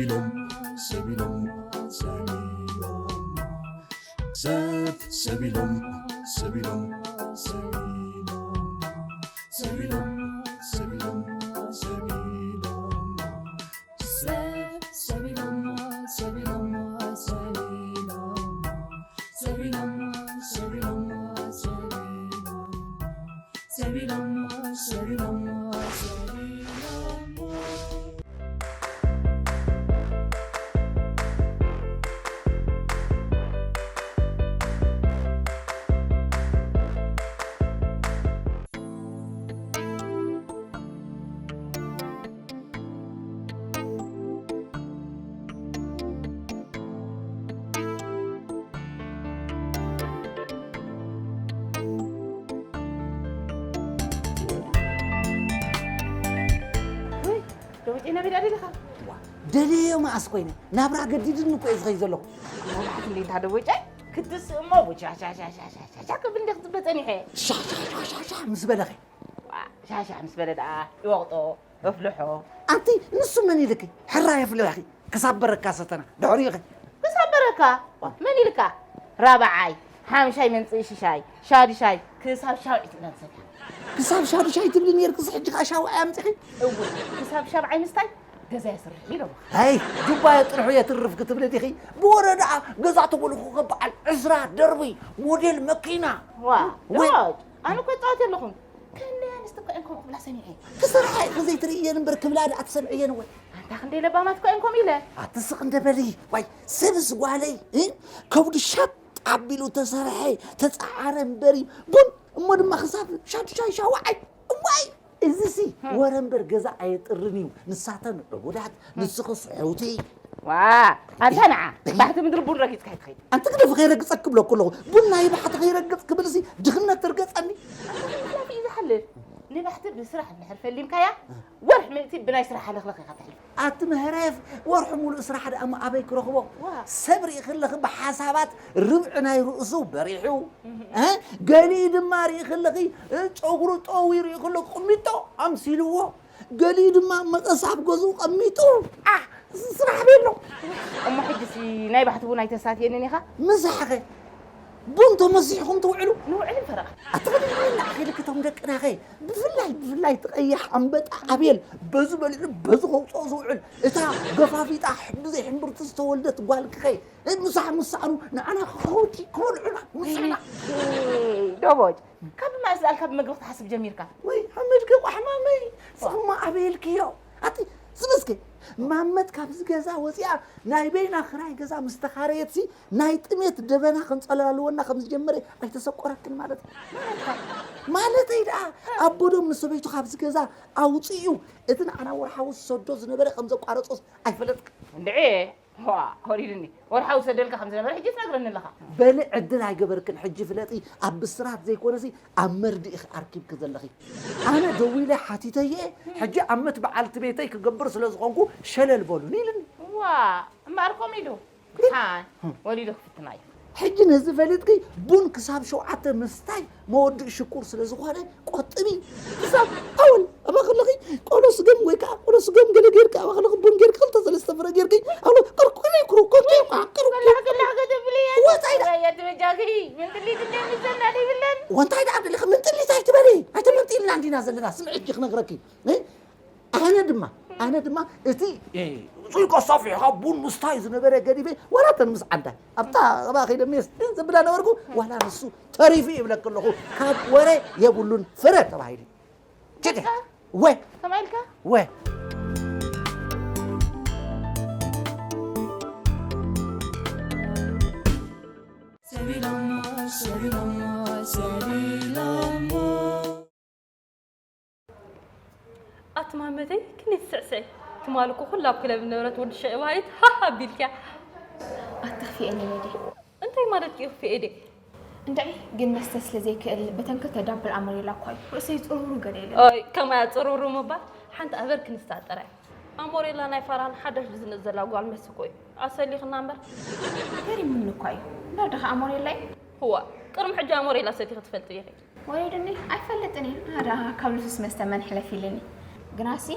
ኢሎም ሰብ ኢሎም ሰብ ኢሎም ሰብ ሰብ ኢሎም ሰብ ኢሎም ሰብ ኢሎም ሰብ ኢሎም ሰብ ኢሎም ሰብ ኢሎም ሰብ ሰብ ኢሎም ሰብ ኢሎም ሰብ ኢሎም ሰብ ኢሎም ሰብ ኢሎም ሰብ ኢሎም ሰብ ኢሎም ሰብ ኢሎም ወይ ደወጨና ቤዳ ደለኻ ደልየዮ መኣስ ኮይነ ናብራ ገዲድኒ እኮ እየ ዝኸይ ዘለኹ። ናብራ ክንደይ እንታ ደወጨ ክትስእ እሞ ቡቻሻሻሻሻሻ ክብል እንደ ክትበ ጸኒሐ። ሻሻሻሻሻ ምስ በለኸ ዋ፣ ሻሻ ምስ በለ ደኣ ይወቕጦ፣ እፍልሖ። ኣንቲ ንሱ መን ኢልኪ? ሕራይ ኣፍልሕኺ ክሳብ በረካ ሰተና ድሕሪኺ ክሳብ በረካ መን ኢልካ? ራብዓይ ሓምሻይ መንፅኢ ሽሻይ ሻድሻይ ክሳብ ሻውዒት ኢና ንሰትያ። ክሳብ ሻዱሻይ ትብሊ ነይርክስ ሕጂ ከዓ ሻውዓይ ኣምፂኺ። እው ክሳብ ሻብዓይ ምስታይ ገዛ የስርሕ ኢሎምኻ። ኣይ ጁባ የጥርሑ የትርፍ ክትብሊ ዲኺ? ብወረ ደኣ ገዛ ተበልኹ ከበዓል ዕስራ ደርቢ ሞዴል መኪና። ዋ ወይ- ዶጅ ኣነ እኮ ይፃወት የለኹን። ከመይ ኣንስቲ እኮ እየን ከምኡ ክብላ ሰሚዐ። ክሰርሓ ኢኺ ዘይትርእየን እምበር ክብላ ደኣ ትሰምዕየን እወ። ኣንታ ክንደይ ለባማት እኮ እየን ከምኡ ኢለ። ኣቲ ስቕ እንደ በሊ ዋይ ሰብስ ጓለይ እ ከብዱ ሸጥ ኣቢሉ ተሰርሐ ተፀዓረ እምበሪ ቡን እሞ ድማ ክሳብ ሻዱሻይ ሻውዓይ እዋይ እዚሲ ወረ እምበር ገዛ ኣየጥርን እዩ። ንሳተን ዕቡዳት ንስኽስ ሕውቲ። ዋ ኣንታ ንዓ ባሕቲ ምድሪ ቡን ረጊጽካ ኣይትኸይድ። ኣንቲ ግደፊ ከይረግጸኪ ክብለኩ ኣለኹ። ቡን ናይ ባሕቲ ከይረግጽ ክብልሲ ድኽነት ትርገጸኒ። ሓላፊ እዩ ዝሓልፍ። ንባሕቲ ብስራሕ እንድሕር ፈሊምካያ ወርሒ ምእንቲ ብናይ ስራሕ ሃለኽለኽ ኢኻ ተሕልፍ። ኣቲ ምህረፍ ወርሑ ሙሉእ ስራሕ ደኣ እሞ ኣበይ ክረኽቦ? ሰብ ርኢኺ ኣለኺ ብሓሳባት ርብዒ ናይ ርእሱ በሪሑ እ ገሊኡ ድማ ርኢኺ ኣለኺ እ ጨጉሩ ጠዊሩ ርኢኺ ኣለኺ ቁሚጦ ኣምሲልዎ ገሊኡ ድማ መቐስ ኣብ ገዝኡ ቀሚጡ ዓሕ ስራሕ ቤሎ። እሞ ሕጂሲ ናይ ባሕቲ እውን ኣይተሳትየንን ኢኻ? ምሳሕኸ ቡን ተመሲሕኹም ትውዕሉ? ንውዕል ፈረቓ። ኣትኸድኒ ንዓኺ ልክቶም ደቅናኸ ብፍላይ ብፍላይ እቲ ቀይሕ ኣንበጣ ኣቤል በዚ በሊዑ በዚ ከውፅኦ ዝውዕል እታ ገፋፊጣ ብዘይ ሕምብርቲ ዝተወልደት ጓልክኸ ምሳሕ ምሳእኑ ንዓና ክኸውቲ ክበልዑና ምሳና ዶቦጭ ካብ ማእስ ዳኣልካ ብመግቢ ክትሓስብ ጀሚርካ ወይ ሓመድከ ቋሕማመይ ስኹማ ኣበየልክዮ ኣቲ ዝመስገ ማመት ካብዚ ገዛ ወፂኣ ናይ በይና ክራይ ገዛ ምስ ተኻረየትሲ ናይ ጥሜት ደበና ከንፀላልወና ከም ዝጀመረ ኣይተሰቆረክን ማለት እዩ። ማለተይ ደኣ ኣቦዶም ንሰበይቱ ካብዚ ገዛ ኣውፅኡ እቲ ንዓና ወርሓዊ ዝሰዶ ዝነበረ ከም ዘቋረፆስ ኣይፈለጥክን። እንድዒ ዋ ወሪዱኒ ወርሓዊ ዝሰደልካ ከም ዝነበረ ሕጂ ትነግረኒ ኣለኻ። በሊ ዕድል ኣይገበርክን ሕጂ ፍለጢ ኣብ ብስራት ዘይኮነሲ ኣብ መርድእኺ ኣርኪብኪ ዘለኺ። ኣነ ደዊለ ሓቲተዮ ሕጂ ዓመት በዓልቲ ቤተይ ክገብር ስለ ዝኾንኩ ሸለል በሉኒ ኢሉኒ። ዋ እምበኣር ከምኡ ኢሉ ሓን ወሊዱ ክፍትና እዩ። ሕጂ ነዚ ፈሊጥኪ ቡን ክሳብ ሸውዓተ ምስታይ መወድእ ሽኩር ስለ ዝኾነ ቆጥቢ ክሳብ ኣወል ኣባ ከለኺ ቆሎ ስገም ወይ ከዓ ቆሎ ስገም ገለ ጌርኪ ኣባ ከለኺ ቡን ጌርኪ ክልተ ሰለስተ ፍረ ጌርኪ ኣሎ ቅርቁሪ ክሩኮ ቴቋ ቅርቁ ወታይ ዳ ወንታይ ዳ ደለኺ ምንጥሊት ኣይትበሊ ኣይተመንጢልና እንዲና ዘለና ስምዒ ክነግረኪ ኣነ ድማ ኣነ ድማ እቲ ሱይቆ ኣሳፊሕኻ ቡን ምስታይ ዝነበረ ገዲፈ ዋላ ተን ምስ ዓንዳይ ኣብታ ኣባ ከይደ ሜስ ዘብላ ነበርኩ ዋላ ንሱ ተሪፉ ይብለክ ኣለኹ ካብ ወረ የብሉን ፍረ ተባሂሉ ችደ ወ ተማይልካ ወ ኣቲ ማመተይ ክንደይ ትስዕስዒ ትማሊ እኮ ኩላ ኣብ ክለብ ዝነበረት ወዲ ሸባሂት ሃህ ኣቢልክያ ኣቲ ክፍኤኒ ነዲ እንታይ ማለት እዩ ክፍኤ ድየ እንድዒ ግን መስተ ስለ ዘይክእል በተን ክልተ ዳብል ኣመሪላ እኳ እዩ ርእሰይ ጽሩሩ ገለ ኢለ ኣይ ከማያ ጽሩሩ ምባል ሓንቲ ኣበር ክንሳ ጥራይ ኣሞሬላ ናይ ፋራን ሓዳሽ ዝዝነጥ ዘላ ጓል መሲ እኮ እዩ ኣሰሊኽና እምበር ገሪሙኒ እኳ እዩ እምበር ድኻ ኣሞሬላ እዩ እዋ ቅድሚ ሕጂ ኣሞሬላ ሰቲኺ ትፈልጢ ዲኺ ወሪዱኒ ኣይፈልጥን እየ ኣዳ ካብ ልሱስ መስተ መን ሕለፍ ኢልኒ ግናሲ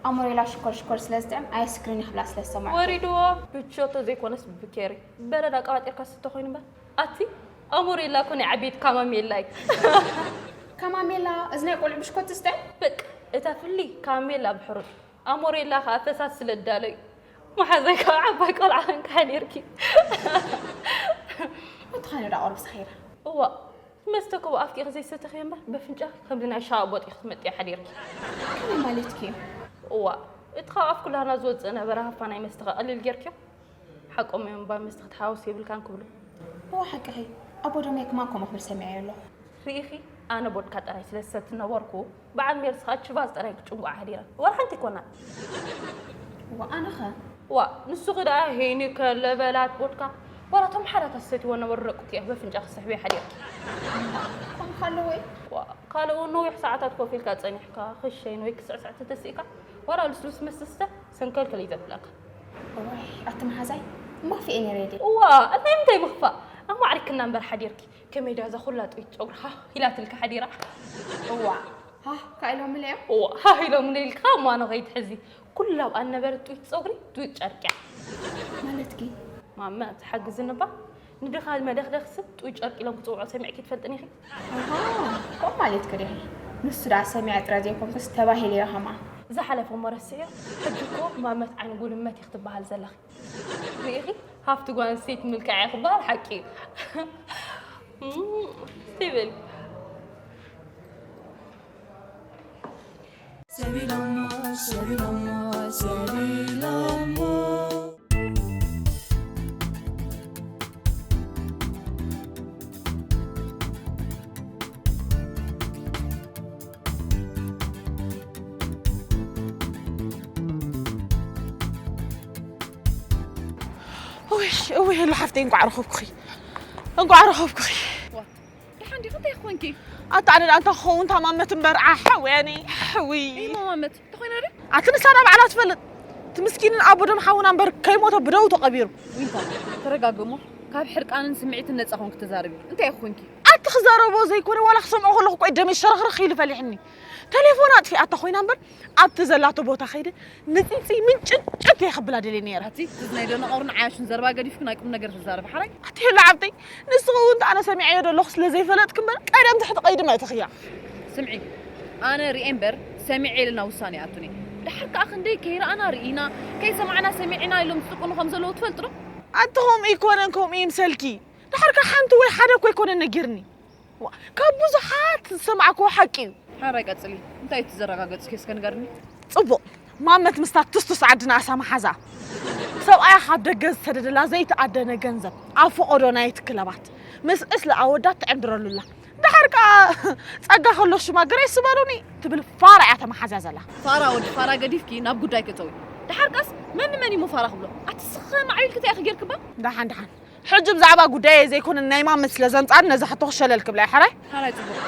ኣሞሬላ ሽኮር ሽኮር ስለ ዝጥዕም ኣይስክሪን ይኽብላ ስለ ዝሰማዕ። ወሪድዎ። ብቾቶ ዘይኮነስ ብኬሪ በረድ ኣቀባጢርካ ስተ ኮይኑ እምበር። ኣቲ ኣሞሬላ እኮ ናይ ዓበይቲ ካማሜላ እዩ። ከማሜላ እዚ ናይ ቆልዑ ብሽኮት ዝጥዕም? በቃ እታ ፍሊ ካሜላ ብሕሩጭ ኣሞሬላ ከዓ ፈሳስ ስለ እዳሎ እዩ። መሓዛይ ከዓ ዓባይ ቆልዓ ከንካ ሓዲርኪ። እንተኾነ ዳ ቆርብ ሰኺራ። እዋ መስተ እኮ ብኣፍኪ ኢኺ ዘይሰተኺ እምበር በፍንጫ ከምዚ ናይ ሻቦጥ ኢኺ ትመጥያ ሓዲርኪ። ከመይ ማለትኪ እዩ? እዋ እቲ ካብ ኣፍ ኩላና ዝወፅእ ነበረ ሃፋ ናይ መስተኻ ቀሊል ጌርክዮ። ሓቆም እዮም እባ መስተ ክትሓውስ የብልካን ክብሉ። እዋ ሓቅኺ። ኣቦ ደመይ ክማን ከምኡ ክብል ሰሚዐዮ ኣለኹ። ርኢኺ ኣነ ቦድካ ጥራይ ስለ ዝሰቲ ነበርኩ። በዓል ሜርስ ከዓ ችባዝ ጥራይ ክጭንጉዓ ሓዲራ። ዋላ ሓንቲ ኣይኮናን። እዋ ኣነኸ? ዋ ንስኺ ደኣ ሄኒከ ለበላት ቦድካ ዋላ እቶም ሓዳት ዝሰትይዎ ነበሩ ደቂ እትያ በፍንጫ ክስሕብዮ ሓዲርኪ። ከምኡ ከለወ እዩ። ዋ ካልእ እውን ነዊሕ ሰዓታት ኮፍ ኢልካ ጸኒሕካ ክሸይን ወይ ክስዕስዕ ተተሲእካ ዋላ ልስሉስ መስተ ስተ ሰንከልከል እዩ ዘብለካ። እዋይ ኣቲ መሓዛይ እማፍኤ ነይረ ድየ? እዋ እንታይ ምንታይ ምኽፋእ ኣማዕሪክና እምበር ሓዲርኪ። ከመይ ድያ እዛ ኩላ ጥዊት ጨጉርኻ ኢላትልካ ሓዲራ። እዋ ሃህ ካኢሎምለ እዮም። እዋ ሃህ ኢሎምለ ኢልካ እማኖ ከይትሕዚ። ኩላ ኣብኣ ነበረት ጥዊት ጸጉሪ ጥዊት ጨርቅያ። ማለትኪ? ማመ ትሓግዝኒ እባ ንድኻ መደኽደኽሲ ጥዊት ጨርቂ ኢሎም ክጽውዖ ሰሚዕኪ ትፈልጥኒ ኢኺ? ኣሃ ከምኡ ማለትኪ ዲኺ? ንሱ ደኣ ሰሚዐ ጥራይ ዘይኮንኩስ ተባሂለ እየ ከማን። ዝሓለፈ እሞ ረስዕዮ። ሕጂ እኮ ማመት ዓይኒ ጉልመት ኢኺ ትበሃሊ ዘለኺ። ርኢኺ ሃፍቲ ጓል ኣንስተይቲ ምልክዕ እየ ክበሃል ሓቂ እዩ። እስቲ በሊ። ሰቢሎሞ ሰቢሎሞ ሰቢሎሞ እውይ እውይ ሉ ሓፍተይ እንቋዕ ረኸብኩኺ እንቋዕ ረኸብኩኺ። ድሓን ዲኺ እንታይ ኮንኪ? ኣታ ኣነ ደኣ እንታይ ክኸውን ታማመት እምበር ኣሕወኒ። ሕውይ እይ ማማመት ተኾይነ ዶ? ኣቲ ንሳ ዳ ባዕላ ትፈልጥ። እቲ ምስኪንን ኣቦ ደም ሓውና እምበር ከይሞተ ብደው ተቐቢሩ። ዊንታ ተረጋግሞ ካብ ሕርቃንን ስምዒትን ነፃ ኮንኪ ተዛረቢ። እንታይ ኢኺ ኮንኪ? ኣቲ ክዛረቦ ዘይኮነ ዋላ ክሰምዖ ከለኹ ቆይ ደመይ ሸርኽርኽ ኢሉ ፈሊሕኒ። ተሌፎና ኣጥፊኣታ ኮይና እምበር ኣብቲ ዘላቶ ቦታ ከይደ ንፂፂ ምንጭጭት እየ ክብላ ደልየ ነይረ። ኣቲ እዚ ናይ ደነቐሩን ዓያሹን ዘረባ ገዲፍኪ ናይ ቁም ነገር ተዛረቢ ሓራይ። ኣቲ ሄሎ ዓብተይ ንስኺ እውን ኣነ ሰሚዐዮ ዘለኹ ስለ ዘይፈለጥኪ እምበር ቀደም ትሕቲ ቀይዲ ምእትኽያ። ስምዒ ኣነ ሪኤ እምበር ሰሚዐ ኢልና ውሳነ ይኣቱኒ። ድሓር ከኣ ክንደይ ከይረኣና ርኢና ከይሰማዕና ሰሚዕና ኢሎም ዝጥቁኑ ከም ዘለዉ ትፈልጢ ዶ? ኣቲ ከምኡ ኣይኮነን ከምኡ ይምሰልኪ። ድሓር ከኣ ሓንቲ ወይ ሓደ እኮ ኣይኮነን ነጊርኒ። ካብ ብዙሓት ዝሰማዕክዎ ሓቂ እዩ። ሓራይ ቀጽሊ። እንታይ እዩ እቲ ዘረጋገጽክዮ እስከ ንገርኒ? ጽቡቕ። ማመት ምስታ ትስቱስ ዓድና ኣሳ መሓዛ ሰብኣያ ካብ ደገ ዝሰደደላ ዘይተኣደነ ገንዘብ ኣብ ፈቐዶ ናይቲ ክለባት ምስ ዕስለ ኣወዳት ትዕንድረሉ ኣላ። ደሓር ከኣ ጸጋ ከሎ ሽማ ግሬስ ዝበሉኒ ትብል ፋራ እያ ተመሓዝያ ዘላ። ፋራ ወዲ ፋራ ገዲፍኪ ናብ ጉዳይ ክተዊ። ደሓር ከኣስ መን መን እዩ ፋራ ክብሎ? ኣቲ ስኸ ማዕቢልኪ እንታይ ኢኺ ጌርክባ? ደሓን ደሓን ሕጂ ብዛዕባ ጉዳየይ ዘይኮነ ናይ ማመት ስለ ዘምጻኒ ነዛ ሕቶ ክሸለል ክብላ እየ። ሕራይ? ሕራይ ጽቡቕ።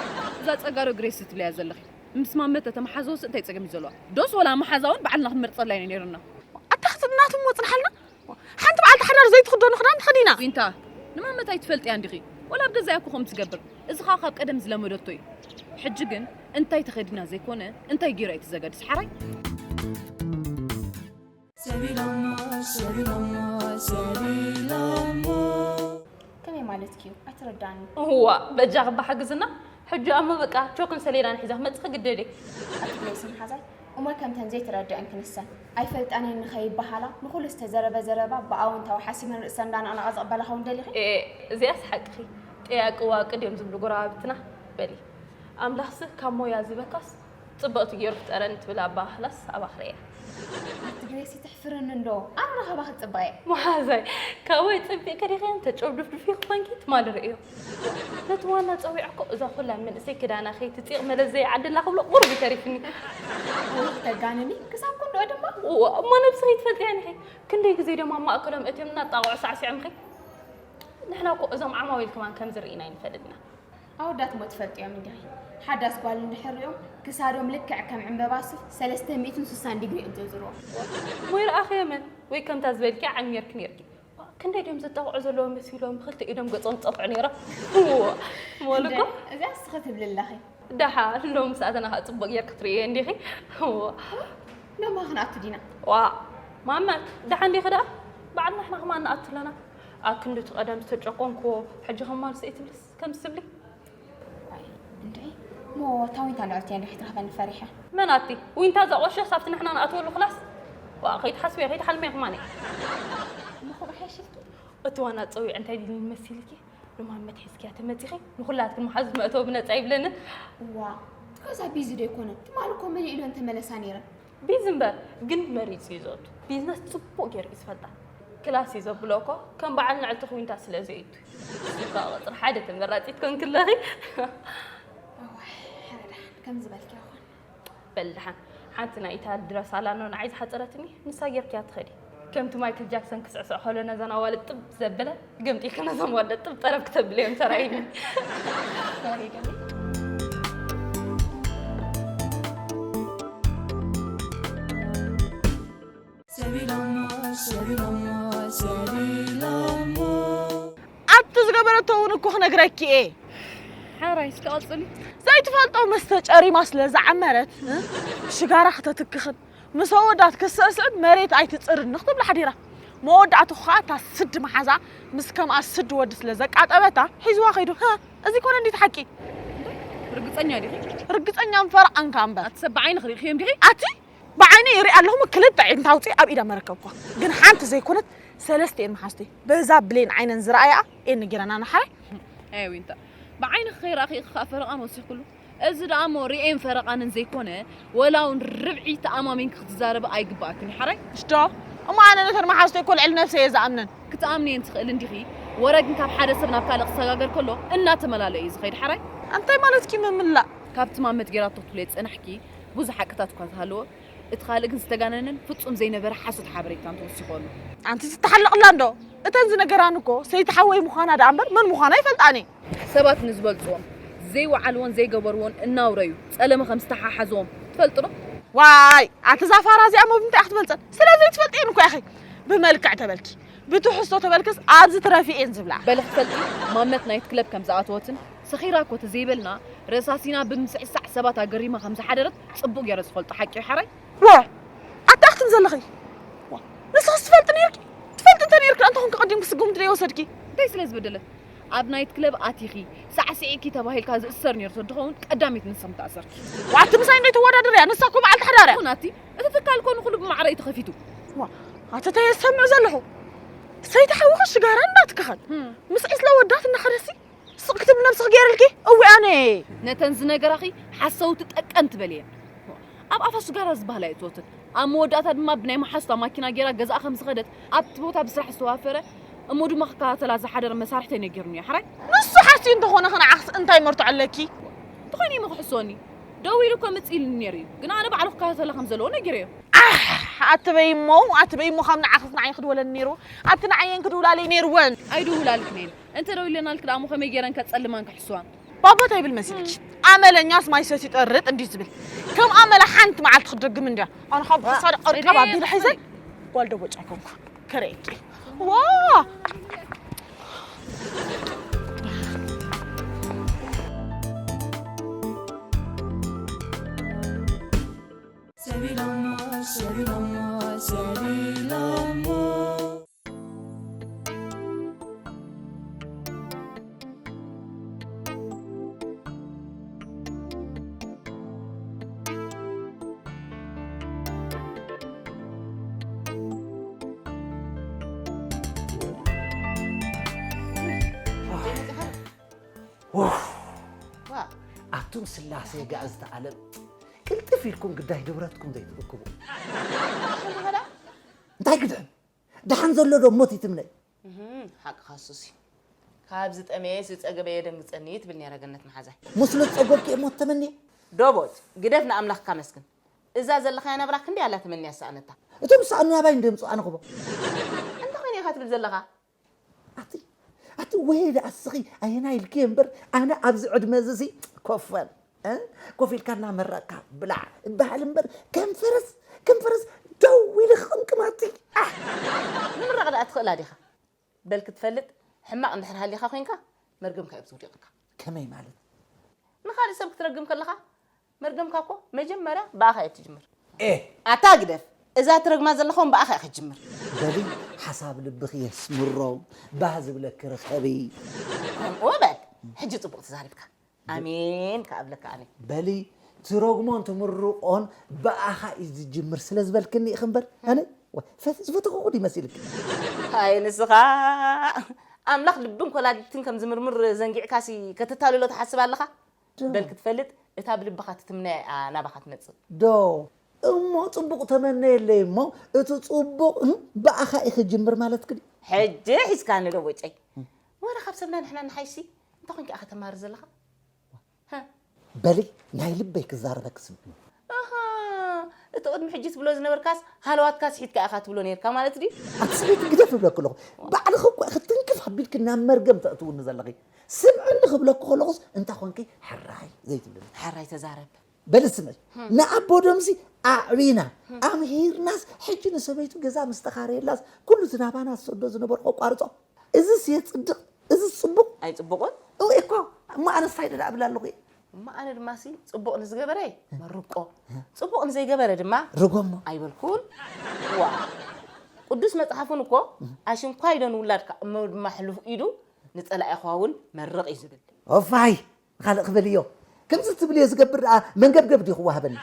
እዛ ጸጋዶ ግሬስ ትብልያ ዘለኺ ምስ ማመት ተተመሓዘወስ እንታይ ጸገም እዩ ዘለዋ? ዶስ ወላ መሓዛ እውን ባዕልና ክንመርጸላ ኢና ነይርና። ኣታ ክትናትሞ ጽንሓልና። ሓንቲ በዓልቲ ሓዳር ዘይትኽደኖ ክዳን ተኸዲና። ዊንታ ንማመት ኣይትፈልጥያ እንዲኺ? ወላ ኣብ ገዛያ እኮ ከምኡ ትገብር። እዚ ኸኣ ካብ ቀደም ዝለመደቶ እዩ። ሕጂ ግን እንታይ ተኸዲና ዘይኮነ እንታይ ገይራ እዩ ትዘገድስ ሓራይ? ሰቢሎሞ ሰቢሎሞ ሰቢሎሞ ከመይ ማለትኪ እዩ? ኣይተረዳኒ። እዋ በጃ ክባ ሓግዝና ሕጂ ኣሞ በቃ ቾክን ሰሌዳን ሒዛ ክመጽእ ግደድ እየ። ኣቲ ግሬስ መሓዛይ እሞ ከምተን ዘይተረድአን ክንሰን ኣይፈልጣን እየን ንኸይበሃላ ንኹሉ ዝተዘረበ ዘረባ ብኣወንታዊ ሓሲበን ርእሰን እንዳነቕነቓ ዝቕበላ ክኸውን ደሊኺ? ኤእ እዚኣስ ሓቅኺ። ጠያቂ ዋቂ ድዮም ዝብሉ ጎረባብትና። በሊ ኣምላኽሲ ካብ ሞያ ዝህበካስ ጽብቕቲ ገይሩ ፍጠረኒ ትብል ኣበሃህላስ ኣባኽርያ። ኣቲ ግሬሲ ተሕፍርኒ እንዶ ኣነ ካባኺ ጽብቕ እየ። መሓዛይ ካባይ ጸቢቕኪ ዲኺ እንተ ጨው ድፍድፊ ክኾንኪ ትማሊ ርእዮ። ነቲ ዋና ጸዊዐ እኮ እዛ ኩላ መንእሰይ ክዳና ከይትጺቕ መለዘይ ዓድላ ክብሎ ቁሩብ እዩ ተሪፍኒ። ውይ ተጋንኒ ክሳብ ክንድኦ ድማ። እዋ እሞ ነብስኺ ትፈልጥያ ኒኺ። ክንደይ ግዜ ድዮም ኣብ ማእከሎም ኣትዮም እናጣቕዑ ሳዕሲዖምኺ። ንሕና እኮ እዞም ዓማዊል ከማን ከምዚ ርኢና ኣይንፈልጥና። ኣወዳት እሞ ትፈልጥዮም እንዲኺ ሓዳስ ጓል እንድሕር ሪኦም ክሳዶም ልክዕ ከም ዕምበባ ሱፍ ሰለስተ ሚእትን ስሳን ዲግሪ እዮም ዘውዝርዎ። ወይ ረኣኽዮ መን ወይ ከምታ ዝበልኪ ዓሚርኪ ኔርኪ። ክንደይ ድዮም ዝጣቕዑ ዘለዉ መሲሎም ብኽልተ ኢዶም ገጾም ዝጸፍዑ ኔሮም። እዎ ሞልኮ። እዚኣ እስኺ ትብሊ ኣለኺ። ደሓን ሎሚ ሰኣተና ከዓ ጽቡቕ ጌርኪ ትርእዮ እንዲኺ። እዎ። ሎማ ክንኣቱ ዲና? ዋ ማመ፣ ደሓን ዲኺ ደኣ? በዓል ንሕና ከማን ንኣቱ ኣለና። ኣብ ክንዲ እቲ ቀደም ዝተጨቆንክዎ ሕጂ ከማን ስኢትብልስ ከምስ ትብሊ? ዋይ እንድዒ፣ እሞ እታ ዊንታ ልዕልቲ እያ እንድዒ ክትረኽበኒ ፈሪሐ። መን ኣቲ? ዊንታ እዛ ቆሸስ ኣብቲ ንሕና ንኣትወሉ ክላስ? ዋ ከይትሓስብዮ ከይትሓልምዮ ከማን። እሞ ከምኡ ሓይሽልኪ? እቲ ዋና ፀዊዕ እንታይ ዲልኒ መሲልኪ? ንማመት ሒዝክያ ተመፂኺ ንኹላትክን መሓዙት መእተዊ ብነፃ ይብለንን። እዋ ትካዛ ቢዚ ዶ ይኮነ? ትማሊ እኮ መሊእሎ እንተመለሳ ነይረን። ቢዚ እምበር ግን መሪፁ እዩ ዘእቱ። ቢዝነስ ፅቡቕ ገይሩ እዩ ዝፈልጣ። ክላስ እዩ ዘብሎ እኮ ከም በዓል ንዕልቲ ዊንታ ስለ ዘእቱ። ንስኺ ከዓ ቁፅሪ ሓደ ተመራፂት ኮንኪ ኣለኺ። እዋይ ሓረዳ ከም ዝበልኪ ይኹን። በል ደሓን ሓንቲ ናይ ኢታሊ ድረስ ኣላ ኖ ንዓይ ዝሓፀረትኒ ንሳ ጌርክያ ትኸዲ። ከምቲ ማይክል ጃክሰን ክስዕስዕ ከሎ ነዘን ኣዋልድ ጥብ ዘበለ ገምጢልኪ ነዞም ኣዋልድ ጥብ ጠረፍ ክተብልዮም ተራእይኒ። ሶሪ ገኒ። ኣቲ ዝገበረቶ እውን እኮ ክነግረኪ እየ። ሓራይ እስኪ ቀፅሊ። ዘይትፈልጦ መስተ ጨሪማ ስለ ዝዓመረት እ? ሽጋራ ክተትክኽን ምስ ኣወዳት ክስዕስዕን መሬት ኣይትፅርን ክትብል ሓዲራ። መወዳእቱ ከዓ እታ ስድ መሓዛ ምስ ከምኣ ስድ ወዲ ስለ ዘቃጠበታ ሒዝዋ ከይዱ። ሀ፣ እዚ ኮነ እንዲት ሓቂ? ርግፀኛ ዲኺ? ርግፀኛን ፈረቓን ከኣ እምበር። ኣቲ ሰብ ብዓይንኺ ርኢኽዮም ዲኺ? ኣቲ ብዓይነይ ይሪኣ ኣለኹ፣ ክልተ ኣዒንቲ ኣውፂአ ኣብ ኢዳ መረከብኳ። ግን ሓንቲ ዘይኮነት ሰለስቲኤን መሓዝተይ በዛ ብሌን ዓይነን ዝረኣያ እየን ነጊረና ንሓራይ። ኣይ ዊንታ፣ ብዓይንኺ ከይረኣኺ ኢኺ ከዓ ፈረቓን ወሲኽክሉ። እዚ ደኣ እሞ ርኤን ፈረቓንን ዘይኮነ፣ ወላ እውን ርብዒ ተኣማሚንኪ ክትዛረቢ ኣይግብኣክን እዩ ሓራይ። እሽቶ፣ እሞ ኣነ ነተን መሓዝተይ እኮ ልዕሊ ነብሰይ እየ ዝኣምነን። ክትኣምንየን ትኽእሊ እንዲኺ፣ ወረ ግን ካብ ሓደ ሰብ ናብ ካልእ ክሰጋገር ከሎ እናተመላለአ እዩ ዝኸይድ ሓራይ። እንታይ ማለትኪ ምምላእ? ካብቲ ማመት ጌራቶ ክትብልዮ ዝጸናሕኪ ብዙሕ ሓቅታት እኳ እንተሃለወ፣ እቲ ካልእ ግን ዝተጋነነን ፍጹም ዘይነበረ ሓሶት ሓበሬታን ተወሲኹ ኣሎ። ኣንቲ ትተሓለቕላ እንዶ? እተን ዝነገራኒ እኮ ሰይቲ ሓወይ ምዃና ደኣ እምበር መን ምዃና ኣይፈልጣን እየ። ሰባት ንዝበልጽዎም ዘይወዓልዎን ዘይገበርዎን እናውረዩ ጸለመ ከም ዝተሓሓዝዎም ትፈልጢ ዶ? ዋይ ኣቲ እዛ ፋራ እዚኣ እሞ ብምንታይ እያ ክትበልጸን? ስለ ዘይትፈልጥየን እኮ ኢኺ ብመልክዕ ተበልኪ ብትሕዝቶ ተበልክስ ኣብዚ ትረፊ እየን ዝብላ። በሊ ክትፈልጢ ማመት ናይት ክለብ ከም ዝኣተወትን ሰኺራ እኮ ተዘይበልና ረሳሲና ብምስዕሳዕ ሰባት ኣገሪማ ከም ዝሓደረት ጽቡቕ ገይረ ዝፈልጦ ሓቂ እዩ ሓራይ። ዋ ኣታ ክትም ዘለኺ ዋ ንስኽስ ትፈልጢ ነይርኪ ትፈልጢ እንተ ነይርኪ እንተ ኾንኪ ቀዲምኪ ስጉምቲ ዶ ይወሰድኪ እንታይ ስለ ዝበደለት ኣብ ናይት ክለብ ኣቲኺ ሳዕስዒኪ ተባሂልካ ዝእሰር ነይሩ ተድኸውን ቀዳሚት ንስኺ ምተኣሰርኪ ዋ ኣቲ ምሳይ እንዶ ይተወዳደር እያ ንሳ እኮ በዓልቲ ሓዳር እያ ኩን ኣቲ እቲ ትካል ኮኑ ኩሉ ብማዕረ እዩ ተኸፊቱ ዋ ኣቲ እንታይ የሰምዕ ዘለኹ ሰይቲ ሓውኺ ሽጋራ እንዳትከኸል ምስ ዒስለ ወዳት እናኸደሲ ስቕ ክትብል ነብስኺ ገይረልኪ እዊ ኣነ ነተን ዝነገራኺ ሓሰውቲ ጠቀን ትበልየን ኣብ ኣፋ ሽጋራ ዝበሃል ኣይእትወትን ኣብ መወዳእታ ድማ ብናይ መሓዙታ ማኪና ገይራ ገዛኣ ከም ዝኸደት ኣብቲ ቦታ ብስራሕ ዝተዋፈረ እሞ ድማ ክከታተላ ዝሓደረ መሳርሕተይ ነጊሩኒ እዩ ሓራይ ንሱ ሓስዩ እንተኾነ ከነዓኽስ እንታይ መርትዖ ኣለኪ እንተኾይነ እሞ ክሕስወኒ ደው ኢሉ እኮ ምጽእ ኢሉኒ ነይሩ እዩ ግን ኣነ ባዕሉ ክከታተላ ከም ዘለዎ ነጊረዮ ኣትበይ እሞ ኣትበይ እሞ ካብ ንዓኽስ ንዓይ ክድወለኒ ነይሩ ኣቲ ንዓየን ክድውላለይ ነይርወን ኣይድውላልክን እየን እንተ ደው ኢለናልክ ደኣ እሞ ከመይ ገይረን ከጸልማን ክሕስዋን ባባ እንታይ ይብል መሲልኪ? ኣመለኛስ ማይ ሰትዩ ይጠርጥ እንድዩ ዝብል። ከም ኣመላ ሓንቲ መዓልቲ ክትደግም እንድያ። ኣነ ካብ ክሳድ ቀርቀብ ኣቢለ ሒዘ ጓል ደቦጭ ኣይኮንኩ። ከርእየኪ። ዋ! ኣቱም ስላሴ ጋእዝቲ ዓለም ቅልጥፍ ኢልኩም ግዳይ ንብረትኩም ዘይትእክቡ እንታይ ግድዕን ደሓን ዘሎ ዶ ሞት ይትምነይ ሓቅኻ ሱሲ ካብ ዝጠመየ ዝፀገበ የደንግፀኒ ትብል ነይራ ገነት መሓዛይ ሙስ ለፀጎብኪ እሞ ተመንየ ዶቦት ግደፍ ንኣምላኽካ መስግን እዛ ዘለኻያ ናብራ ክንደይ ኣላ ተመንያ ዝሰኣነታ እቶም ዝሰኣኑ ናባይ እንደ ምፅኡ ኣነ ክቦ እንታይ ኮይነ ኢኻ ትብል ዘለኻ ኣቲ ኣቲ ወይ ደኣ እስኺ ኣየናይ ኢልኪ እምበር ኣነ ኣብዚ ዕድመ እዚ ሲ ኮፈን እ? ኮፍ ኢልካ እናመረቕካ ብላዕ እበሃል እምበር ከም ፈረስ ከም ፈረስ ደው ኢለ ክቕምቅም ኣቲ ኣሕ! ንምራቕ ደኣ ትኽእላ ዲኻ? በል ክትፈልጥ ሕማቕ እንድሕር ሃሊኻ ኮይንካ መርገምካ እዩ ዝውድቕካ። ከመይ ማለት? ንኻልእ ሰብ ክትረግም ከለኻ መርገምካ እኮ መጀመርያ ብኣኻ እያ ትጅምር። ኤ ኣታ ግደፍ። እዛ ትረግማ ዘለኹም ብኣኻ ኢኺ ጅምር። በሊ፣ ሓሳብ ልብኺ የስምሮ። ባህ ዝብለኪ ርኸቢ። ከምኡ በል። ሕጂ ጽቡቕ ተዛሪብካ። ኣሜን ከኣብለካ ኣነ። በሊ፣ ትረግሞን ትምርቆን ብኣኻ እዩ ዝጅምር ስለ ዝበልክኒ ኢኺ እምበር፣ ኣነ፣ ዋ፣ ፈት-፣ ዝፈተኹኹ ድዩ መሲልኪ? ኣይ ንስኻ፣ ኣምላኽ ልብን ኮላሊትን ከም ዝምርምር ዘንጊዕካሲ ከተታልሎ ትሓስብ ኣለኻ? ዶ። በል ክትፈልጥ፣ እታ ብልብኻ ትትምነያ እያ ናባኻ ትመጽእ። ዶ። እሞ ጽቡቕ ተመነየለይ እሞ፣ እቲ ጽቡቕ፣ እም፣ ብኣኻ እዩ ክጅምር ማለትኪ ድዩ? ሕጂ ሒዝካኒ ዶ ቦጨይ? ወረ ካብ ሰብና ንሕና ንሓይሺ፣ እንታይ ኮንካ ኢኻ ተማሪ ዘለኻ? ሃ? በሊ፣ ናይ ልበይ ክዛረበኪ ስምዒ። ኣሃ፣ እቲ ቅድሚ ሕጂ ትብሎ ዝነበርካስ፣ ሃለዋትካ ስሒትካ ኢኻ ትብሎ ነይርካ ማለት ድዩ? ኣቲ ሰበይቲ ግደፍ እብለኪ ኣለኹ። ባዕልኺ እኮ ኢኺ ትንክፍ ኣቢልኪ ናብ መርገም ተእትውኒ ዘለኺ። ስምዕኒ ክብለኪ ከለኹስ፣ እንታይ ኮንኪ ሕራይ ዘይትብልኒ? ሕራይ ተዛረብ። በሊ ስምዒ፣ ንኣቦዶምሲ ኣዕቢና፣ ኣምሂርናስ፣ ሕጂ ንሰበይቱ ገዛ ምስ ተኻረየላስ፣ ኩሉ እቲ ናባና ዝሰዶ ዝነበርኩ ኣቋርጾ። እዝስ የጽድቕ፣ እዝስ ጽቡቕ። ኣይጽቡቕን? እወ እኮ፣ እሞ ኣነስ እንታይ ደኣ እብል ኣለኹ እየ? እሞ ኣነ ድማሲ፣ ጽቡቕ ንዝገበረ መርቆ፣ ጽቡቕ ንዘይገበረ ድማ ርጎሞ። ኣይበልኩን። ዋ፣ ቅዱስ መጽሓፉን እኮ፣ ኣሽንኳይ ዶ ንውላድካ፣ እሞ ድማ ሕሉፍ ኢዱ ንጸላኢኻ እውን መርቕ እዩ ዝብል። ኦፋይ፣ ካልእ ክበልዮ። ከምዚ ትብልዮ ዝገብር ደኣ መንገብገብ ድዩ ክወሃበኒ?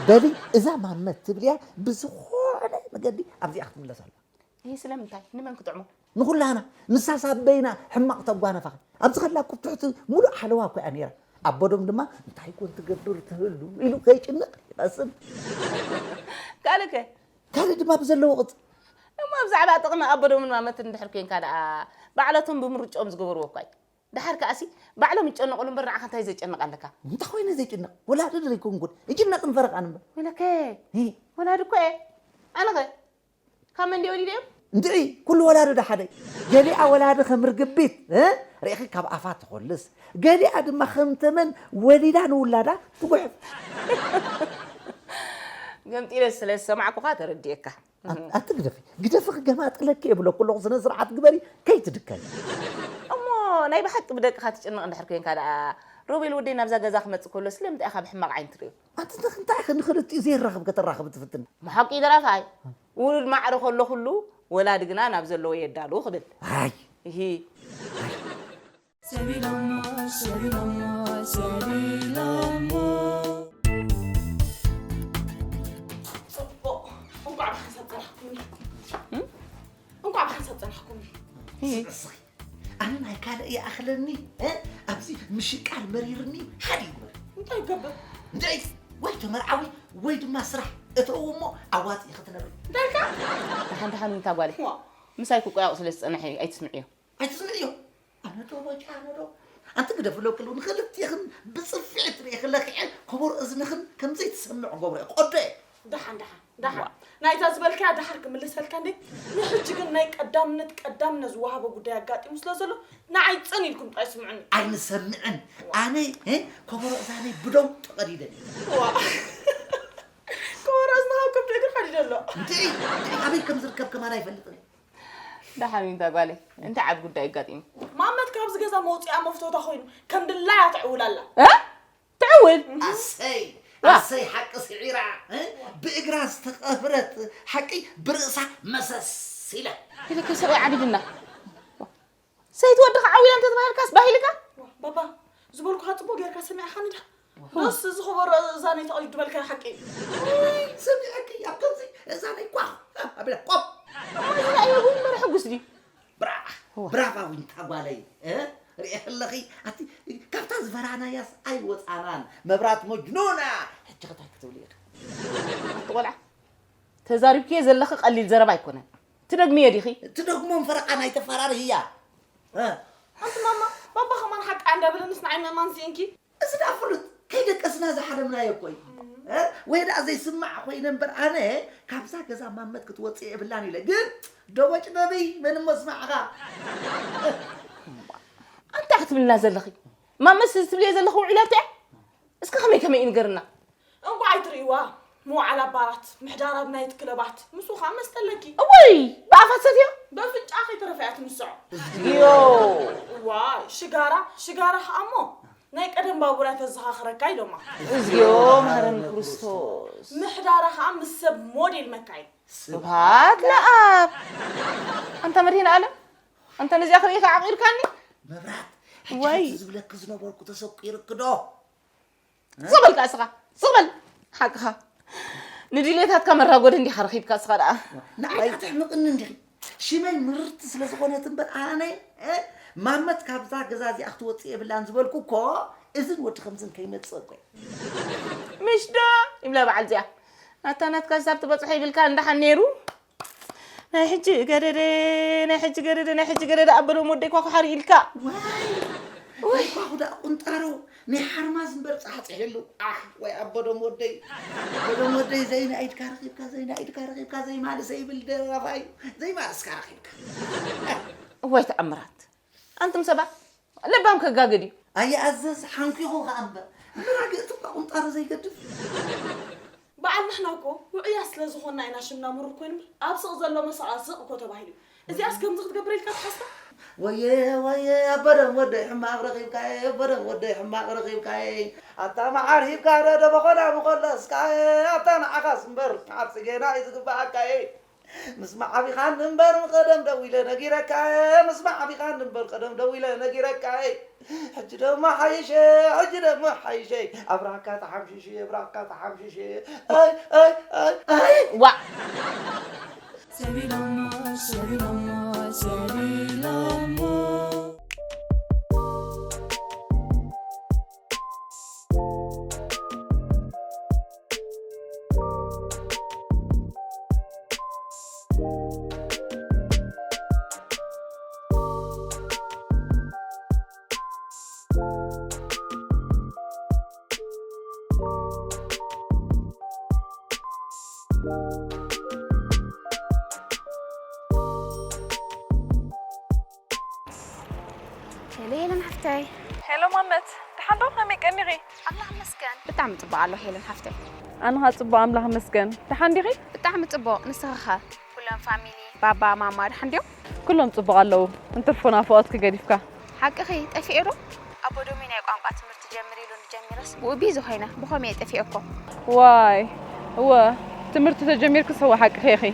በሊ፣ እዛ ማመት ትብልያ ብዝኾነ መገዲ ኣብዚኣ ክትምለስ ኣለዋ። ይህ ስለምንታይ? ንመን ክጥዕሞ? ንኹላና። ንሳስ ኣበይና ሕማቕ ተጓነፋ። ኣብዚ ከላ እኮ ትሕቲ ሙሉእ ሓለዋ እኮ እያ ነይራ። ኣቦዶም ድማ እንታይ ኮን ትገብር ትህሉ ኢሉ ከይጭነቕ ይቐስን። ካልእ ከ? ካልእ ድማ ብዘለዎ ቅጽ። እሞ ብዛዕባ ጥቕሚ ኣቦዶምን ማመትን እንድሕር ኮይንካ ደኣ፣ ባዕለቶም ብምርጭኦም ዝገበርዎ እኳ እዩ። ደሓር ከኣሲ፣ ባዕሎም ይጨነቑሉ እምበር ንዓኻ እንታይ ዘጨንቕ ኣለካ? እንታይ ኮይነ ዘይጭነቕ? ወላዲ ዶ ኣይኮንኩን? ይጭነቕን ፈረቓን እምበር። ወለከ፣ ሂ። ወላዲ እኮ እየ። ኣነኸ? ካብ መን ድየ ወሊደዮም? እንድዒ፣ ኩሉ ወላዲ ዶ ሓደ? ገሊኣ ወላዲ ከም ርግቢት፣ እ? ርኢኺ ካብ ኣፋ ትኾልስ። ገሊኣ ድማ ከም ተመን ወሊዳ ንውላዳ ትጉሕፍ። ገምጢለ ስለ ዝሰማዕኩኻ ተረዲኤካ። ኣት-፣ ኣቲ ግደፊ፣ ግደፊ ክገማጥለኪ እየ ብለኩ ኣለኹ፣ ስነ ስርዓት ግበሪ፣ ከይትድከሚ። እሞ ናይ ብሓቂ ብደቅኻ ትጭነቕ እንድሕር ኮይንካ ደኣ፣ ሮቤል ወደይ ናብዛ ገዛ ክመጽእ ከሎ ስለምንታይ ኢኻ ብሕማቕ ዓይኒ ትርእዮ? ኣቲ ንኽ-፣ እንታይ ኢኺ ንኽልቲኡ ዘይራኸብ ከተራኽቢ ትፍትን? ብሓቂ ደራፋይ፣ ውሉድ ማዕረ ከሎ ኩሉ ወላዲ ግና ናብ ዘለዎ የዳሉ ክብል። ኣይ። እሂ። ሰቢሎሞ፣ ሰቢሎሞ፣ ሰቢሎሞ። ጽቡቕ። እንቋዕ ብሓንሳብ ጸናሕኩምኒ። እም? እንቋዕ ብሓንሳብ ጸናሕኩምኒ። እሂ። ስቕ፣ ስቕ። ኣነ ናይ ካልእ ይኣኽለኒ፣ እ? ኣብዚ ምሽቃል መሪርኒ፣ ሓደ ይግበር። እንታይ ይገብር? እንታይ? ወይ ተመርዓዊ፣ ወይ ድማ ስራሕ እተው እሞ ኣዋፂ ክትነብሪ። እንታይ ኢልካ? ደሓን፣ ደሓን፣ ዊንታ ጓለይ። ዋ። ምሳይ ክቆያቑ ስለ ዝጸንሐ እዩ፣ ኣይትስምዕዮ። ኣይትስምዕዮ። ኣነ ዶ ወጪ፣ ኣነ ዶ። ኣንቲ ግደፍ ለክሉ፣ ንኽልቲኽን ብጽፊዕት ርእየ ክለክዐ፣ ከበሮ እዝንኽን ከም ዘይትሰምዕ ገብረ፣ ቆደ። ደሓን፣ ደሓን፣ ደሓን። ዋ። ናይታ ዝበልካያ ደሓር ክምልሰልካ እንዴ? ንሕጂ ግን ናይ ቀዳምነት፣ ቀዳምነት ዝወሃቦ ጉዳይ ኣጋጢሙ ስለ ዘሎ፣ ንዓይ ጽን ኢልኩም ጥራይ ስምዑኒ። ኣይንሰምዕን። ኣነ፣ እ፣ ከበሮ እዛነይ ብደው ተቐዲደ። ዋ። ከበሮ እዝንኻ ኣብ ከብዲ እግርኻ ድዩ ዘሎ? እንድዒ፣ እንድዒ፣ ኣበይ ከም ዝርከብ ከማን ኣይፈልጥን። ደሓን ዊንታ ጓለይ፣ እንታይ ዓቢ ጉዳይ ኣጋጢሙ? ማመት ካብዚ ገዛ መውጽኣ መፍተውታ ኮይኑ፣ ከም ድላያ ትዕውል ኣላ። እ? ትዕውል? ኣሰይ፣ ዋ። ኣሰይ፣ ሓቂ ስዒራ፣ እ? ብእግራ ዝተቐብረት ሓቂ ብርእሳ መሰስ ኢላ። ኢልኪ ስቕ ዓቢድና። ሰይቲ ወድኻ ዓዊላ እንተተባሃልካስ ባህ ኢልካ? ባባ፣ ዝበልኩኻ ጽቡቕ ጌርካ ሰሚዕኻኒ ድኻ? ዶስ እዚ ከበሮ እዛ ናይ ተቐዲዱ ዝበልካዮ ሓቂ እዩ? ውይ፣ ሰሚዐኪ፣ ኣብ ከምዚ እዛ ናይ ኳኽ ኣቢላ ቆብ። እሞ እዚ ናይ እውን በረ ሕጉስ ድዩ? ብራ-፣ ዋ። ብራቫ ዊንታ ጓለይ፣ እ? ርኤ ከለኺ፣ ኣቲ ካብታ ዝፈራናያስ ኣይወጻናን። መብራት መጅኑና። ሕጂ ከ እንታይ ክትብሊ ኢኺ? ኣቲ ቆልዓ፣ ተዛሪብክዮ ዘለኺ ቀሊል ዘረባ ኣይኮነን። ትደግምዮ ዲኺ? ትደግሞም ፈረቓ ናይ ተፈራርህያ። እ? ኣንቲ ማማ፣ ባባ ከማን ሓቂ እንዳበለንስ ንዓይ ምእማን ስኢንኪ? እዚ ደኣ ፍሉጥ፣ ከይደቀስና ዝሓለምናዮ እኮ እዩ። እ? ወይ ደኣ ዘይስማዕ ኮይነ እምበር ኣነ ካብዛ ገዛ ማመት ክትወጽእ የብላን ኢለ። ግን ደቦጭ ነብይ መን እሞ ስማዕኻ? ኣንታ ክትብልና ዘለኺ? ማመስ እዚ ትብልዮ ዘለኺ ውዒላቶ እያ? እስከ ከመይ ከመይ እዩ ንገርና። እንቋዕ ኣይትርእይዋ፣ መውዓል ኣብ ባራት፣ ምሕዳር ኣብ ናይት ክለባት፣ ምስኡ ኸዓ መስተ ኣለኪ። እወይ! ብኣፋ ትሰትዮ? በፍንጫ ከይተረፈ እያ ትንስዖ። ዮ! ዋይ፣ ሽጋራ፣ ሽጋራ ኸዓ እሞ፣ ናይ ቀደም ባቡር እያ ተዘኻኽረካ ኢሎማ። እዝዮ መሃረኒ ክርስቶስ። ምሕዳራ ኸዓ ምስ ሰብ ሞዴል መካይን። ስብሃት ለኣብ። ኣንታ መድህን ኣለም፣ ኣንታ ነዚኣ ክርኢ ከዓቒርካኒ። መብራት ወይ። ሕጂ ዝብለኪ ዝነበርኩ ተሰቂርክ ዶ? ስቕ በል ከኣ እስኻ፣ ስቕ በል። ሓቅኻ። ንድሌታትካ መራጎዲ እንዲኻ ረኺብካ እስኻ ደኣ። ንዓይ ተሕምቕኒ እንዲኺ። ሽመይ ምርርቲ ስለ ዝኾነት እምበር ኣነ እ፣ ማመት ካብዛ ገዛ እዚኣ ክትወፅእ የብላን ዝበልኩ እኮ እዝን ወዲ ከምዝን ከይመፅእ እኮ እዩ። ምሽ ዶ ይብላ በዓል እዚኣ። ናታ ናትካ ክሳብ ትበፅሖ ይብልካ እንዳሓን ነይሩ። ናይ ሕጂ ገደደ፣ ናይ ሕጂ ገደደ፣ ናይ ሕጂ ገደደ ኣበሎም ወደይ ኳኩሓር ኢልካ። ዋይ ኳኹ ደኣ ቁንጣሮ ናይ ሓርማዝ እምበር ፃሕፂሕሉ። ኣሕ ወይ ኣቦዶም ወደይ፣ ኣቦዶም ወደይ ዘይናኢድካ ረኺብካ ዘይናኢድካ ረኺብካ ዘይማልሰ ይብል ደራፋይ። ዘይማልስካ ረኺብካ። እዋይ ተኣምራት። ኣንቱም ሰባት ለባም ከጋግድ እዩ። ኣየኣዘዝ ሓንኪኹ ከኣ እምበር ምራግእቲ እኳ ቁንጣሮ ዘይገድፍ። በዓል ንሕና እኮ ውዑያት ስለ ዝኾንና ኢና ሽምና ምሩር ኮይኑ እምበር ኣብ ስቕ ዘሎ መሳቓ ስቕ እኮ ተባሂሉ እዩ። እዚኣስ ከምዚ ክትገብር ኢልካ ትሓስባ? ወየ ወየ ኣበደም ወደይ ሕማቕ ረኺብካየ ኣበደም ወደይ ሕማቕ ረኺብካየ ኣታ መዓር ሂብካ ዶ ደበኾና ምኾለስካየ ኣታ ንዓኻስ እምበር መዓር ጽጌና እዩ ዝግብኣካየ ምስ መዓቢኻን እምበር ቀደም ደዊለ ነጊረካየ ምስ መዓቢኻን እምበር ቀደም ደዊለ ነጊረካየ ሕጂ ደሞ ሓይሸ ሕጂ ደሞ ሓይሸ ኣብራካ ተሓምሽሽ ኣብራካ ተሓምሽሽ ኣይ ኣይ ኣይ ኣይ ዋ ሰቢሎሞ ሰቢሎሞ ሰቢሎሞ ሄሎ ሄለን ሓፍተይ። ሄሎ ማመት፣ ደሓን ዶ? ከመይ ቀኒኺ? ኣምላኽ ይመስገን ብጣዕሚ ጽቡቕ ኣሎ ሄለን ሓፍተይ። ኣነ ኸኣ ጽቡቕ ኣምላኽ ይመስገን። ደሓን ዲኺ? ብጣዕሚ ጽቡቕ፣ ንስኺ ኸ? ኩሎም ፋሚሊ፣ ባባ፣ ማማ ደሓን ድዮም? ኩሎም ጽቡቕ ኣለዉ። እንትርፎ ናፍቖትኪ ገዲፍካ። ሓቅኺ፣ ጠፊኤ ዶ? ኣቦ ዶሚ ናይ ቋንቋ ትምህርቲ ጀምር ኢሉኒ ጀሚረስ ብኡ ቢዚ ኮይነ፣ ብኸምኡ እየ ጠፊኤ እኮ። ዋይ፣ እወ፣ ትምህርቲ ተጀሚርክስ እወ ሓቅኺ ኢኺ።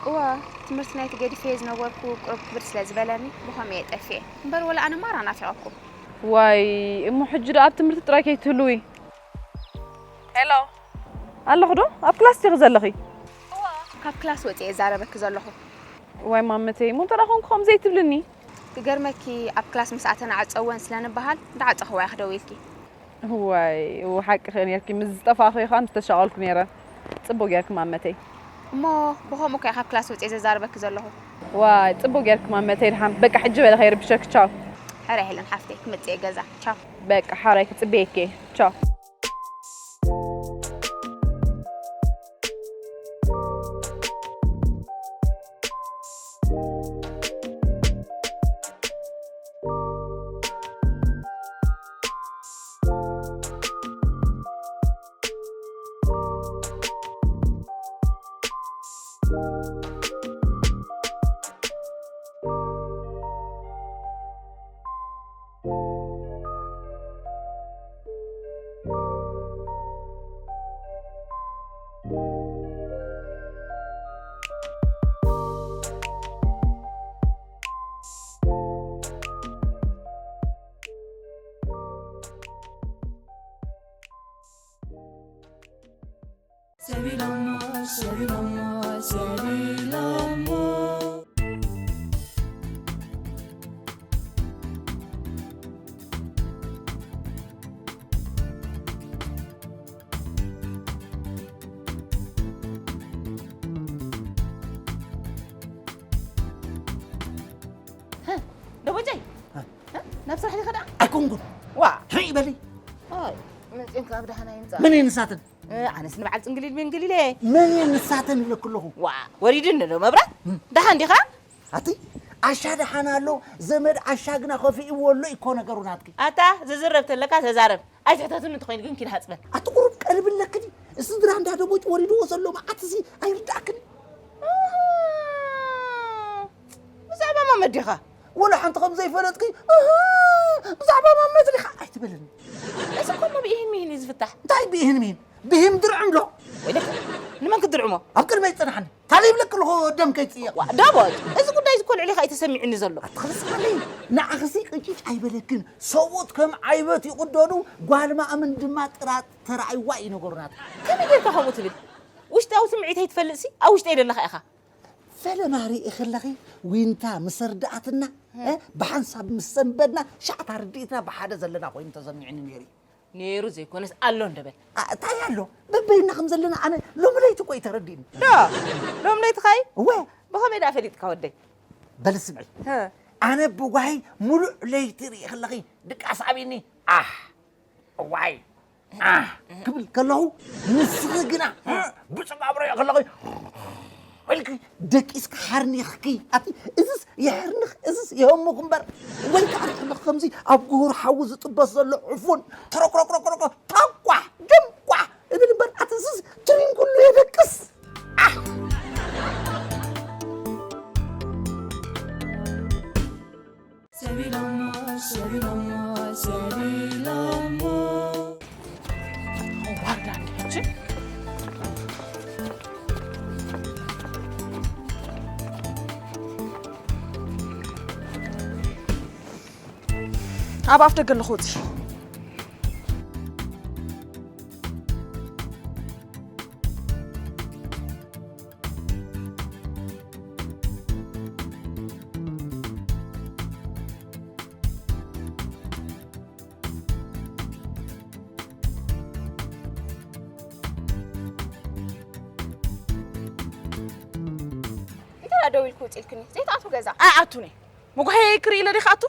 እወ፣ ትምህርቲ ናይቲ ገዲፈዮ ዝነበርኩ ቁሩብ ክብድ ስለ ዝበለኒ ብኸምኡ እየ ጠፊኤ። እምበር ወላ ኣነ ማራ ናፊቐኩም። ዋይ፣ እሞ ሕጂ ዶ ኣብ ትምህርቲ ጥራይ ከይትህልዊ? ሄሎ። ኣለኹ ዶ? ኣብ ክላስ ዲኺ ዘለኺ? እወ፣ ካብ ክላስ ወጺኤ እዛረበኪ ዘለኹ። ዋይ ማመተይ፣ እሞ እንተ ደኣ ኾንኩ ከምዚ ኣይትብልኒ። ክገርመኪ ኣብ ክላስ ምስ ኣተን ዓጸወን ስለ ንበሃል እንዳዓጸኽዋ ኢኺ ደው ኢልኪ። እዋይ እወ ሓቅኺ ኔርኪ ምስ ዝጠፋእኽዮ ኸኣ ምስ ተሻቐልኩ ኔረ። ጽቡቕ ጌርኪ ማመተይ። እሞ ብኸምኡ እኮ እየ ካብ ክላስ ወጺኤ ዘዛርበኪ ዘለኹ። ዋይ ጽቡቕ ጌርኪ ማመተይ ድሓን በቃ ሕጂ በለ ከይርብሸኪ ቻው። ሕራይ ሄለን ሓፍተይ ክመጽእ እየ ገዛ ቻው። በቃ ሓራይ ክጽበየኪ እየ ቻው። ሰቢሎሞ ሰቢሎሞ ሰቢሎሞ ደቦጨይ ናብ ስራሕ ዲኻ ደኣ ኣይኮንኩን። ዋ ርእ በለይ። መፂንካ ኣብ ደሃና ይምፃ። መን እየን ንሳተን? ኣነስ ንበዓል ፅንግሊል ቤንግሊል እየ። መን እየን ንሳተን ይብለኪ ኣለኹ። ዋ ወሪድኒ ዶ መብራት? ደሓን ዲኻ? ኣቲ ዓሻ ደሓን ኣሎ። ዘመድ ዓሻ ግና ከፊእዎ ኣሎ እኮ ነገሩ ናትኪ። ኣታ ዝዝረብ ተለካ ተዛረብ። ኣይትሕተትኒ እንተኾይኑ ግን ኪድ ሃፅበን። ኣቲ ቁሩብ ቀልቢ ኣለኪ ድዩ? ስድራ እንዳ ደቦጭ ወሪድዎ ዘሎ መዓት እዚ ኣይርዳእክን። ብዛዕባ ማመት ዲኻ? ወላ ሓንቲ ከም ዘይፈለጥኪ፣ "እህ፣ ብዛዕባ ማመት ዲኻ?" ኣይትበልኒ። እዚ እኮ እሞ ብኢሂን ሚሂን እዩ ዝፍታሕ። እንታይ ብኢሂን ሚሂን? ብሂም ድርዕም ዶ? ወይለካ፣ ንመን ክትድርዕሞ? ኣብ ቅድመይ ጽናሕኒ። ታዲያ ይብለኪ ኣለኹ፣ ደም ከይጽየቕ። ዋ፣ ዳቦ፣ እዚ ጉዳይ እኮ ልዕሊኻ እዩ ተሰሚዑኒ ዘሎ። ኣትኽልስኻለይ፣ ንዓኽሲ ቅጭጭ ኣይበለክን። ሰብኡት ከም ዓይበት ይቕደዱ፣ ጓል ማእምን ድማ ጥራጥ ተራእይዋ እዩ ነገሩ ናትካ። ከመይ ጌርካ ከምኡ ትብል? ውሽጣዊ ስምዒተይ ትፈልጥሲ፣ ኣብ ውሽጠይ ዘለኻ ኢኻ። ፈለማ ርኢኺ ኣለኺ፣ ዊንታ ምስ ኣርድኣትና፣ እ፣ ብሓንሳብ ምስ ሰንበድና፣ ሻዕታ ርድኢትና ብሓደ ዘለና ኮይኑ ተሰሚዑኒ ነይሩ። ነይሩ ዘይኮነስ ኣሎ እንደ በል። ኣ፣ እንታይ ኣሎ? በበይና ከም ዘለና ኣነ ሎሚ ለይቲ እኮ እዩ ተረዲእኒ። ዶ? ሎም ለይትኻይ? እወ። ብኸመይ ደኣ ፈሊጥካ ወደይ? በል ስምዒ። ሀ። ኣነ ብጓሂ ሙሉእ ለይቲ ርኢ ከለኺ ድቃስ ኣብኒ። ኣሕ፣ እዋይ፣ ኣሕ ክብል ከለኹ ንስኺ ግና ብጽጋብ ርእዮ ከለኺ ኢልኪ ደቂስኪ ሓርኒኽኪ። ኣቲ እዝስ የሕርንኽ፣ እዝስ የህሙኽ እምበር። ወይ ከዓ ርሕምኽ ከምዚ ኣብ ጉሁር ሓዊ ዝጥበስ ዘሎ ዕፉን ተረኩረኩረኩረኩ ታኳሕ ድምኳሕ እብል እምበር። ኣቲ እዝስ ትሪንጉሉ የደቅስ። ኣሕ! ሰቢሎሞ፣ ሰቢሎሞ፣ ሰቢሎሞ። ዋርዳ እንዲች። ኣብ ኣፍ ደገ ኣለኹ፣ ውፂ። እንታይ ደኣ ደው ኢልኪ ውጽእ ኢልክኒ? ዘይትኣትዊ ገዛ። ኣይኣቱን እየ። መጓህየይ ክርኢ ኢለ ዲኻ ኣቱ?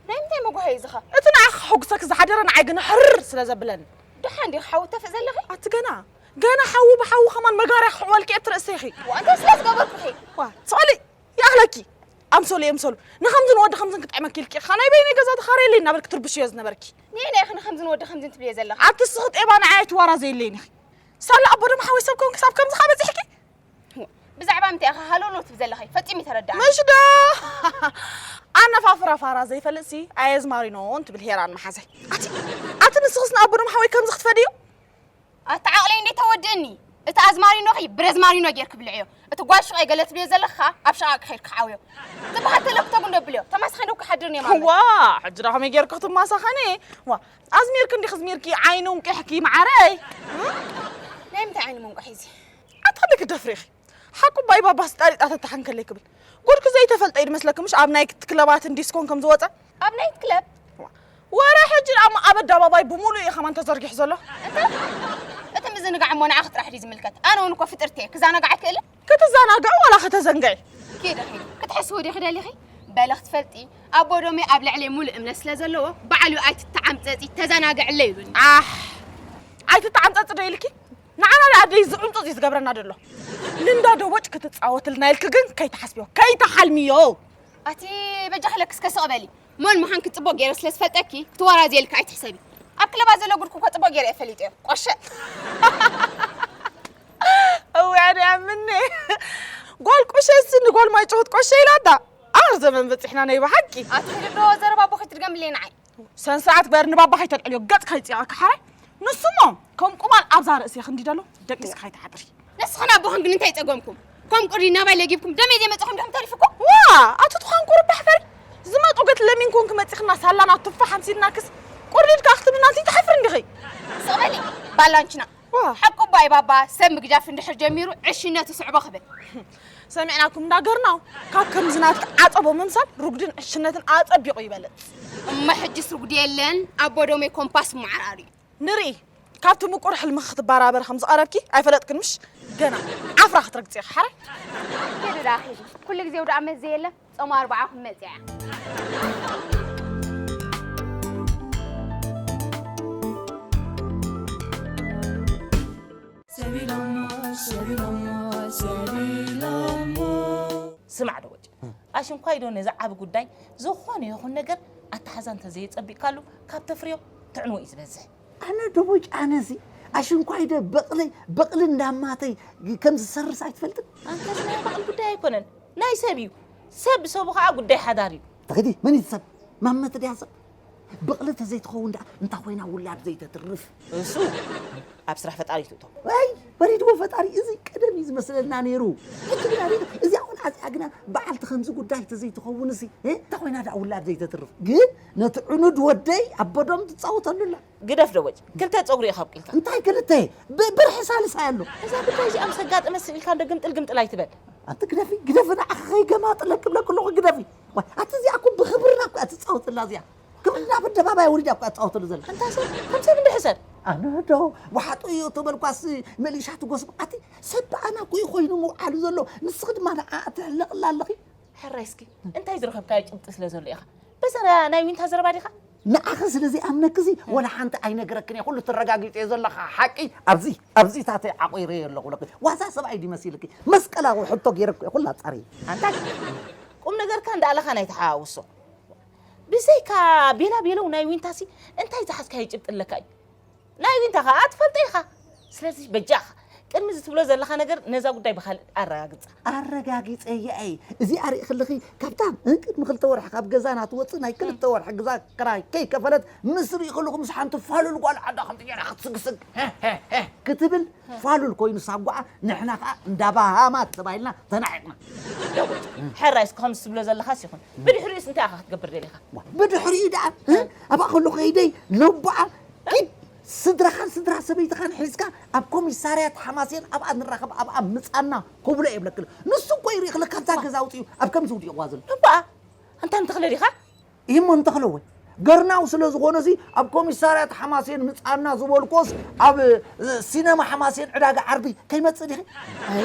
ናይ ምንታይ መጓህየይ እዚ ኸ? እቲ ንዓኺ ከሐጉሰኪ ዝሓደረ ንዓይ ግን ሕርር ስለ ዘብለኒ። ደሓን ዲኺ ሓዊ ተፍእ ዘለኺ? ኣቲ ገና፣ ገና ሓዊ ብሓዊ ከማን መጋርያ ክሕወልኪ እየ እቲ ርእሰይኺ። ዋ፣ እንታይ ስለ ዝገበርኩኺ? ዋ፣ ስቐሊ፣ ይኣኽለኪ። ኣምሰሉ የምሰሉ። ንኸምዝን ወዲ ኸምዝን ክጥዕመኪ ኢልኪ ኢኻ ናይ በይነይ ገዛ ተኻርየለይ እናበልኪ ትርብሽዮ ዝነበርኪ። ንየናይ ኢኺ ንኸምዝን ወዲ ኸምዝን ትብልዮ ዘለኺ? ኣቲ እስኺ ጤባ ንዓይ ኣይትዋራዘይለይን ኢኺ። ሳላ ኣቦ ደም ሓወይ ሰብ ኮንኪ ሳብ ከምዚ ኸኣ በጺሕኪ? ብዛዕባ ምንታይ ኢኻ ሃሎሎ ትብል ዘለኺ? ፈጺሙ ኣይተረድኣን። ምሽ ዶ? ኣነፋፍራ ፋራ ዘይፈልጥሲ ኣየዝማሪኖን ትብል ሄራን መሓዛይ። ኣቲ፣ ኣቲ ንስኽስ ንኣቦ ደም ሓወይ ከምዚ ክትፈድዮ? ኣታ ዓቕለይ እንዴ ተወድእኒ። እቲ ኣዝማሪኖኺ ብረዝማሪኖ ጌርኪ ብልዕዮ። እቲ ጓል ሹቐይ ገለ ትብልዮ ዘለኺ ኸኣ ኣብ ሸቓቕ ክኸይድ ክዓብዮ። ትበሃል ተለክቶ ጉንዶ ብልዮ። ተማስኸን እኮ ሓድርን የማነ። ዋ፣ ሕጂ ዳ ከመይ ጌርኪ ክትማሳኸኒ? ዋ፣ ኣዝሚርኪ እንዲኺ ኣዝሚርኪ ዓይኒ እንቂሕኪ መዓረይ። ናይ ምንታይ ዓይኒ መንቋሒ እዚ? ኣታ እንዲ ክትደፍሪ ኢኺ። ሓቁ ባይ ባባስ ጣሪጣ ተታሓንከለይ ክብል። ጉድኪ ዘይተፈልጠ እዩ ዝመስለኪ ምሽ ኣብ ናይ ክለባትን ዲስኮን ከም ዝወጸ? ኣብ ናይት ክለብ? ወረ ሕጂ ደኣ ኣብ ኣደባባይ ብምሉእ እዩ ከማን ተዘርጊሑ ዘሎ። እንታይ? እቲ ምዝንጋዕ እሞ ንዓኺ ጥራሕ ድዩ ዝምልከት? ኣነ እውን እኮ ፍጥርቲ እየ፣ ክዘናጋዕ ኣይክእልን። ክትዘናግዒ ዋላ ከተዘንግዒ? ኪዲ ኪዲ፣ ክትሕስዊ ዲኺ ደሊኺ? በሊ ክትፈልጢ፣ ኣቦ ዶሜ ኣብ ልዕለይ ሙሉእ እምነት ስለ ዘለዎ፣ ባዕሉ ኣይትተዓምጸጺ፣ ተዘናግዕለይ ኢሉኒ። ኣሕ! ኣይትተዓምጸጺ ዶ ኢልኪ? ንዓና ደኣ ደይ ዝዕምጹጽ እዩ ዝገብረና ዘሎ። ንእንዳ ደቦጭ ክትጻወትልና ኢልኪ ግን ከይትሓስብዮ፣ ከይትሓልምዮ። ኣቲ በጃኺ ለክስከ ስቕ በሊ። መን ምዃንኪ ጽቡቕ ገይረ ስለ ዝፈልጠኪ፣ ክትወራዝየልኪ ኣይትሕሰቢ። ኣብ ክለባት ዘሎ ጉድኪ እኮ ጽቡቕ ገይረ እየ ፈሊጠዮ። ቆሸ። እዋይ፣ ኣነ ኣምኒ። ጓል ቆሸ እሲ ንጓል ማይ ጭሁት ቆሸ ኢላታ። ኣር ዘመን በጺሕና ናይ ብሓቂ። ኣቲ ዶ ዘረባ ኣቦኺ ትድገምለይ ንዓይ። ሰን ስርዓት ግበር፣ ንባባ ከይተልዕልዮ፣ ገጽ ከይጽየቐካ ሓራይ። ንሱ እሞ ከም ቁማል ኣብዛ ርእሲ ክንዲ ደሎ፣ ደቂስካ ከይትሓድሪ። ንስኽን ኣቦኽን ግን እንታይ ጸገምኩም? ከም ቁሪ ናባይ ለጊብኩም ደመይ ዘይመጻኹም ዲኹም ተሪፍኩም? ዋ፣ ኣቲ ትዃን ቁሩብ ኣሕፈሪ። ዝመጡ ገት ለሚን ኮንክ መጺኽና ሳላና ቱፋሕ ኣምሲልናክስ ቁርዲድ ከኣ ክትብልና ኣንቲ ትሓፍሪ እንዲኺ? ስቕ በሊ፣ ባላንችና። ዋ። ሓቁ ባይ ባባ ሰብ ምግጃፍ እንድሕር ጀሚሩ ዕሽነቱ ስዕቦ ክብል። ሰሚዕናኩም እንዳገርናው። ካብ ከምዚ ናትክ ዓጸቦ ምምሳል ርጉድን ዕሽነትን ኣጸቢቑ ይበልጽ። እሞ ሕጅስ ርጉድ የለን፣ ኣቦ ዶሜ ኮምፓስ ማዕራሪ። ንርኢ፣ ካብቲ ምቁር ሕልምኺ ክትበራበሪ ከም ዝቐረብኪ ኣይፈለጥክን ምሽ? ገና ዓፍራ ክትረግጺ ኢኺ ሓራይ። ኪዲ ደኣ ኪዲ። ኩሉ ግዜ ውድኣ መዘ የለን። ጾም ኣርብዓኹም መጺኣ። ሰቢሎሞ፣ ሰቢሎሞ፣ ሰቢሎሞ። ስማዕ ዶ ወጭ፣ ኣሽንኳይ ዶ ነዚ ዓቢ ጉዳይ ዝኾነ ይኹን ነገር ኣተሓዛ እንተ ዘየጸቢቕካሉ ካብ ተፍርዮ ትዕንዎ እዩ ዝበዝሕ። ኣነ ዶ ወጭ፣ ኣነዚ ኣሽንኳይ ዶ በቕለይ፣ በቕሊ እንዳማተይ ከም ዝሰርስ ኣይትፈልጥን? ኣንተስ ናይ በቕሊ ጉዳይ ኣይኮነን፣ ናይ ሰብ እዩ። ሰብ ብሰቡ ኸኣ ጉዳይ ሓዳር እዩ። ተኸዲ መን እዩ ሰብ? ማመት ድያ ሰብ? ብቕሊ ተዘይትኸውን ደኣ እንታይ ኮይና ውላድ ዘይተትርፍ? እሱ ኣብ ስራሕ ፈጣሪ ትእቶ። ኣይ፣ ፈሪድዎ ፈጣሪ። እዚ ቀደም እዩ ዝመስለና ነይሩ። ሕጂ ግና ሪኢ፣ እዚኣ ቆልዓ እዚኣ ግና በዓልቲ ከምዚ ጉዳይ ተዘይትኸውን እሲ፣ እ? እንታይ ኮይና ደኣ ውላድ ዘይተትርፍ? ግን ነቲ ዕኑድ ወደይ ኣቦዶም ትጻወተሉ ኣላ። ግደፍ ደወጭ፣ ክልተ ጸጉሪ ኢኻ ኣብቂልካ። እንታይ ክልተ? ብ- ብርሒ ሳልሳይ ኣሎ። እዛ ጉዳይ እዚኣ ምስ ኣጋጠመ ስኢልካ እንዶ ግምጥል ግምጥል ኣይትበል። ኣንቲ ግደፊ፣ ግደፊ፣ ንዓኺ ከይገማጥለኪ ብለኪ ኣለኹ፣ ግደፊ። ዋይ፣ ኣቲ እዚኣ እኮ ብኽብርና እኮ እያ ትጻወተላ እዚኣ። ክብርና ኣብ ኣደባባይ ኣውሪዳ እኮ እያ ትጻወተሉ ዘላ። ኣንታ ሰብ፣ ከም ሰብ እንዶ ሕሰብ። ኣነ ዶ ዋሓጦ እዮ ተበልኳስ መሊሻ ትጎስም። ኣቲ ሰብ ብኣና እኮ እዩ ኮይኑ ምውዓሉ ዘሎ። ንስኺ ድማ ንዓ ትሕለቕላ ኣለኺ። ሕራይ እስኪ እንታይ ዝረኸብካዮ ጭብጢ ስለ ዘሎ ኢኻ በዛ ናይ ዊንታ ዘረባ ዲኻ? ንዓኺ ስለ ዘይኣምነኪ እዚ ወላ ሓንቲ ኣይነግረክን እየ። ኩሉ ተረጋጊፁ እየ ዘለኻ ሓቂ ኣብዚ ኣብዚታተይ ዓቑረዮ ኣለኹ ብለኪ። ዋዛ ሰብኣይ ድዩ መሲልኪ? መስቀላዊ ሕቶ ገይረኩ እየ ኩላ ፃርየ። ኣንታ ቁም ነገርካ እንዳኣለኻ ናይ ተሓዋውሶ ብዘይካ ቤላ ቤለው ናይ ዊንታሲ እንታይ ዝሓዝካዮ ጭብጢ ኣለካ እዩ? ናይ ዊንታ ኸኣ ትፈልጦ ኢኻ። ስለዚ በጃኻ ቅድሚ እዚ ትብሎ ዘለኻ ነገር ነዛ ጉዳይ ብኻልእ ኣረጋግጻ። ኣረጋጊጸያ እየ። እዚኣ ርኢኺ ኣለኺ፣ ካብታ ቅድሚ ክልተ ወርሒ ካብ ገዛና ትወጽእ ናይ ክልተ ወርሒ ግዛ ክራይ ከይከፈለት ምስ ርኢኺ ኣለኹ ምስ ሓንቲ ፋሉል ጓል ዓዳ ከምዚ ጌራ ክትስግስግ ሄ ሄ ሄ ክትብል ፋሉል ኮይኑ ሳጓዓ ንሕና ኸኣ እንዳ ባሃማት ተባሂልና ተናዒቕና። ሕራይ እስኪ ከምዚ ትብሎ ዘለኻስ ይኹን ብድሕሪኡስ እንታይ ኢኻ ክትገብር ደሊኻ? ብድሕሪኡ ደኣ ኣብኣ ከሎ ከይደይ ነቦኣ ኪድ ስድራኻን ስድራ ሰበይትኻን ሒዝካ ኣብ ኮሚሳርያት ሓማሴን ኣብኣ ንራኸብ ኣብኣ ምጻና ክብሎ እየ ብለክለ ንሱ እኮ ይርኢ ክለ ካብዛ ገዛ ኣውፅኡ ኣብ ከምዚ ውዲቕዋ ዘሎ እባ ኣንታ ንተኽለ ዲኻ ይህሞ እንተኽለወ ገርናው ስለ ዝኾነ ሲ ኣብ ኮሚሳርያት ሓማሴን ምጻና ዝበልኮስ ኣብ ሲነማ ሓማሴን ዕዳጋ ዓርቢ ከይመጽእ ዲኺ ኣይ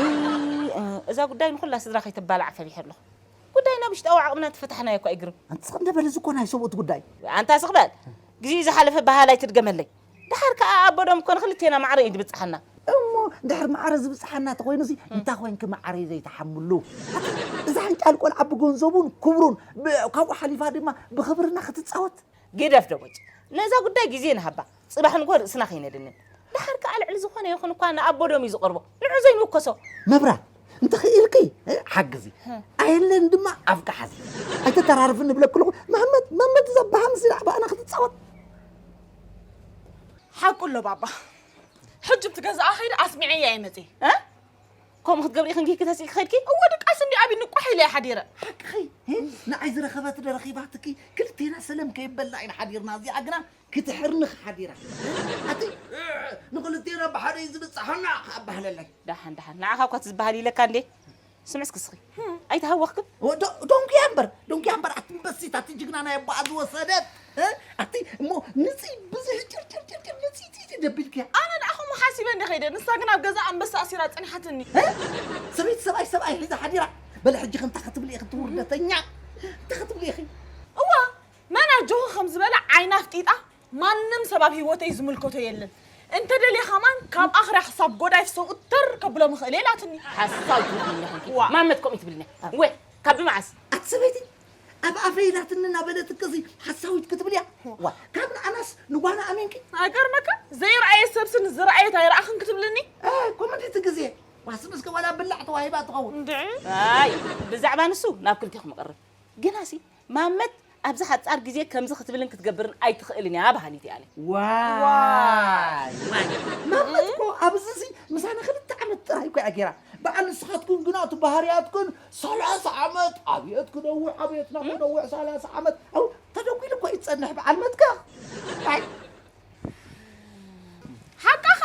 እዛ ጉዳይ ንኹላ ስድራ ከይተባላዕ ፈሪሐ ኣለኹ ጉዳይና ብሽጣዊ ዓቕምና ተፈታሕናዮ እኳ እዩ ግርም። ኣንታ ስቕ እንደ በል እዚ እኮ ናይ ሰብኡት ጉዳይ እዩ። ኣንታ ስቕ በል ግዜ ዝሓለፈ ኣባህላይ ትድገመለይ። ድሓር ከኣ ኣቦ ዶም እኮ ንኽልቴና ማዕረ እዩ ድብጽሓና። እሞ እንድሕር ማዕረ ዝብጽሓና ተኾይኑሲ እንታይ ኾይንኪ ማዕረይ ዘይትሓምሉ? እዛ ሓንጫል ቆልዓ ብገንዘቡን ክብሩን ብ- ካብኡ ሓሊፋ ድማ ብኽብርና ክትጻወት ግደፍ ደቦጭ ነዛ ጉዳይ ግዜ ንሃባ ጽባሕ ንግሆ ርእስና ከይነድንን ደሓር ከኣ ልዕሊ ዝኾነ ይኹን እኳ ንኣቦ ዶም እዩ ዝቐርቦ ንዑ ዘይንውከሶ መብራት እንተኽኢልኪ ሓግዚ ኣየለን ድማ ኣፍካ ሓዚ ኣይተተራርፍኒ ብለክልኹ መመት መመት ዘባሃ ምስ ኢላ ብኣና ክትፃወት ሓቁ ኣሎ ባባ ሕጂ ብቲ ገዛኣ ከይደ ኣስሚዐያ እየ መፅየ ከምኡ ክትገብሪ ኢኽን ኪኪ ተሲእኪ ከድኪ እወ ድቃስ እንዲ ኣብኒ ቋሕ ኢለ እየ ሓዲረ ሓቅኺ ንዓይ ዝረኸበት ዶ ረኺባትኪ ክልቴና ሰለም ከይበልና ኢና ሓዲርና እዚኣ ግና ክትሕርንኽ ሓዲራ ኣቲ ንኽልቴና ብሓደ እዩ ዝብፅሓና ክኣባህለለይ ደሓን ደሓን ንዓኻ እኳ ትዝበሃል ኢለካ እንዴ ስምዕስ ክስኺ ኣይተሃወኽክን ዶ- ዶንጉያ እምበር ዶንጉያ እምበር ኣትንበሲት ኣቲ ጅግና ናይ ኣቦኣ ዝወሰደት እ? ኣቲ እሞ ንፅይ ብዙሕ ጭርጭርጭርጭር ንፅይፅይቲ ደቢልክያ ኣነ ደኣ ከምኡ ሓሲበ እንደ ከይደ ንሳ ግን ኣብ ገዛ ኣንበሳ ኣሲራ ፀኒሓትኒ ሰበይቲ ሰብኣይ ሰብኣይ ሒዛ ሓዲራ በለ ሕጂ ከምታ ክትብሊ ኢኺ ትውርደተኛ እንታ ክትብሊ ኢኺ እዋ መን ኣጆኺ ከም ዝበለ ዓይና ኣፍጢጣ ማንም ሰብ ኣብ ህይወተይ ዝምልከቶ የለን እንተ ደልየ ከማን ካብ ኣኽርያ ክሳብ ጎዳይ ሰብኡት ተር ከብሎም እኽእል እየ ኢላትኒ ሓሳብ ትብልኒ ዋ። ማመት ከምኡ ትብልኒ ወ ካብ ብመዓስ ኣቲ ሰበይቲ ኣብ ኣፈይ ኢላትኒ እናበለትኪ እዚ ሓሳዊት ክትብልያ ዋ ካብ ንኣናስ ንጓና ኣሚንኪ ኣይገርመካ ዘይረኣየ ሰብሲ ንዝረኣየት ኣይረኣኽን ክትብልኒ ኮመንት እቲ ግዜ ዋስም እስከ ዋላ ብላዕ ተዋሂባ ትኸውን እንድዒ ኣይ ብዛዕባ ንሱ ናብ ክልቴኹም እቐርብ ግናሲ ማመት ኣብዚ ሓጻር ግዜ ከምዚ ክትብልን ክትገብርን ኣይትኽእልን እያ በሃሊት እያ ኣነ ዋይ ዋይ ማመት እኮ ኣብዚ እዚ ምሳና ክልተ ዓመት ጥራይ እኮ እያ ገይራ በዓል ንስኻትኩም ግና እቲ ባህርያትክን ሰላሳ ዓመት ኣብየት ክነውሕ ኣብየትና ክነውሕ ሰላሳ ዓመት ኣው ተደጒሉ እኮ ይጸንሕ በዓል መትከኽ ኣይ ሓቃኻ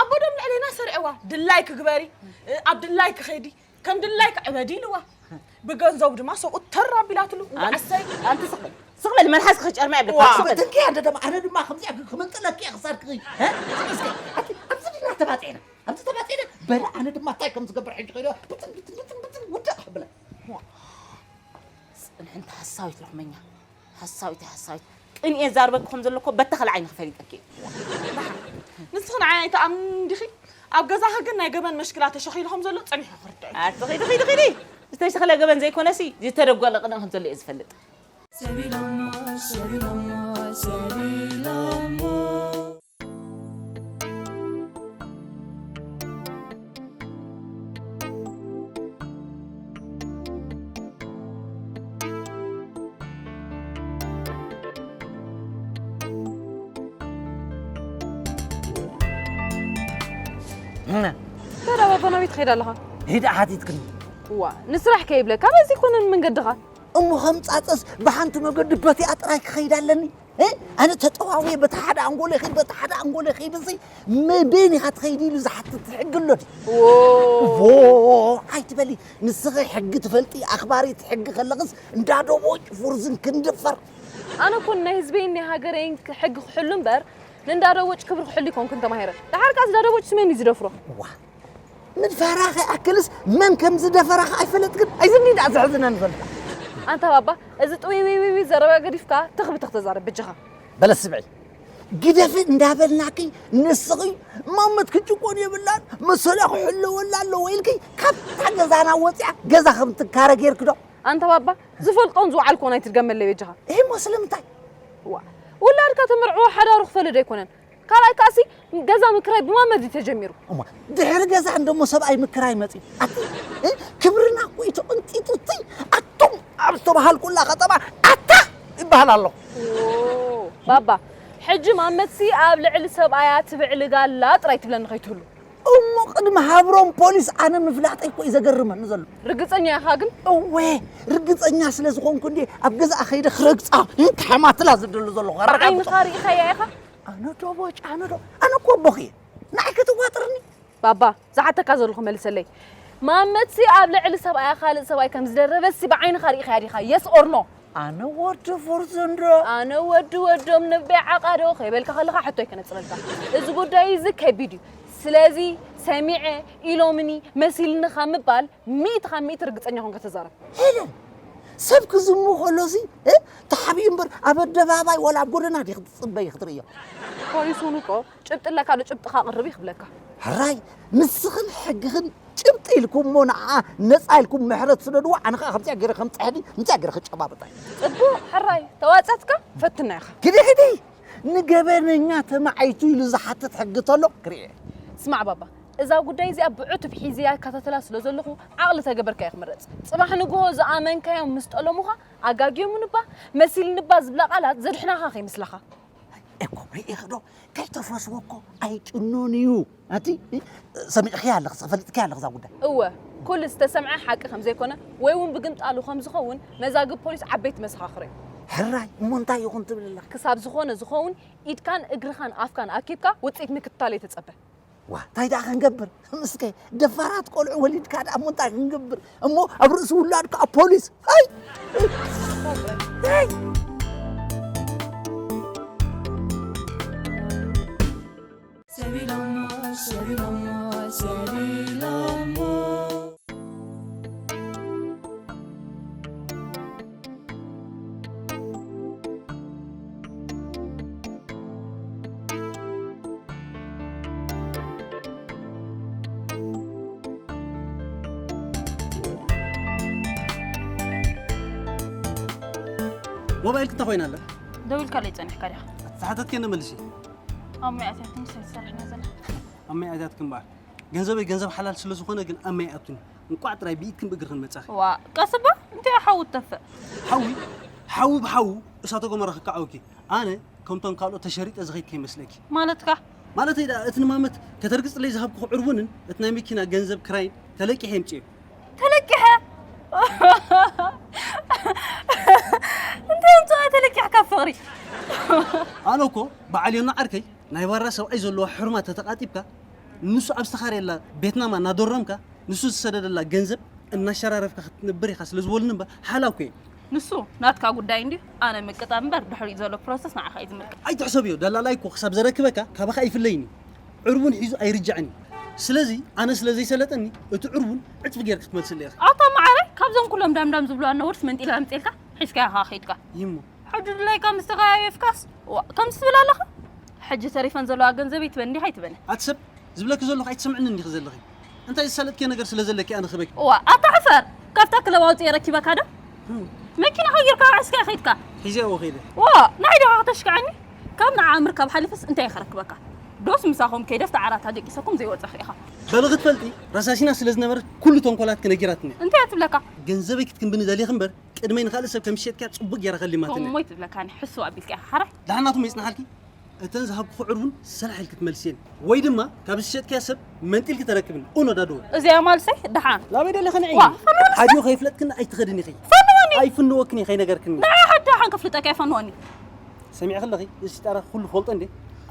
ኣቦዶም ልዕሌና ሰሪዐዋ ድላይ ክግበሪ ኣብ ድላይ ክኸዲ ከም ድላይኪ ዕበዲ ኢልዋ። ብገንዘቡ ድማ ሰብኡት ተር ኣቢላትሉ። ዋዕሰይ። ኣንቲ ስቕ በሊ። ስቕ በሊ መልሓስኪ ክጨርማ የብልኪ። ስቕ በሊ። ትንኪ ኣደ ደማ ኣነ ድማ ከምዚኣ ክምንጥለኪ እየ ክሳድኪ። እስከ ኣቲ ኣብዚ ዲና ተባፂዕና። ኣብዚ ተባፂዕና በለ ኣነ ድማ እንታይ ከም ዝገብር ሕጂ ከይደ ብትን ብትን ብትን ብትን ውድቕ ብለ። ፅንሕንቲ ሓሳዊት ሎኽመኛ። ሓሳዊት ሓሳዊት ቅንኤ ዛርበኪ ከም ዘለኮ በታ ካልዓይ ንክፈሊጠኪ ንስኺ ንዓይ ኣይትኣምኒ ዲኺ ኣብ ገዛኺ ግን ናይ ገበን መሽክላ ተሸኺሉ ከም ዘሎ ጸኒሑ ክርድኦ ኣቲ ኺዲ ኺዲ ኺዲ ዝተሸኽለ ገበን ዘይኮነሲ ዝተደጎለ ቅንእ ከም ዘሎ እየ ዝፈልጥ ሰቢሎሞ ሰቢሎሞ ሰቢሎሞ እም። ታዲያ ባባ ናበይ ትኸይድ ኣለኻ? ሄዳ ሓቲትክኒ። ዋ፣ ንስራሕ ከይብለካ በዚ ይኮነን መንገድኻ። እሞ ከም ጻጸስ ብሓንቲ መገዲ በቲኣ ጥራይ ክኸይድ ኣለኒ? እ? ኣነ ተጠዋውየ በቲ ሓደ ኣንጎለ ይኸይድ፣ በቲ ሓደ ኣንጎለ ይኸይድ፣ እዚ መበይን ኢኻ ትኸይድ ኢሉ ዝሓትት ሕጊ ኣሎ ድዩ? ዎ። ዎ፣ ኣይትበሊ። ንስኺ ሕጊ ትፈልጢ፣ ኣኽባሪት ሕጊ ከለኽስ እንዳ ዶቦጭ ፉርዝን ክንድፈር። ኣነ እኮ ናይ ህዝበይን ናይ ሃገረይን ክ-፣ ሕጊ ክሕሉ እምበር፣ ንእንዳ ዶቦጭ ክብሪ ክሕሉ ኣይኮንኩን ተማሂረ። ደሓር ከኣ እዚ እንዳ ዶቦጭ ስመን እዩ ዝደፍሮ። ዋ፣ ምድፋራ ከይኣክልስ መን ከም ዝደፈራ ከኣ ኣይፈለጥክን። ኣይዝኒ ደኣ ዘሕዝነኒ ዘሎ። ኣንታ ባባ፣ እዚ ጥውይውይውይ ዘረባ ገዲፍካ ትኽ ብትኽ ተዛረብ በጃኻ። በለ ስምዒ፣ ግደፊ እንዳበልናኪ ንስኺ ማመት ክጭቆን የብላን፣ መሰላ ክሕለወላ ኣለዎ ኢልኪ ካብታ ገዛና ወፂኣ ገዛ ከም ትካረ ጌርኪ ዶ? ኣንታ ባባ፣ ዝፈልጦን ዝወዓልኮን ኣይትድገመለይ በጃኻ። እሞ ስለምንታይ? ዋ፣ ውላድካ ተመርዕዎ ሓዳሩ ክፈሊ ዶ ኣይኮነን? ካልኣይ ከኣሲ ገዛ ምክራይ ብማመት እዩ ተጀሚሩ። እሞ ድሕሪ ገዛ እንደሞ ሰብኣይ ምክራይ መፂኡ። ኣቲ፣ እ፣ ክብርና እኮ እዩ ተቐንጢጡ። እቲ ኣቱም ኣብ ዝተባሃልኩላ ከተማ ኣታ ይበሃል ኣሎ። ኦ፣ ባባ፣ ሕጂ ማመትሲ ኣብ ልዕሊ ሰብኣያ ትብዕልግ ኣላ ጥራይ ትብለኒ ከይትህሉ። እሞ ቅድሚ ሃብሮም ፖሊስ ኣነ ምፍላጠይ እኮ እዩ ዘገርመኒ ዘሎ። ርግጸኛ ኢኻ ግን? እወ፣ ርግጸኛ ስለ ዝኾንኩ እንዴ ኣብ ገዛኣ ከይደ ክረግጻ፣ እ፣ ክሓማትላ ዝደሊ ዘለኹ። ብዓይንኻ ኣረጋግጾ። ርኢኻያ ኢኻ? ኣነ ዶ ቦጭ፣ ኣነ ዶ፣ ኣነ እኮ ኣቦኺ እየ። ንዓይ ክትዋጥርኒ? ባባ፣ ዝሓተካ ዘለኹ መልሰለይ። ማመትሲ ኣብ ልዕሊ ሰብኣያ ካልእ ሰብኣይ ከም ዝደረበሲ ብዓይንኻ ርኢኻያ ዲኻ? የስ ኦር ኖ? ኣነ ወዲ ፉርዝንዶ? ኣነ ወዲ ወዶም ንበይ ዓቃዶ ከይበልካ ከለኻ ሕቶ ኣይከነጽረልካ። እዚ ጉዳይ እዚ ከቢድ እዩ። ስለዚ ሰሚዐ፣ ኢሎምኒ፣ መሲልኒ ካብ ምባል ሚእቲ ካብ ሚእቲ ርግጸኛ ኮንካ ተዛረብ። ሄለን፣ ሰብ ክዝሙ ከሎሲ፣ እ፣ ተሓቢኡ እምበር ኣብ ኣደባባይ ዋላ ኣብ ጎደና ዲኺ ትጽበዪ ክትርእዮ? ፖሊስ እውን እኮ ጭብጢ ኣለካ ዶ ጭብጥኻ ኣቕርብ እዩ ክብለካ። ሕራይ፣ ንስኽን ሕግኽን ጭብጢ ኢልኩም እሞ ንዓ ነጻ ኢልኩም ምሕረት ስደድዋ፣ ኣነ ኸዓ ከምዚኣ ገይረ ከም ጽሕዲ፣ ከምዚኣ ገይረ ክጨባብጣ። ጽቡቕ፣ ሕራይ፣ ተዋጻትካ ፈትና ኢኻ። ኪዲ፣ ኪዲ፣ ንገበነኛ ተማዓይቱ ኢሉ ዝሓትት ሕጊ ተሎ ክርኢ። ስማዕ ባባ፣ እዛ ጉዳይ እዚኣ ብዕቱብ ሒዘያ ይከታተላ ስለ ዘለኹ ዓቕሊ ተገበርካዮ ክምረጽ። ጽባሕ ንግሆ ዝኣመንካዮም ምስ ጠለሙኻ ኣጋግዮምንባ መሲልንባ ዝብላ ቃላት ዘድሕናኻ ከይመስለኻ። እኮ ርኢኺ ዶ? ከይተፈስዎ እኮ ኣይጭኖን እዩ። ኣቲ ሰሚዕኽያ ኣለኽስ፣ ፈሊጥክያ ኣለኽ እዛ ጉዳይ። እወ፣ ኩሉ ዝተሰምዐ ሓቂ ከም ዘይኮነ ወይ እውን ብግምጣሉ ከም ዝኸውን መዛግብ ፖሊስ ዓበይቲ መሰኻኽር እዮም። ሕራይ፣ እሞ እንታይ ይኹን ትብል ኣለኻ? ክሳብ ዝኾነ ዝኸውን ኢድካን እግርኻን ኣፍካን ኣኪብካ ውፅኢት ምክትታል ኣይተጸበ። ዋ፣ እንታይ ደኣ ክንገብር? ምስከ ደፋራት ቆልዑ ወሊድካ ደኣ እሞ እንታይ ክንገብር? እሞ ኣብ ርእሲ ውላድካ ኣብ ፖሊስ። ኣይ! ኣይ! ሰቢሎሞ፣ ሰቢሎሞ፣ ሰቢሎሞ። ሞባይልኪ እንታይ ኮይና ኣላ? ደዊልካለይ ጸኒሕካ ዲኻ? ዝሓተትኪ እንዶ መልሲ። ኣብ ማይ ኣትያትኩም እንታይ ትሰርሕና ዘላ? ኣብ ማይ ኣትያትኩም እምበኣር። ገንዘበይ ገንዘብ ሓላል ስለ ዝኾነ ግን ኣብ ማይ ኣይኣቱን። እንቋዕ ጥራይ ብኢድክን ብእግርክን መጻኺ። ዋ፣ ቀስ እባ፣ እንታይ ሓዊ ትተፍእ? ሓዊ? ሓዊ ብሓዊ እሳተ ጎመራ ክከዓወኪ። ኣነ ከምቶም ካልኦት ተሸሪጠ ዝኸይድ ከይመስለኪ። ማለትካ? ማለተይ ደኣ፣ እቲ ንማመት ከተርግጽለይ ዝሃብኩ ዕርቡንን እቲ ናይ መኪና ገንዘብ ክራይን ተለቂሐ የምጽዮ። ተለቂሐ? እንታይ ኣምጽኦ ተለቂሕካ ፍቕሪ? ኣነ እኮ በዓል ዮና ዓርከይ ናይ ባራ ሰብኣይ ዘለዎ ሕርማ ተተቓጢብካ፣ ንሱ ኣብ ዝተኻረየላ ቤትናማ እናደረምካ፣ ንሱ ዝሰደደላ ገንዘብ እናሸራረፍካ ክትነብር ኢኻ ስለ ዝበሉኒ እምበር ሓላ እኮ እየ። ንሱ ናትካ ጉዳይ እንድዩ፣ ኣነ ምቅጣም እምበር ድሕሪኡ ዘሎ ፕሮሰስ ንዓኻ እዩ ዝምልከት። ኣይትሕሰብዮ፣ ደላላይ እኮ ክሳብ ዘረክበካ ካባኻ ኣይፍለይን እዩ። ዕርቡን ሒዙ ኣይርጃዕን እዩ። ስለዚ ኣነ ስለ ዘይሰለጠኒ እቲ ዕርቡን ዕጽፊ ጌርኪ ክትመልስለይ ኢኺ። ኣታ መዓረይ፣ ካብዞም ኩሎም ዳምዳም ዝብልዋ ነውርስ መንጢለ ኣምጺኤልካ ሒዝካዮ ኢኻ ከይድካ። ይሞ። ሕጂ ድላይካ ምስ ተኸያየፍካስ፣ ዋ፣ ከምዚ ትብል ኣለኻ? ሕጂ ተሪፈን ዘለዋ ገንዘበይ ትበኒ ዲኻ ኣይትበኒ? ኣቲ ሰብ፣ ዝብለኪ ዘለኹ ኣይትሰምዕንን ዲኺ ዘለኺ? እንታይ ዝሰለጥኪዮ ነገር ስለ ዘለኪ ኣነ ክበኪ? ዋ፣ ኣታ ሕፈር! ካብታ ክለብ ኣውጺኤ ረኪበካ ዶ? ህም። መኪና ቀይርካ ሒዝካዮ ከይድካ። ሒዘዮ ከይደ። ዋ፣ ናይ ዲኻ ከተሽክዐኒ? ካብ ንዓ ምርካብ ሓሊፍስ እንታይ ከረክበካ? ዶስ ምሳኹም ከይደ ኣብቲ ዓራት ኣደቂሰኩም ዘይወጻኺ ኢኻ? በሊ ክትፈልጢ፣ ረሳሲና ስለ ዝነበረት ኩሉ ተንኮላትኪ ነጊራትኒ። እንታይ እያ ትብለካ? ገንዘበይ ክትክንብኒ ደሊኺ እምበር፣ ቅድመይ ንኻልእ ሰብ ከም ዝሸጥክያ ጽቡቕ ጌራ ከሊማትኒ። ከምኡ ኣይትብለካኒ፣ ሕስው ኣቢልካ ኢኻ ሓራይ። ደሓን ናቱ ይጽናሓልኪ። እተን ዝሃብኩ ክዕር እውን ሰላሕ ኢልክ ትመልስየን፣ ወይ ድማ ካብ ዝሸጥክያ ሰብ መንጢልክ ተረክብን። ኡኖ ዳዶ። እዚኣ ማልሰይ ደሓን። ላበይ ደለኸ ንዒ? ዋ፣ ፈንወኒ እስከ። ሓዲኡ ከይፍለጥክን ኣይትኸድን ኢኺ። ፈንወኒ። ኣይፍንወክን እየ ከይነገርክኒ። ንዓ ሓዲ ደሓን ከፍልጠካ እየ፣ ፈንወኒ። ሰሚዕኺ ኣለኺ? እዚ ጠረኽ ኩሉ ፈልጦ እንዴ?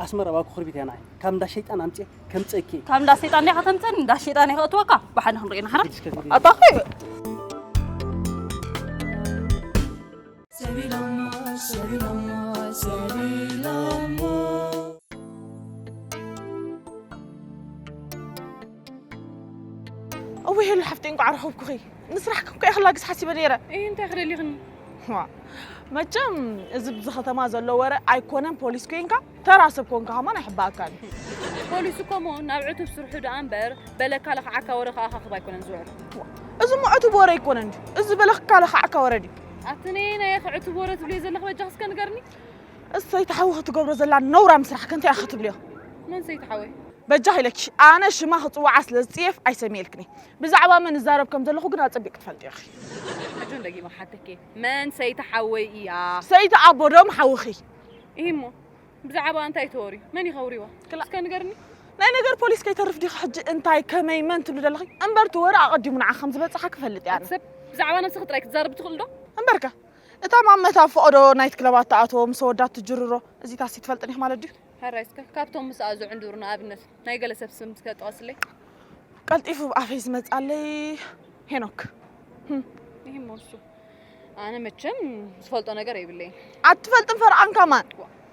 ኣስመራ ባኩ ክርቢት እያ ንዓይ። ካብ እንዳ ሸይጣን ኣምፅኤ ከምፀኪ። ካብ እንዳ ሰይጣን ዲኻ ተምፀኒ? እንዳ ሸይጣን እየ ከእትወካ። ብሓደ ክንርኢ ኢና ሓራ። ኣጣኺ። እወ ሄሉ ሓፍተይ እንቋዕ ረኸብኩኺ። ንስራሕ ከም ከይኽላግስ ሓሲበ ነይረ። እይ እንታይ ክደሊኽኒ? ዋ መቸም እዚ ብዚ ከተማ ዘሎ ወረ ኣይኮነን ፖሊስ ኮይንካ ተራ ሰብ ኮንካ ከማን ኣይሕባእካን። ፖሊስ እኮ እሞ ናብ ዕቱብ ስርሑ ደኣ እምበር በለካ ለኽዓካ ወረ ከኣ ካኽብ ኣይኮነን ዝውዕል። እዚ እሞ ዕቱብ ወረ ኣይኮነን ድዩ? እዚ በለካ ለኽዓካ ወረ ድዩ? ኣቲ ነየናይ ኢኺ ዕቱብ ወረ ትብልዮ ዘለኺ በጃኺ እስከ ንገርኒ? እሰይቲ ሓዊ ክትገብሮ ዘላ ነውራም ስራሕ ከ እንታይ ኢኺ ክትብልዮ? መን ሰይቲ ሓወይ? በጃኺ ኢለኪ ኣነ ሽማ ክፅውዓ ስለ ዝፅየፍ ኣይሰምየልክን እየ። ብዛዕባ መን እዛረብ ከም ዘለኹ ግን ኣፀቢቕ ክትፈልጢ ኢኺ። ሕጂ እውን ደጊመ ክሓተኪ እየ። መን ሰይቲ ሓወይ እያ? ሰይቲ ኣቦዶም ሓውኺ። ኢሂ እሞ ብዛዕባ እንታይ ተወርዩ? መን እዩ ከውርይዋ? ክላ- እስከ ንገርኒ። ናይ ነገር ፖሊስ ከይተርፍ ዲኺ ሕጂ እንታይ ከመይ መን ትብሊ ዘለኺ? እምበር እቲ ወረ ኣቐዲሙ ንዓኺ ከም ዝበፅሓ ክፈልጥ እየ ኣነ። ሰብ ብዛዕባ ነብስኺ ጥራይ ክትዛረቢ ትኽእሊ ዶ? እምበርከ እታ ማመት ኣብ ፈቐዶ ናይት ክለባት ትኣትዎ ምስ ኣወዳት ትጅርሮ እዚታሲ ትፈልጥን ኢኺ ማለት ድዩ? ሕራይ እስከ ካብቶም ምስኣ ዝዕንድሩ ንኣብነት ናይ ገለ ሰብ ስም እስከ ጥቐስለይ። ቀልጢፉ ኣብ ኣፈይ ዝመፅኣለይ ሄኖክ። ይህ እሞ እሱ ኣነ መቸም ዝፈልጦ ነገር የብለይን። ኣትፈልጥን ፈርዓን ከማን።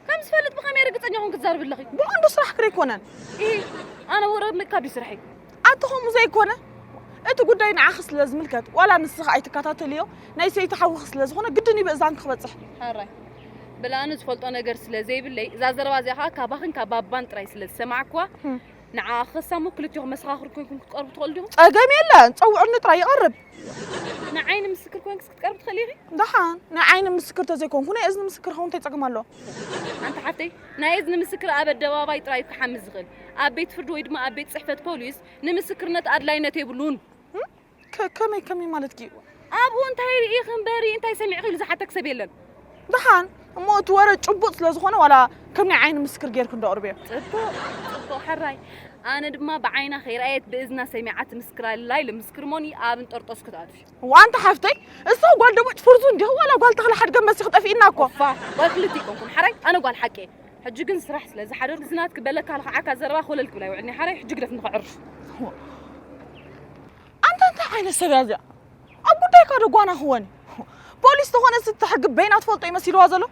ከም ዝፈልጥ ብኸመይ ርግፀኛ ኹን ክትዛርብ ኣለኺ? ብቐንዱ ስራሕ ክረ ኣይኮነን። ኢሂ ኣነ ወረ ምእካብ እዩ ስርሐይ። ኣቲ ከምኡ ዘይኮነ እቲ ጉዳይ ንዓኺ ስለ ዝምልከት ዋላ ንስኺ ኣይትከታተልዮ ናይ ሰይቲ ሓውኺ ስለ ዝኾነ ግድን እዩ ብእዛንኪ ክበፅሕ። ሕራይ ብላኒ ዝፈልጦ ነገር ስለ ዘይብለይ እዛ ዘረባ እዚኣ ከዓ ካባኽን ካብ ባባን ጥራይ ስለ ዝሰማዕኩዋ ንዓኣ ክኸሳ እሞ ክልቲኹም መሰኻኽር ኮይንኩም ክትቀርቡ ትኽእሉ ዲኹም? ፀገም የለን ፀውዑኒ ጥራይ ይቐርብ። ንዓይ ንምስክር ኮይንክስ ክትቀርቢ ትኽእሊ ኢኺ? ደሓን ናይ ዓይኒ ምስክር ተዘይኮንኩ ናይ እዝኒ ምስክር ክኸውን እንታይ ፀገም ኣለዎ? ኣንቲ ሓፍተይ ናይ እዝኒ ምስክር ኣብ ኣደባባይ ጥራይ እዩ ክሓምስ ዝኽእል። ኣብ ቤት ፍርዲ ወይ ድማ ኣብ ቤት ፅሕፈት ፖሊስ ንምስክርነት ኣድላይነት የብሉን። ከመይ ከመይ ማለትኪ? ኣብኡ እንታይ ርኢኺ እምበሪ እንታይ ሰሚዕኺ ኢሉ ዝሓተክ ሰብ የለን። ደሓን እሞ እቲ ወረ ጭቡጥ ስለ ዝኾነ ዋላ ከም ናይ ዓይኒ ምስክር ጌርኪ እንዶ ኣቕርብዮ። ጽቡቕ ጽቡቕ ሕራይ ኣነ ድማ ብዓይና ከይረኣየት ብእዝና ሰሚዓ ትምስክር ኣላ ኢለ ምስክር እሞኒ ኣብ እንጠርጦስ ክትኣትዊ። ዋንታ ሓፍተይ እሳ ጓል ደቡጭ ፍርዙ እንዲኹ ዋላ ጓል ተኽለ ሓድገ መሲኺ ጠፊእና እኮ። ኦፋ ጓል ክልተ ይኮንኩን ሓራይ ኣነ ጓል ሓቂ ሕጂ ግን ስራሕ ስለ ዝሓደርኩ ዝናትኪ በለካ ልኽዓካ ዘረባ ኮለል ክብላ ይውዕል እኒ ሓራይ ሕጂ ግደፍ ንኽዕርፍ። ኣንታ እንታይ ዓይነት ሰብ እያ እዚኣ? ኣብ ጉዳይካ ዶ ጓና ክወን? ፖሊስ ዝኾነ ስቲ ሕጊ በይና ትፈልጦ ይመሲልዋ ዘሎ።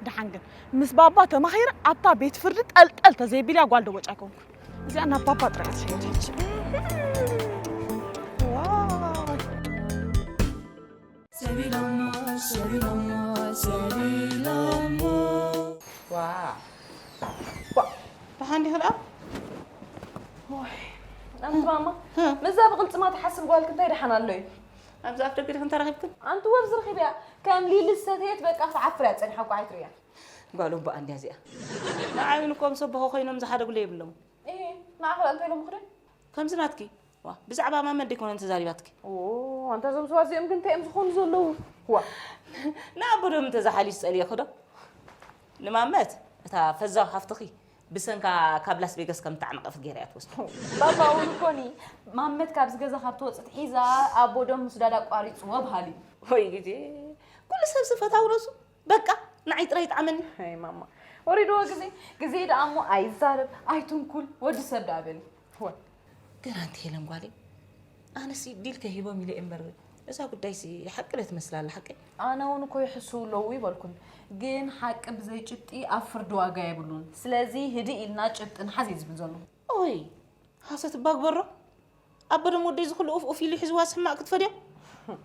ደሓን ግን ምስ ባባ ተማኺረ ኣብታ ቤት ፍርዲ ጠልጠል ተዘይቢልያ ጓል ደቦጭ ኣይኮንኩን። እዚኣ ናብ ባባ ጥራይ እያ ትሕየት ሕጂ። ዋይ። ሰቢሎሞ ሰቢሎሞ ሰቢሎሞ። ዋ ዋ ደሓን ዲኺ ደኣ? ወይ ኣንቲ ማማ ምስዛ ብቕልጽማ ትሓስብ ጓልኪ እንታይ ደሓን ኣሎ እዩ? ኣብዚ ኣፍ ደገ ዲኽን ተራኺብክን? ኣንቲ ወብዚ ረኺበያ ከም ሊሊ ዝሰተየት በቃ ክትዓፍር እያ ጸኒሓ እኳ ኣይትርእያ። ጓል እባ እንድያ እዚኣ። ንዓይ እውን እኮ ምስ ኣቦኹ ኮይኖም ዝሓደጉለይ የብሎም። እሄ ንዓኺ ደኣ እንታይ ኢሎምኺ ዶ? ከምዚ ናትኪ ዋ ብዛዕባ ማመ ደይኮነን ተዛሪባትኪ። ኦ ኣንታ እዞም ሰባት እዚኦም ግን እንታይ እዮም ዝኾኑ ዘለዉ? ዋ ንኣቦ ዶ ምተዛሓሊስ ጸልየኺ ዶ? ንማመት እታ ፈዛው ሓፍትኺ ብሰንካ ካብ ላስ ቬጋስ ከም እተዓነቐት ገይራ እያ ትወስዶ። ባባ እውን እኮኒ ማመት ካብዚ ገዛ ካብ ትወፅእ ትሒዛ ኣቦ ዶ ምስ ዳዳ ኣቋሪፅዎ በሃሊ እዩ። ወይ ግዜ ኩሉ ሰብሲ ፈታዊ ነብሱ በቃ ንዓይ ጥራይ ይጥዓመኒ። ኣይ ማማ ወሪድዎ ግዜ ግዜ ደኣ እሞ ኣይዛረብ ኣይትንኩል ወዲ ሰብ ደኣ በሊ። ወይ ግን ኣንቲ ሄለን ጓለይ ኣነሲ ዲል ከሂቦም ኢለ እምበር እዛ ጉዳይሲ ሓቂ ዶ ትመስል ኣላ ሓቀይ? ኣነ እውን እኮ ይሕስዉ ኣለዉ ይበልኩን ግን ሓቂ ብዘይ ጭብጢ ኣብ ፍርዲ ዋጋ የብሉን ስለዚ ህድእ ኢልና ጭብጢ ንሓዝ እየ ዝብል ዘለኹ። ኦይ ሃሰት እባ ግበሮ ኣቦ ደም ወደይ ዝኽሉ ኡፍ ኡፍ ኢሉ ሒዝዋስ ሕማቕ ክትፈድዮ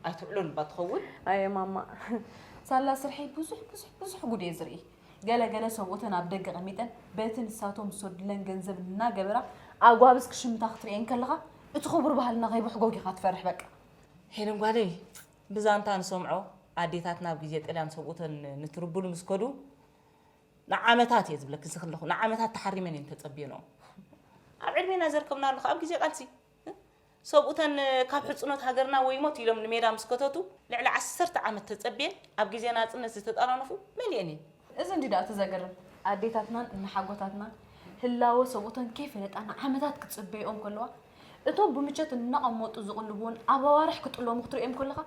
ኣይትውዕሎን እባ ትኸውን። ኣየ ማማ ሳላ ስርሐይ ብዙሕ ብዙሕ ብዙሕ ጉድ እየ ዝርኢ። ገለ ገለ ሰብኡተን ኣብ ደገ ቀሚጠን በቲ ንሳቶም ዝሰዱለን ገንዘብ እናገበራ ኣጓብዝ ክሽምታ ክትርእየን ከለኻ እቲ ክቡር ባህልና ከይብሕጎግ ኢኻ ትፈርሕ በቃ። ሄለን ጓለይ ብዛንታ ንሰምዖ ኣዴታትና ኣብ ግዜ ጥልያን ሰብኡተን ንትርቡል ምስ ከዱ ንዓመታት እየ ዝብለኪ እዚ ከለኹ ንዓመታት ተሓሪመን እየን ተጸብየንኦ ኣብ ዕድሜና ዘርከብናሉ ከኣ ኣብ ግዜ ቃልሲ ሰብኡተን ካብ ሕጽኖት ሃገርና ወይ ሞት ኢሎም ንሜዳ ምስ ከተቱ ልዕሊ ዓሰርተ ዓመት ተጸብየን ኣብ ግዜ ናጽነት ዝተጠራነፉ መሊኤን እየን። እዚ እንዲ ደኣ እቲ ዘገርም ኣዴታትናን እናሓጎታትናን ህላወ ሰብኡተን ከይፈለጣ ንዓመታት ክጽበይኦም ከለዋ፣ እቶም ብምቸት እናቐመጡ ዝቕልቡን ኣብ ኣዋርሕ ክጥለሙ ክትርእዮም ከለኻ፣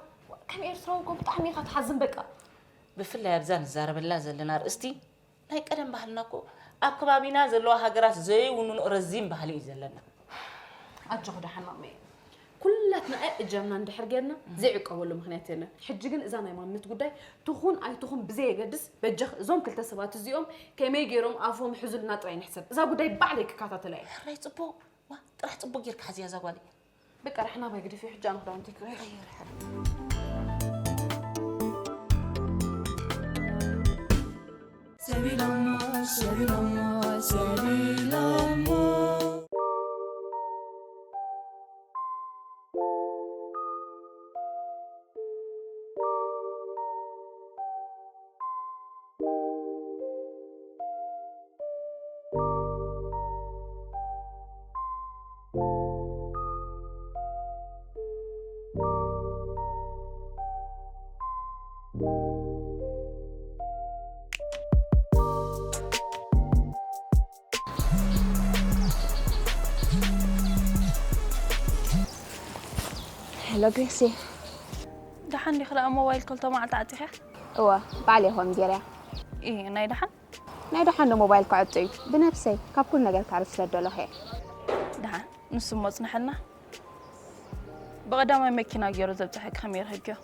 ከም ኤርትራዊ እኮ ብጣዕሚ ኢኻ ትሓዝን በቃ። ብፍላይ ኣብዛ ንዛረበላ ዘለና ኣርእስቲ ናይ ቀደም ባህልና እኮ ኣብ ከባቢና ዘለዋ ሃገራት ዘይውንኖ ረዚን ባህሊ እዩ ዘለና። ኣጆኺ ደሓን ማመይ። ኩላትና እጃምና እንድሕር ጌርና ዘይዕቀበሉ ምኽንያት የለን። ሕጂ ግን እዛ ናይ ማንነት ጉዳይ ትኹን ኣይትኹን ብዘየገድስ በጃኽ እዞም ክልተ ሰባት እዚኦም ከመይ ገይሮም ኣፎም ሕዙልና ጥራይ ንሕሰብ። እዛ ጉዳይ ባዕለይ ክከታተላ እየ። ሕራይ ጽቡቕ። ዋ፣ ጥራሕ ጽቡቕ ጌርካ ሓዝያ እዛ ጓለይ። በቃ ርሕና ባይ ግደፍዮ፣ ሕጂ ኣነ ክዳውንተይ ክቕይር። ሰቢሎሞ፣ ሰቢሎሞ፣ ሰቢሎሞ። ሄሎ ግሬሲ። ደሓን ዲኺ ደኣ? ሞባይል ክልተ መዓልቲ ዓጺኽያ? እወ፣ ባዕለይ ኮም ገይረያ። ኢ፣ ናይ ደሓን? ናይ ደሓን ዶ ሞባይል ክዕጾ እዩ? ብነብሰይ ካብ ኩሉ ነገር ክዓርፍ ስለ ዝደለኹ እየ። ደሓን፣ ንሱ እሞ ጽንሐልና። ብቐዳማይ መኪና ገይሩ ዘብጽሐኪ ከመይ ረኺብክዮ?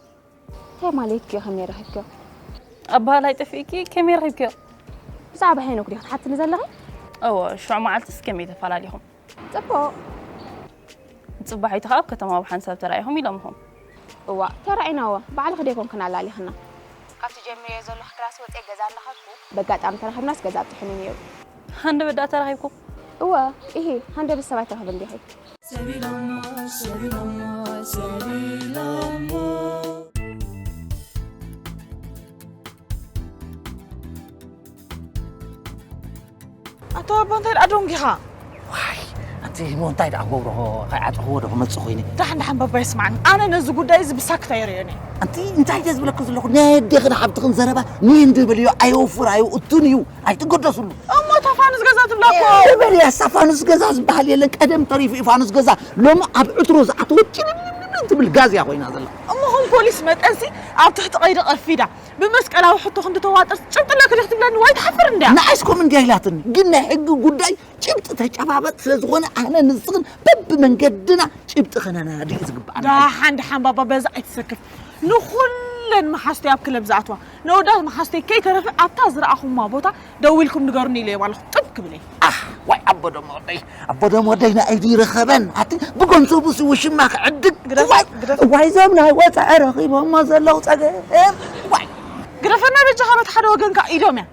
እንታይ ማለት እዩ ከመይ ረኺብክዮ? ኣበሃላይ ጠፊእኪ ከመይ ረኺብክዮ? ብዛዕባ ሄኖክ ዲኺ ትሓትኒ ዘለኺ? እወ፣ ሽዑ መዓልትስ ከመይ ተፈላለኹም? ጽቡቕ። ጽባሒቱ ከኣ ኣብ ከተማ ብሓንሳብ ተራኢኹም ኢሎምኹም። እዋእ፣ ተራኢናዎ። ባዕልኺ ዶ ኣይኮንክን ኣላሊኽና? ካብቲ ጀሚረዮ ዘለኹ ክላስ ወጺኤ ገዛ እናኸድኩ፣ በጋጣሚ ተራኺብናስ ገዛ ኣብጺሑኒ ነይሩ። ሃንደበት ደኣ ተራኺብኩም? እወ፣ ኢሂ፣ ሃንደበት ሰብ ኣይትረኽብን ዲኺ? ሰቢሎሞ፣ ሰቢሎሞ፣ ሰቢሎሞ። ኣታ ኣቦ እንታይ ደኣ ደንጊኻ? ዋይ፣ ኣንቲ እሞ እንታይ ደኣ ክገብሮ፣ ከይዓጸኽዎ ዶ ክመጽእ ኮይነ? ደሓን ደሓን ባባ ይስማዓኒ። ኣነ ነዚ ጉዳይ እዚ ብሳክታ ይርእዮን እየ። ኣንቲ እንታይ እየ ዝብለኪ ዘለኹ? ናይ ኣዴኽን ሓብትኽን ዘረባ ንእንዶ በልዮ፣ ኣየውፍር ኣየውእቱን እዩ። ኣይትገደስሉ። እሞ እታ ፋኑስ ገዛ ትብላ እኮ። በል እያ፣ እሳ ፋኑስ ገዛ ዝበሃል የለን። ቀደም ተሪፉ እዩ ፋኑስ ገዛ። ሎሚ ኣብ ዕትሮ ዝኣተወት ጭልምልም ትብል ጋዝ እያ ኮይና ዘላ። እሞ ከም ፖሊስ መጠንሲ ኣብ ትሕቲ ቀይዲ ቀፊዳ ብመስቀላዊ ሕቶ ክንዲ ተዋጥር ጭብጢ ኣለኪ ዲኺ ትብለኒ? ወይ ትሓፍር እንድያ። ንዓይስ ከምኡ እንድያ ኢላትኒ። ግን ናይ ሕጊ ጉዳይ ጭብጢ ተጨባበጥ ስለ ዝኾነ ኣነ ንስኽን በብመንገድና ጭብጢ ከነናድይ እዩ ዝግብኣና። ደሓን ደሓን ባባ በዛ ኣይትሰክፍ። ንኹለን መሓዝተይ ኣብ ክለብ ዝኣትዋ ነወዳት መሓዝተይ ከይተረፈ ኣብታ ዝረኣኹማ ቦታ ደዊልኩም ንገሩኒ ኢለዮም ኣለኹ። ጥብ ክብል እየ። ኣህ፣ ዋይ ኣቦ ደሞ ወደይ፣ ኣቦ ደሞ ወደይ ንኣይዱ ይረኸበን። ኣቲ ብገንዘቡ ሲ ውሽማ ክዕድግ። ግደፍ፣ ዋይ፣ ግደፍ። ዋይ እዞም ናይ ወፃኢ ረኺቦሞ ዘለዉ ፀገም። ዋይ። ግደፈና በጃኻ በቲ ሓደ ወገንካ ኢዶም እያ።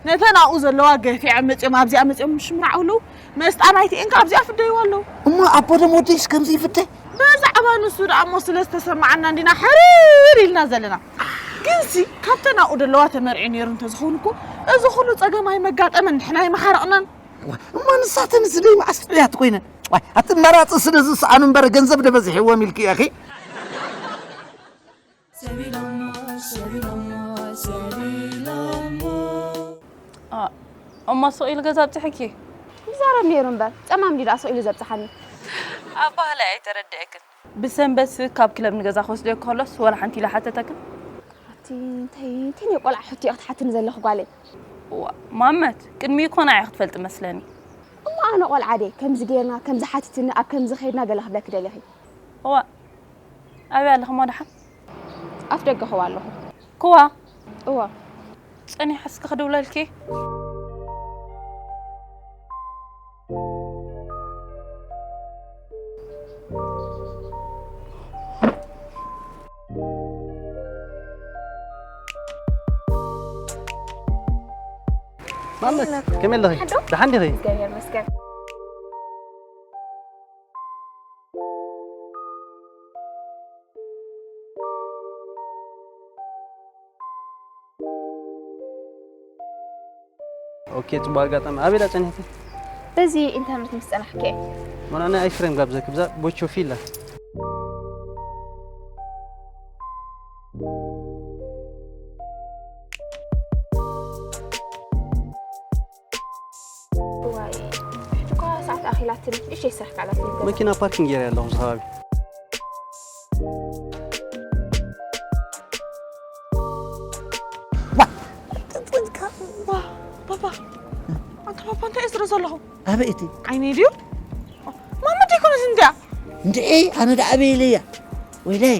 ነተን ኣብኡ ዘለዋ ገፊዐ መፅኦም ኣብዚኣ መፅኦም ሽምራዕ ኣለዉ። መስጣ ናይቲ እንካ ኣብዚኣ ፍደይዋ ኣለዉ። እሞ ኣቦ ደሞ ወደይስ ከምዚ ይፍደ? ብዛዕባ ንሱ ደኣ እሞ ስለ ዝተሰማዓና እንዲና ሕርር ኢልና ዘለና። ግንሲ ካብተን ኣብኡ ዘለዋ ተመርዕዩ ነይሩ እንተዝኸውን እኮ እዚ ኩሉ ጸገም ኣይመጋጠመን፣ ንሕና ኣይመሓረቕናን። እሞ ንሳተን እዚ ደይ መዓስ ጥዑያት ኮይነን? ዋይ፣ ኣቲ መራጺ ስለ ዝሰኣኑ እምበር ገንዘብ ዶ በዚሕዎም ኢልኪ ኢኺ? ሰቢሎሞ፣ ሰቢሎሞ፣ ሰቢሎሞ። ኣ፣ እሞ ስቕ ኢሉ ገዛ ኣብጺሐኪ? ይዛረብ ነይሩ እምበር፣ ጸማም ድዩ ደኣ ስቕ ኢሉ ዘብጽሓኒ? ኣባህላይ ኣይተረድኤክን። ብሰንበት ካብ ክለብ ንገዛ ክወስደኪ ከሎስ፣ ወላ ሓንቲ ኢሉ ሓተተክን? ኣቲ፣ እንታይ፣ እንታይ ናይ ቆልዓ ሕቶ ኢኺ ትሓትኒ ዘለኺ ጓለይ? እዋ፣ ማመት፣ ቅድሚኡ እኮ ንዓይ ክትፈልጢ መስለኒ። እሞ ኣነ ቆልዓ ድየ? ከምዚ ጌርና፣ ከምዚ ሓቲትኒ፣ ኣብ ከምዚ ኸይድና ገለ ክብለኪ ደሊኺ? እዋ፣ ኣበይ ኣለኺ እሞ ደሓን? ኣፍ ደገ ክዋ ኣለኹ። ክዋ? እዋ። ጸኒሐ እስከ ክድውለልኪ። ማመት፣ ከመይ ኣለኺ? ሓዶ? ደሓን ዲኺ? እግዚኣብሔር ይመስገን። ኦኬ፣ ጽቡቕ ኣጋጣሚ። ኣበይ ደኣ ጸኒሕኪ? በዚ ኢንተርነት ምስ ጸናሕኪ እየ። ሞና፣ ናይ ኣይስክሬም ጋብዘኪ፣ ብዛ ቦቾ ፊላ። ኢላትኒ፣ እሺ፣ ይስራሕ ካላትኒ። መኪና ፓርኪንግ ገይረ ኣለኹ ኣብዚ ከባቢ። ባባ፣ ኣንታ ባባ እንታይ እየ ዝርኢ ዘለኹ? ኣበይ እቲ? ዓይነይ ድዩ? ማማ ደይኮነት እንድያ። እንድዒ ኣነ ደኣ ኣበይ ኢለያ? ወይለይ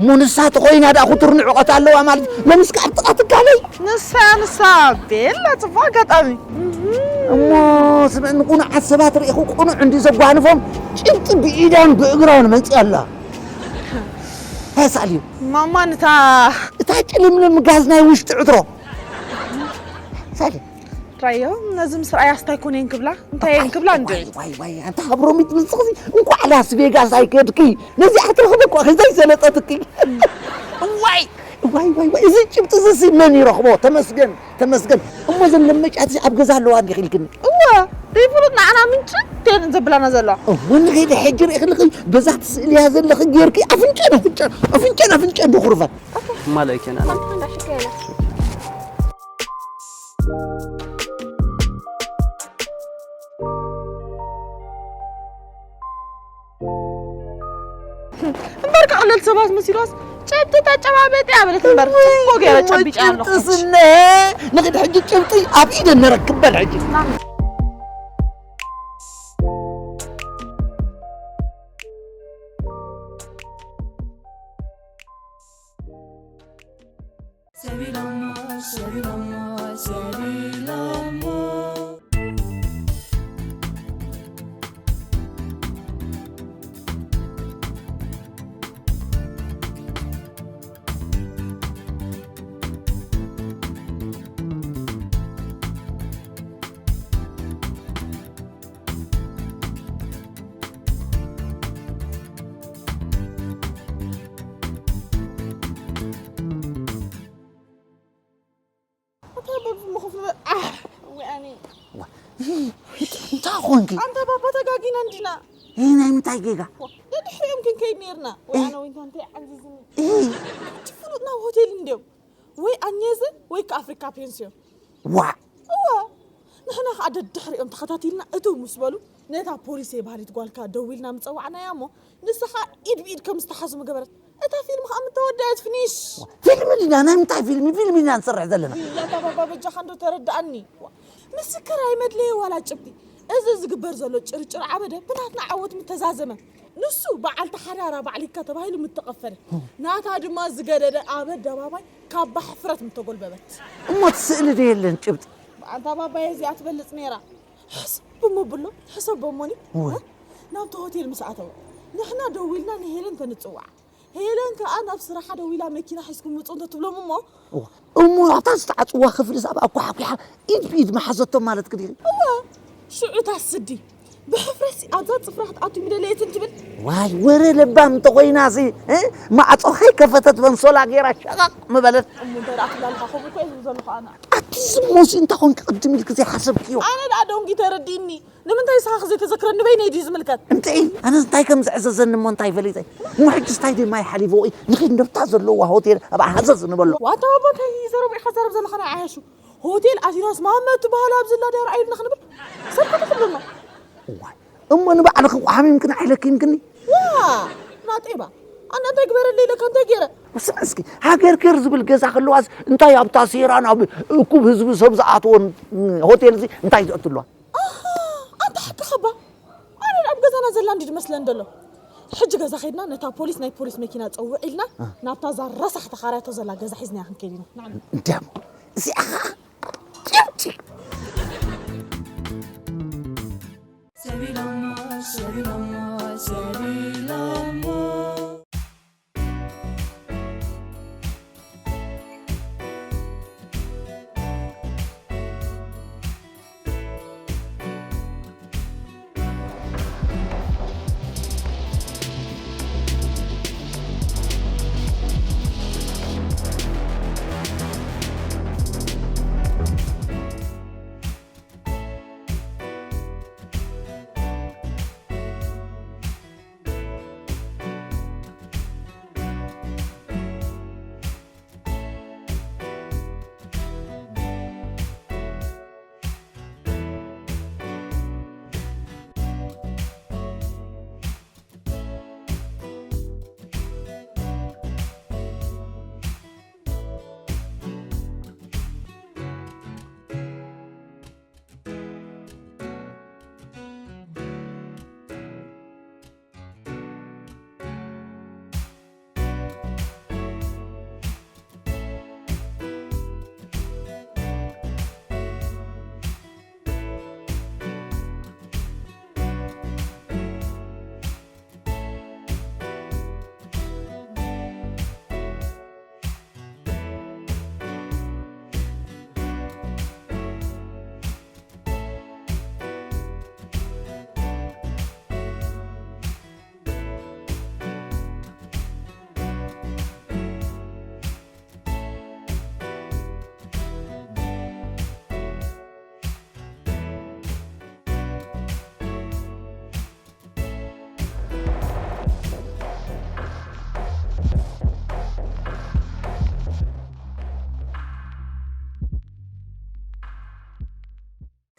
እሞ ንሳ ተኾይና ደኣ ክቱር ንዕቐት ኣለዋ ማለት እዩ። ሎምስ ከኣ ኣብ ጥቓ ትካለይ። ንሳ ንሳ ቤላ ጽቡቕ ኣጋጣሚ። እሞ ስምዕኒ ቁኑዓት ሰባት ርኢኹ ቁኑዕ እንዲ ዘጓንፎም ጭብጢ ብኢዳን ብእግራውን መንጽያ ኣላ። እንታይ ሳልዩ? ማማ ንታ እታ ጭልምልም ጋዝ ናይ ውሽጢ ዕትሮ ሳልዩ። ራዮ ነዚ ምስ ረኣያስ እንታይ ኮነ የንክብላ እንታይ የንክብላ እንደ ዋይ ዋይ ዋይ ኣንታ ሃብሮሚት ምንስኽሲ እንኳዕ ላስ ቬጋስ ኣይከድኪ ነዚኣ ክትረኽቢ እኳ ከዘይሰለጠትኪ ዋይ ዋይ ዋይ ዋይ እዚ ጭብጢ እዚ ሲ መን ይረኽቦ ተመስገን ተመስገን እሞ ዘን ለመጫት ኣብ ገዛ ኣለዋ እንዲኺ ኢልክኒ እወ ዘይፍሉጥ ንዓና ምንጭ ተን ዘብላና ዘለዋ እሞ ንኸይደ ሕጂ ርኢ ክልኺ በዛ ትስእልያ ዘለኺ ጌርኪ ኣፍንጨን ኣፍንጨን ኣፍንጨን ኣፍንጨን ዶ ኩርፋን ማለእከን ኣነ እምበር ከቐለል ሰባት መሲሎስ ጨብጢ ተጨባበጢ ኣበለት እምበር ጽቡቅ ገይረ ጨቢጫ ኣለኹ። ስነ ንኽድ ሕጂ ጭብጢ ኣብ ኢደ ነረክብ በል ሕጂ። ኣታ በብምኽፍሉ ኣሕ ወይ ኣነ እንታይ ኾንኪ ኣንታ ባባ ተጋጊና እንዲና ይህ ናይ ምንታይ ጌጋ ደድሕሪኦም ክንከይድ ነርና ወይ ኣነ ወይ እንታይ ዓንዚዝኒ ሕጂ ፍሉጥ ናብ ሆቴል እንዲዮም ወይ ኣኘዘ ወይ ከኣፍሪካ ፔንስዮ ዋዕ እዋ ንሕና ከዓ ደድሕሪኦም ተኸታቲልና እቱ ምስ በሉ ነታ ፖሊስ የባህሊት ጓልካ ደዊልና ምፀዋዕናያ እሞ ንስኻ ኢድ ብኢድ ከም ዝተሓዙ ምገበረት እታ ፊልም ከዓ ምተወደአት ፍኒሽ ፊልሚ ዲና ናይ ምንታይ ፊልሚ ፊልሚ ኢና ንሰርሕ ዘለና ያታ ባባ በጃኻ እንዶ ተረድኣኒ ምስክር ኣይመድለየ ዋላ ጭብጢ እዚ ዝግበር ዘሎ ጭርጭር ዓበደ ብናትና ዓወት ምተዛዘመ ንሱ በዓልቲ ሓዳራ ባዕሊካ ተባሂሉ ምተቐፈለ ናታ ድማ ዝገደደ ኣብ ኣደባባይ ካባ ሕፍረት ምተጎልበበት እሞ እቲ ስእሊ ዶ የለን ጭብጢ ኣንታ ባባየ እዚኣ ትበልፅ ነይራ ሕስብ እሞ ብሎ ሕሰቦ እሞኒ ናብቲ ሆቴል ምስ ኣተወ ንሕና ደዊልና ንሄለን ተንፅዋዓ ሄለን ከኣ ናብ ስራሓ ደዊላ መኪና ሒዝኩም ምፁ እንተትብሎም እሞ እሞ ኣብታ ዝተዓፅዋ ክፍሊ ሳብ ኣኳሓኲሓ ኢድ ብኢድ መሓዘቶም ማለት ክዲ እዋ ሽዑ እታ ስዲ ብሕፍረትሲ ኣብዛ ፅፍራ ክትኣቱ ምደለየትን ትብል ዋይ ወረ ለባም እንተኮይናሲ ማዕፆ ከይከፈተት በንሶላ ገይራ ሸቓቕ ምበለት እሞ እንታይ ደኣ ትብላ ኣለኻ ከምኡ እኮ እየ ዝብል ዘለኹ ኣነ ኣቲ ዝሞሲ እንታይ ኮንኪ ቅድም ኢልክ ዘይሓሰብክዮ ኣነ ደኣ ደንጉ ተረዲእኒ ንምንታይ ንስኻ ዘይተዘክረኒ በይነይ ድዩ ዝምልከት? እንታይ ኣነስ እንታይ ከም ዝዕዘዘኒ እሞ እንታይ ፈሊጠ እሞ ሕጅስ እንታይ ድዩ ማይ ሓሊፍዎ እዩ ንኺድ እንደብታ ዘለዋ ሆቴል ኣብኣ ሃዘዝ ንበሎ ዋታ ኣቦ እንታይ ዘረቡ ኢኻ ዘረብ ዘለኻ ናይ ዓያሹ ሆቴል ኣቲናስ ማመ ትበሃል ኣብዚ ላ ድያ ረኣዩልና ክንብል ሰብ ከተትብለና እዋይ እሞ ንባዕልኺ እኮ ሓሚምክን ኣይለኪምክኒ ዋ ናጤባ ኣነ እንታይ ግበረለይ ኢለካ እንታይ ገይረ ስምዒ እስኪ ሃገር ኬር ዝብል ገዛ ከለዋስ እንታይ ኣብታ ሴራ ናብ እኩብ ህዝቢ ሰብ ዝኣትዎ ሆቴል እዚ እንታይ ዘእትለዋ ኣንታ ሓቅኻ እባ ኣነ ኣብ ገዛና ዘላ እንዲ ዝመስለን ዘሎ ሕጂ ገዛ ኸይድና ነታ ፖሊስ ናይ ፖሊስ መኪና ፀውዕ ኢልና ናብታ እዛ ረሳሕ ተኻርያቶ ዘላ ገዛ ሒዝናያ ክንከይድ ኢና ንዓና እንዲያሞ እዚኣ ኸዓ ጭምጭ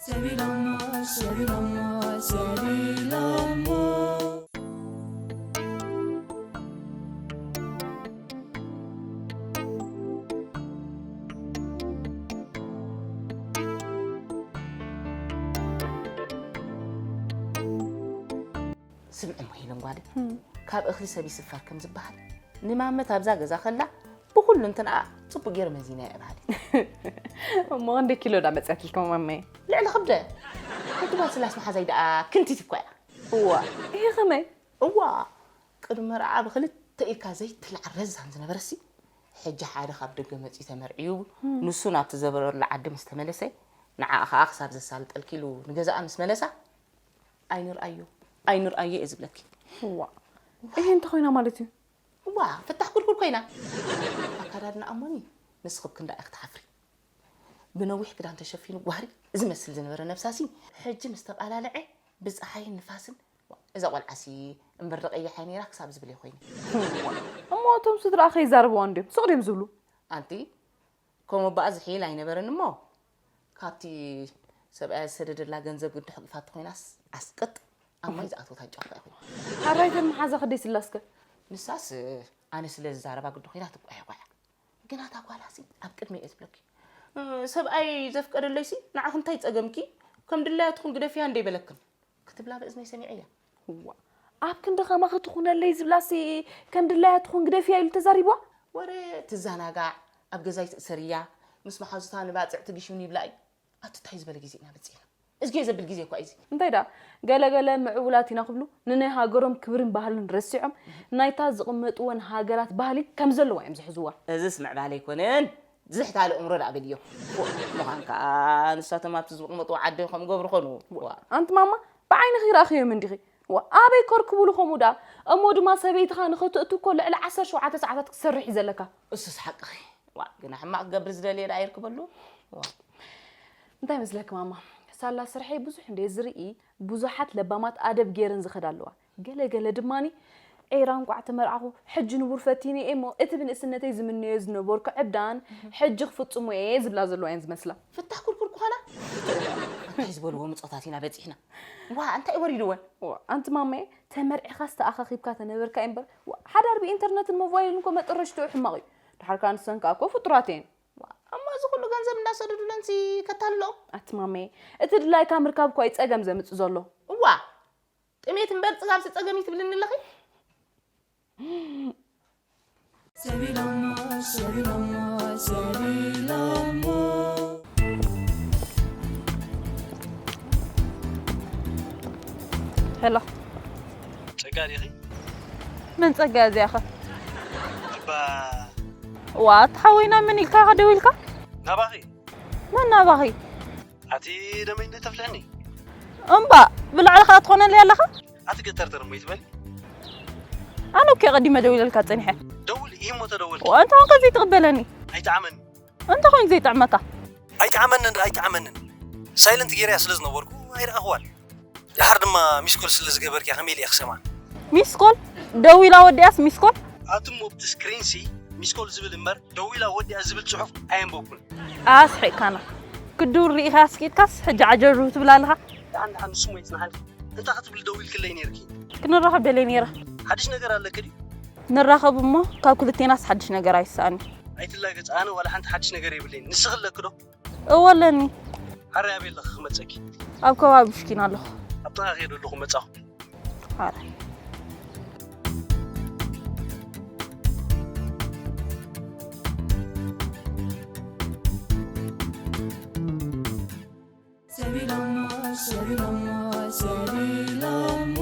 ሰቢሎሞ፣ ሰቢሎሞ፣ ሰቢሎሞ። ስምዒ እሞ ሄለን ጓለ፣ ካብ እኽሊ ሰብ ይስፈር ከም ዝበሃል፣ ንማመት ኣብዛ ገዛ ከላ ብኹሉ እንትንኣ ጽቡቕ ገይረ መዚና እየ በሃሊት። እሞ ክንደይ ኪሎ ዳ መፅያትልኩም ማመይ? ልዕሊ ክብደ። ሕጂ ጓል ስላስ መሓዛይ ደኣ ክንቲት እኳ እያ። እዋ፣ ይሄ ከመይ? እዋ፣ ቅድሚ መርዓ ብክልተ ኢድካ ዘይትልዓል ረዛን ዝነበረሲ፣ ሕጂ ሓደ ካብ ደገ መጺኡ ተመርዕዩ፣ ንሱ ናብቲ ዘበረሉ ዓዲ ምስ ተመለሰ፣ ንዓኣ ከኣ ክሳብ ዘሳልጠልኪ ኢሉ ንገዛኣ ምስ መለሳ፣ ኣይንርኣዮ፣ ኣይንርኣዮ እየ ዝብለኪ። እዋ፣ ይሄ እንተ ኮይና ማለት እዩ። እዋ፣ ፍታሕ ኩልኩል ኮይና። ኣካዳድና ኣሞኒ፣ ንስኺ ክንዳ ኢኺ ትሓፍሪ። ብነዊሕ ክዳን ተሸፊኑ ጓህሪ ዝመስል ዝነበረ ነብሳሲ፣ ሕጂ ምስ ተቓላለዐ ብጸሓይን ንፋስን፣ እዛ ቆልዓሲ እምበር ደቐያሓ ነይራ ክሳብ ዝብል እየ ኮይነ። እሞ እቶም ስድራ ከይዛረብዋ እንድዮም ሱቕ ድዮም ዝብሉ? ኣንቲ ከምኡ በኣ ዝሕይል ኣይነበረን እሞ ካብቲ ሰብኣያ ዝሰደደላ ገንዘብ ግዲ ሕቂፋቶ ኮይናስ ዓስቅጥ ኣብ ማይ ዝኣተወት ኣንጫፋ ይኹን። ሓራይተን መሓዛ ክደይ ስላስከ? ንሳስ ኣነ ስለ ዝዛረባ ግዲ ኮይና ትጓያጓያ። ግና እታ ጓላሲ ኣብ ቅድሚ እየ ዝብለኪ። ሰብኣይ ዘፍቀደለይሲ ንዓኺ እንታይ ጸገምኪ? ከም ድላያ ትኹን ግደፍያ እንደ ይበለክን ክትብላ ብእዝነይ ሰሚዐያ። እዋ፣ ኣብ ክንዲ ከማኺ ትኹነለይ ዝብላሲ ከም ድላያ ትኹን ግደፍያ ኢሉ ተዛሪብዋ? ወረ ትዘናጋዕ፣ ኣብ ገዛይ ትእሰር እያ፣ ምስ መሓዙታ ንባጽዕ ትግሽውን ይብላ እዩ። ኣቲ ታይ ዝበለ ግዜ ኢና በጺሕና? እዝግዮ ዘብል ግዜ እኳ እዩ እዚ። እንታይ ደኣ ገለ ገለ ምዕቡላት ኢና ክብሉ ንናይ ሃገሮም ክብርን ባህልን ረሲዖም ናይታ ዝቕመጥወን ሃገራት ባህሊ ከም ዘለዋ እዮም ዝሕዝዋ። እዝስ ምዕባለ ኣይኮነን ዝሕታለ እምሮ ደኣ በልዮ። ምዃን ከኣ ንሳቶም ኣብቲ ዝቕመጥዎ ዓዲ ከም ገብሩ ኾኑ። ኣንቲ ማማ ብዓይንኺ ርኣኽዮም እንዲኺ። ኣበይ ከርክቡሉ ከምኡ ደኣ እሞ ድማ ሰበይትኻ ንኽትእቱ እኮ ልዕሊ ዓሰርተ ሸውዓተ ሰዓታት ክትሰርሕ እዩ ዘለካ። እሱስ ሓቅኺ። ዋ ግና ሕማቕ ክገብር ዝደልየ ደኣ ይርክበሉ። ዋ እንታይ መስለኪ ማማ ሳላ ስርሐይ ብዙሕ እንደ ዝርኢ ብዙሓት ለባማት ኣደብ ገይረን ዝኸዳ ኣለዋ። ገለ ገለ ድማኒ ኤራ እንቋዕ ተመርዓኹ ሕጂ ንቡር ፈቲነ እየ እሞ እቲ ብንእስነተይ ዝምነዮ ዝነበርኩ ዕብዳን ሕጂ ክፍጽሞ እየ ዝብላ ዘለዋ እየን ዝመስላ። ፍታሕ ኩርኩር ክኾና እንታይ ዝበልዎ ምጾታት ኢና በጺሕና። ዋ እንታይ ወሪድወን። ዋ ኣንቲ ማመየ ተመርዒኻስ ተኣኻኺብካ ተነበርካ እየ እምበር ዋ ሓዳር ብኢንተርነትን ሞባይልን እኮ መጠረሽትኡ ሕማቕ እዩ። ደሓር ከኣ ንሰን ከኣ እኮ ፍጡራት እየን። እሞ እዚ ኩሉ ገንዘብ እንዳሰደዱለንሲ ከታልለኦም። ኣቲ ማመየ እቲ ድላይካ ምርካብ እኮ እዩ ጸገም ዘምጽእ ዘሎ። እዋ ጥሜት እምበር ጽጋብሲ ጸገም እዩ ትብልኒ ኣለኺ። ሰቢሎሞ ሰቢሎሞ ሰቢሎሞ። ሄሎ ጸጋ ዲኺ? መን ጸጋ እዚኣ ኸ? እባ ዋ ተሓወይና መን ኢልካ ኸ ደዊልካ? ናባኺ መን ናባኺ? ኣቲ ደመይ እንደ ተፍልሕኒ። እምባ ብላዕሊ ኸኣ ትኾነለይ ኣለኻ? ኣቲ ገተርተር እሞ ይትበል። ኣነ እኮ ቀዲመ ደዊለልካ ጸኒሐ። ደውል ኢሞ ተደወልኪ። ወ እንተ ኾንካ ዘይትቕበለኒ። ኣይጥዓመኒ። እንተ ኾይኑ ዘይጥዕመካ። ኣይጥዓመንን ኣይጥዓመንን። ሳይለንት ጌርያ ስለ ዝነበርኩ ኣይረኣኽዋን። ድሓር ድማ ሚስኮል ስለ ዝገበርኪያ ከመይ ኢለ ክሰማ። ሚስኮል ደዊላ ወዲኣስ ሚስኮል። ኣቱም ኣብቲ ስክሪን ሲ ሚስኮል ዝብል እምበር ደዊላ ወዲኣ ዝብል ጽሑፍ ኣየንበብኩን። ኣስሒቅካና ክድውል ሪኢኻ ስኪትካስ ሕጂ ዓጀርሩ ትብል ኣለኻ። ደሓን ደሓን ንስሞ ይጽንሓልኪ። እንታይ ክትብሊ ደዊልክለይ ነይርኪ? ክንራኸብ ደልየ ነይረ። ሓድሽ ነገር ኣለኪ ድዩ? ንራኸብ እሞ ካብ ክልቴናስ ሓድሽ ነገር ኣይሰኣን እዩ። ኣይትላገጽ ኣነ ዋላ ሓንቲ ሓድሽ ነገር የብለይን። ንስኺ ኣለኪ ዶ? እወ ኣለኒ። ሓራይ ኣበይ ኣለኺ ክመጸኪ? ኣብ ከባቢ ብሽኪና ኣለኹ። ኣብ ጥቓ ከይደ ኣለኹ መጻኹ። ሓራይ። ሰቢሎሞ ሰቢሎሞ ሰቢሎሞ።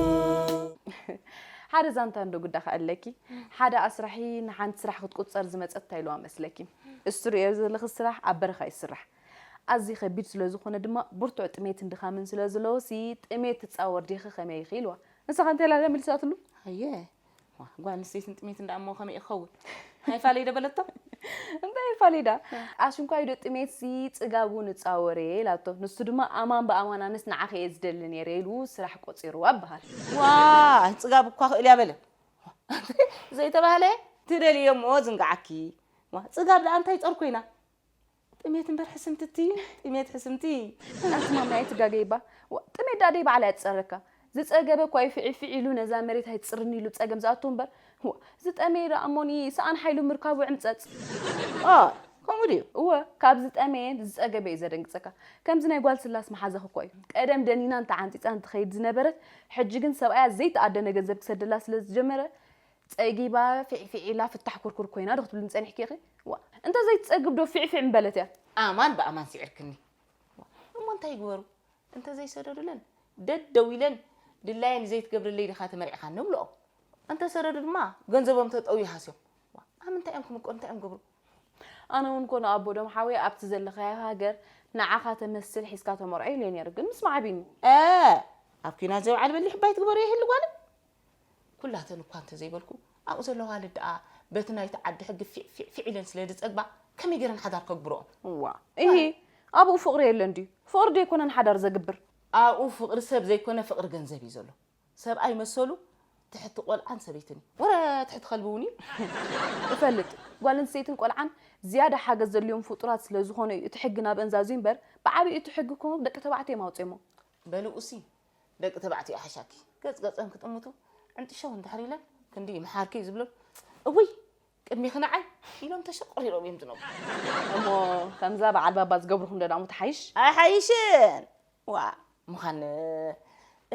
ሓደ ዛንታ እንዶ ጉዳ ከኣለኪ ሓደ ኣስራሒ ንሓንቲ ስራሕ ክትቁጸር ዝመጸት እንታይ ኢልዋ መስለኪ? እሱ ርእዮ ዘለኺ ስራሕ ኣብ በረኻ እዩ ዝስራሕ። ኣዝዩ ከቢድ ስለ ዝኾነ ድማ ብርቱዕ ጥሜትን ድኻምን ስለ ዘለዎሲ ጥሜት ትጻወር ዲኺ ከመይ ኢኺ ኢልዋ። ንስኻ እንታይ ኢላ መሊሳትሉ? ኣየ ጓል ኣንስተይትን ጥሜትን ደኣ እሞ ከመይ ክኸውን? ሃይ ፋለይ ዶ በለቶ? እንታይ ፋሊዳ ኣሽንኳይ ዶ ጥሜትሲ ጽጋብ እውን እጻወር እየ ኢላቶ። ንሱ ድማ ኣማን ብኣማን ኣነስ ንዓኺ እየ ዝደሊ ነይረ ኢሉ ስራሕ ቆጺርዋ ይበሃል። ዋ ጽጋብ እኳ ክእል እያ በለ ዘይተባህለ ትደልዮ እሞ ዝንግዓኪ። ዋ ጽጋብ ደኣ እንታይ ጸር ኮይና? ጥሜት እምበር ሕስምቲ እቲ ጥሜት ሕስምቲ። ኣንቲ ማማይ ኣይትጋገይባ። ዋ፣ ጥሜት ዳኣ ደይ ባዕላ እያ ትጸረካ። ዝጸገበ እኳ እዩ ፍዒ ፍዒ ኢሉ ነዛ መሬት ኣይትጽርን ኢሉ ጸገም ዝኣቱ እምበር። ዋ፣ ዝጠመየ ደኣ እሞኒ ሰኣን ሓይሉ ምርካቡ ዕምጸጽ። ኣይ ከምኡ ድዩ? እወ፣ ካብ ዝጠመየን ዝጸገበ እዩ ዘደንግጸካ። ከምዚ ናይ ጓል ስላስ መሓዛኺ እኮ እዩ። ቀደም ደኒናን ተዓንጺጻን ትኸይድ ዝነበረት፣ ሕጂ ግን ሰብኣያ ዘይተኣደነ ገንዘብ ክሰደላ ስለ ዝጀመረ፣ ጸጊባ ፊዕፊዕ ኢላ ፍታሕ ኩርኩር ኮይና ዶ ክትብልኒ ጸኒሕኪ ኢኺ? ዋ፣ እንተ ዘይትጸግብ ዶ ፊዕፊዕ ምበለት እያ? ኣማን ብኣማን ስዒርክኒ። እሞ እንታይ ይግበሩ? እንተ ዘይሰደዱለን ደደው ኢለን ድላየን ዘይትገብርለይ ዲኻ ተመርዒኻኒ እብልኦም። እንተ ሰደዱ ድማ ገንዘቦም ተጠው ይሃስዮም። ዋ፣ ኣብ ምንታይ እዮም ክምቀሉ እንታይ እዮም ክገብሩ? ኣነ እውን ኮነ ኣቦ ዶም ሓወይ ኣብቲ ዘለኻዮ ሃገር ንዓኻ ተመስል ሒዝካ ተመርዖ ኢለዮ ነይረ ግን ምስ ማዕቢኒ። እ ኣብ ኲናት ዘይውዓል በሊሕ እባ ኣይትግበርዮ ይህሊ ጓለይ። ኩላተን እኳ እንተዘይበልኩ ኣብኡ ዘለዋ ኣዋልድ ደኣ በቲ ናይቲ ዓዲ ሕጊ ፊዕ ፊዕ ፊዕ ኢለን ስለ ዝጸግባ ከመይ ገይረን ሓዳር ከግብርኦን? እዋ እሂ ኣብኡ ፍቕሪ የለን ድዩ? ፍቕሪ ዶ ኣይኮነን ሓዳር ዘግብር? ኣብኡ ፍቕሪ ሰብ ዘይኮነ ፍቕሪ ገንዘብ እዩ ዘሎ። ሰብኣይ መሰሉ ትሕቲ ቆልዓን ሰበይትን እዩ። ወረ ትሕቲ ከልቢ እውን እዩ። እፈልጥ ጓል ኣንስተይትን ቆልዓን ዝያዳ ሓገዝ ዘድልዮም ፍጡራት ስለ ዝኾኑ እዩ እቲ ሕጊ ናብአን ዛዝዩ እምበር ብዓብዩ እቲ ሕጊ እኮ ደቂ ተባዕትዮ እዮም ኣውፅኦሞ። በልኡ ሲ ደቂ ተባዕትዮ ሓሻኪ ገፅ ገፀን ክጥምቱ ዕንጥሸው እንድሕር ኢለን ክንዲ ምሓርኪ ዝብሎም እውይ ቅድሚኺ ንዓይ ኢሎም ተሸቆሪሮም እዮም ዝነብሩ። እሞ ከምዛ በዓል ባባ ዝገብርኹም ዶ ዳሞ ትሓይሽ? ኣይሓይሽን ዋ ምዃን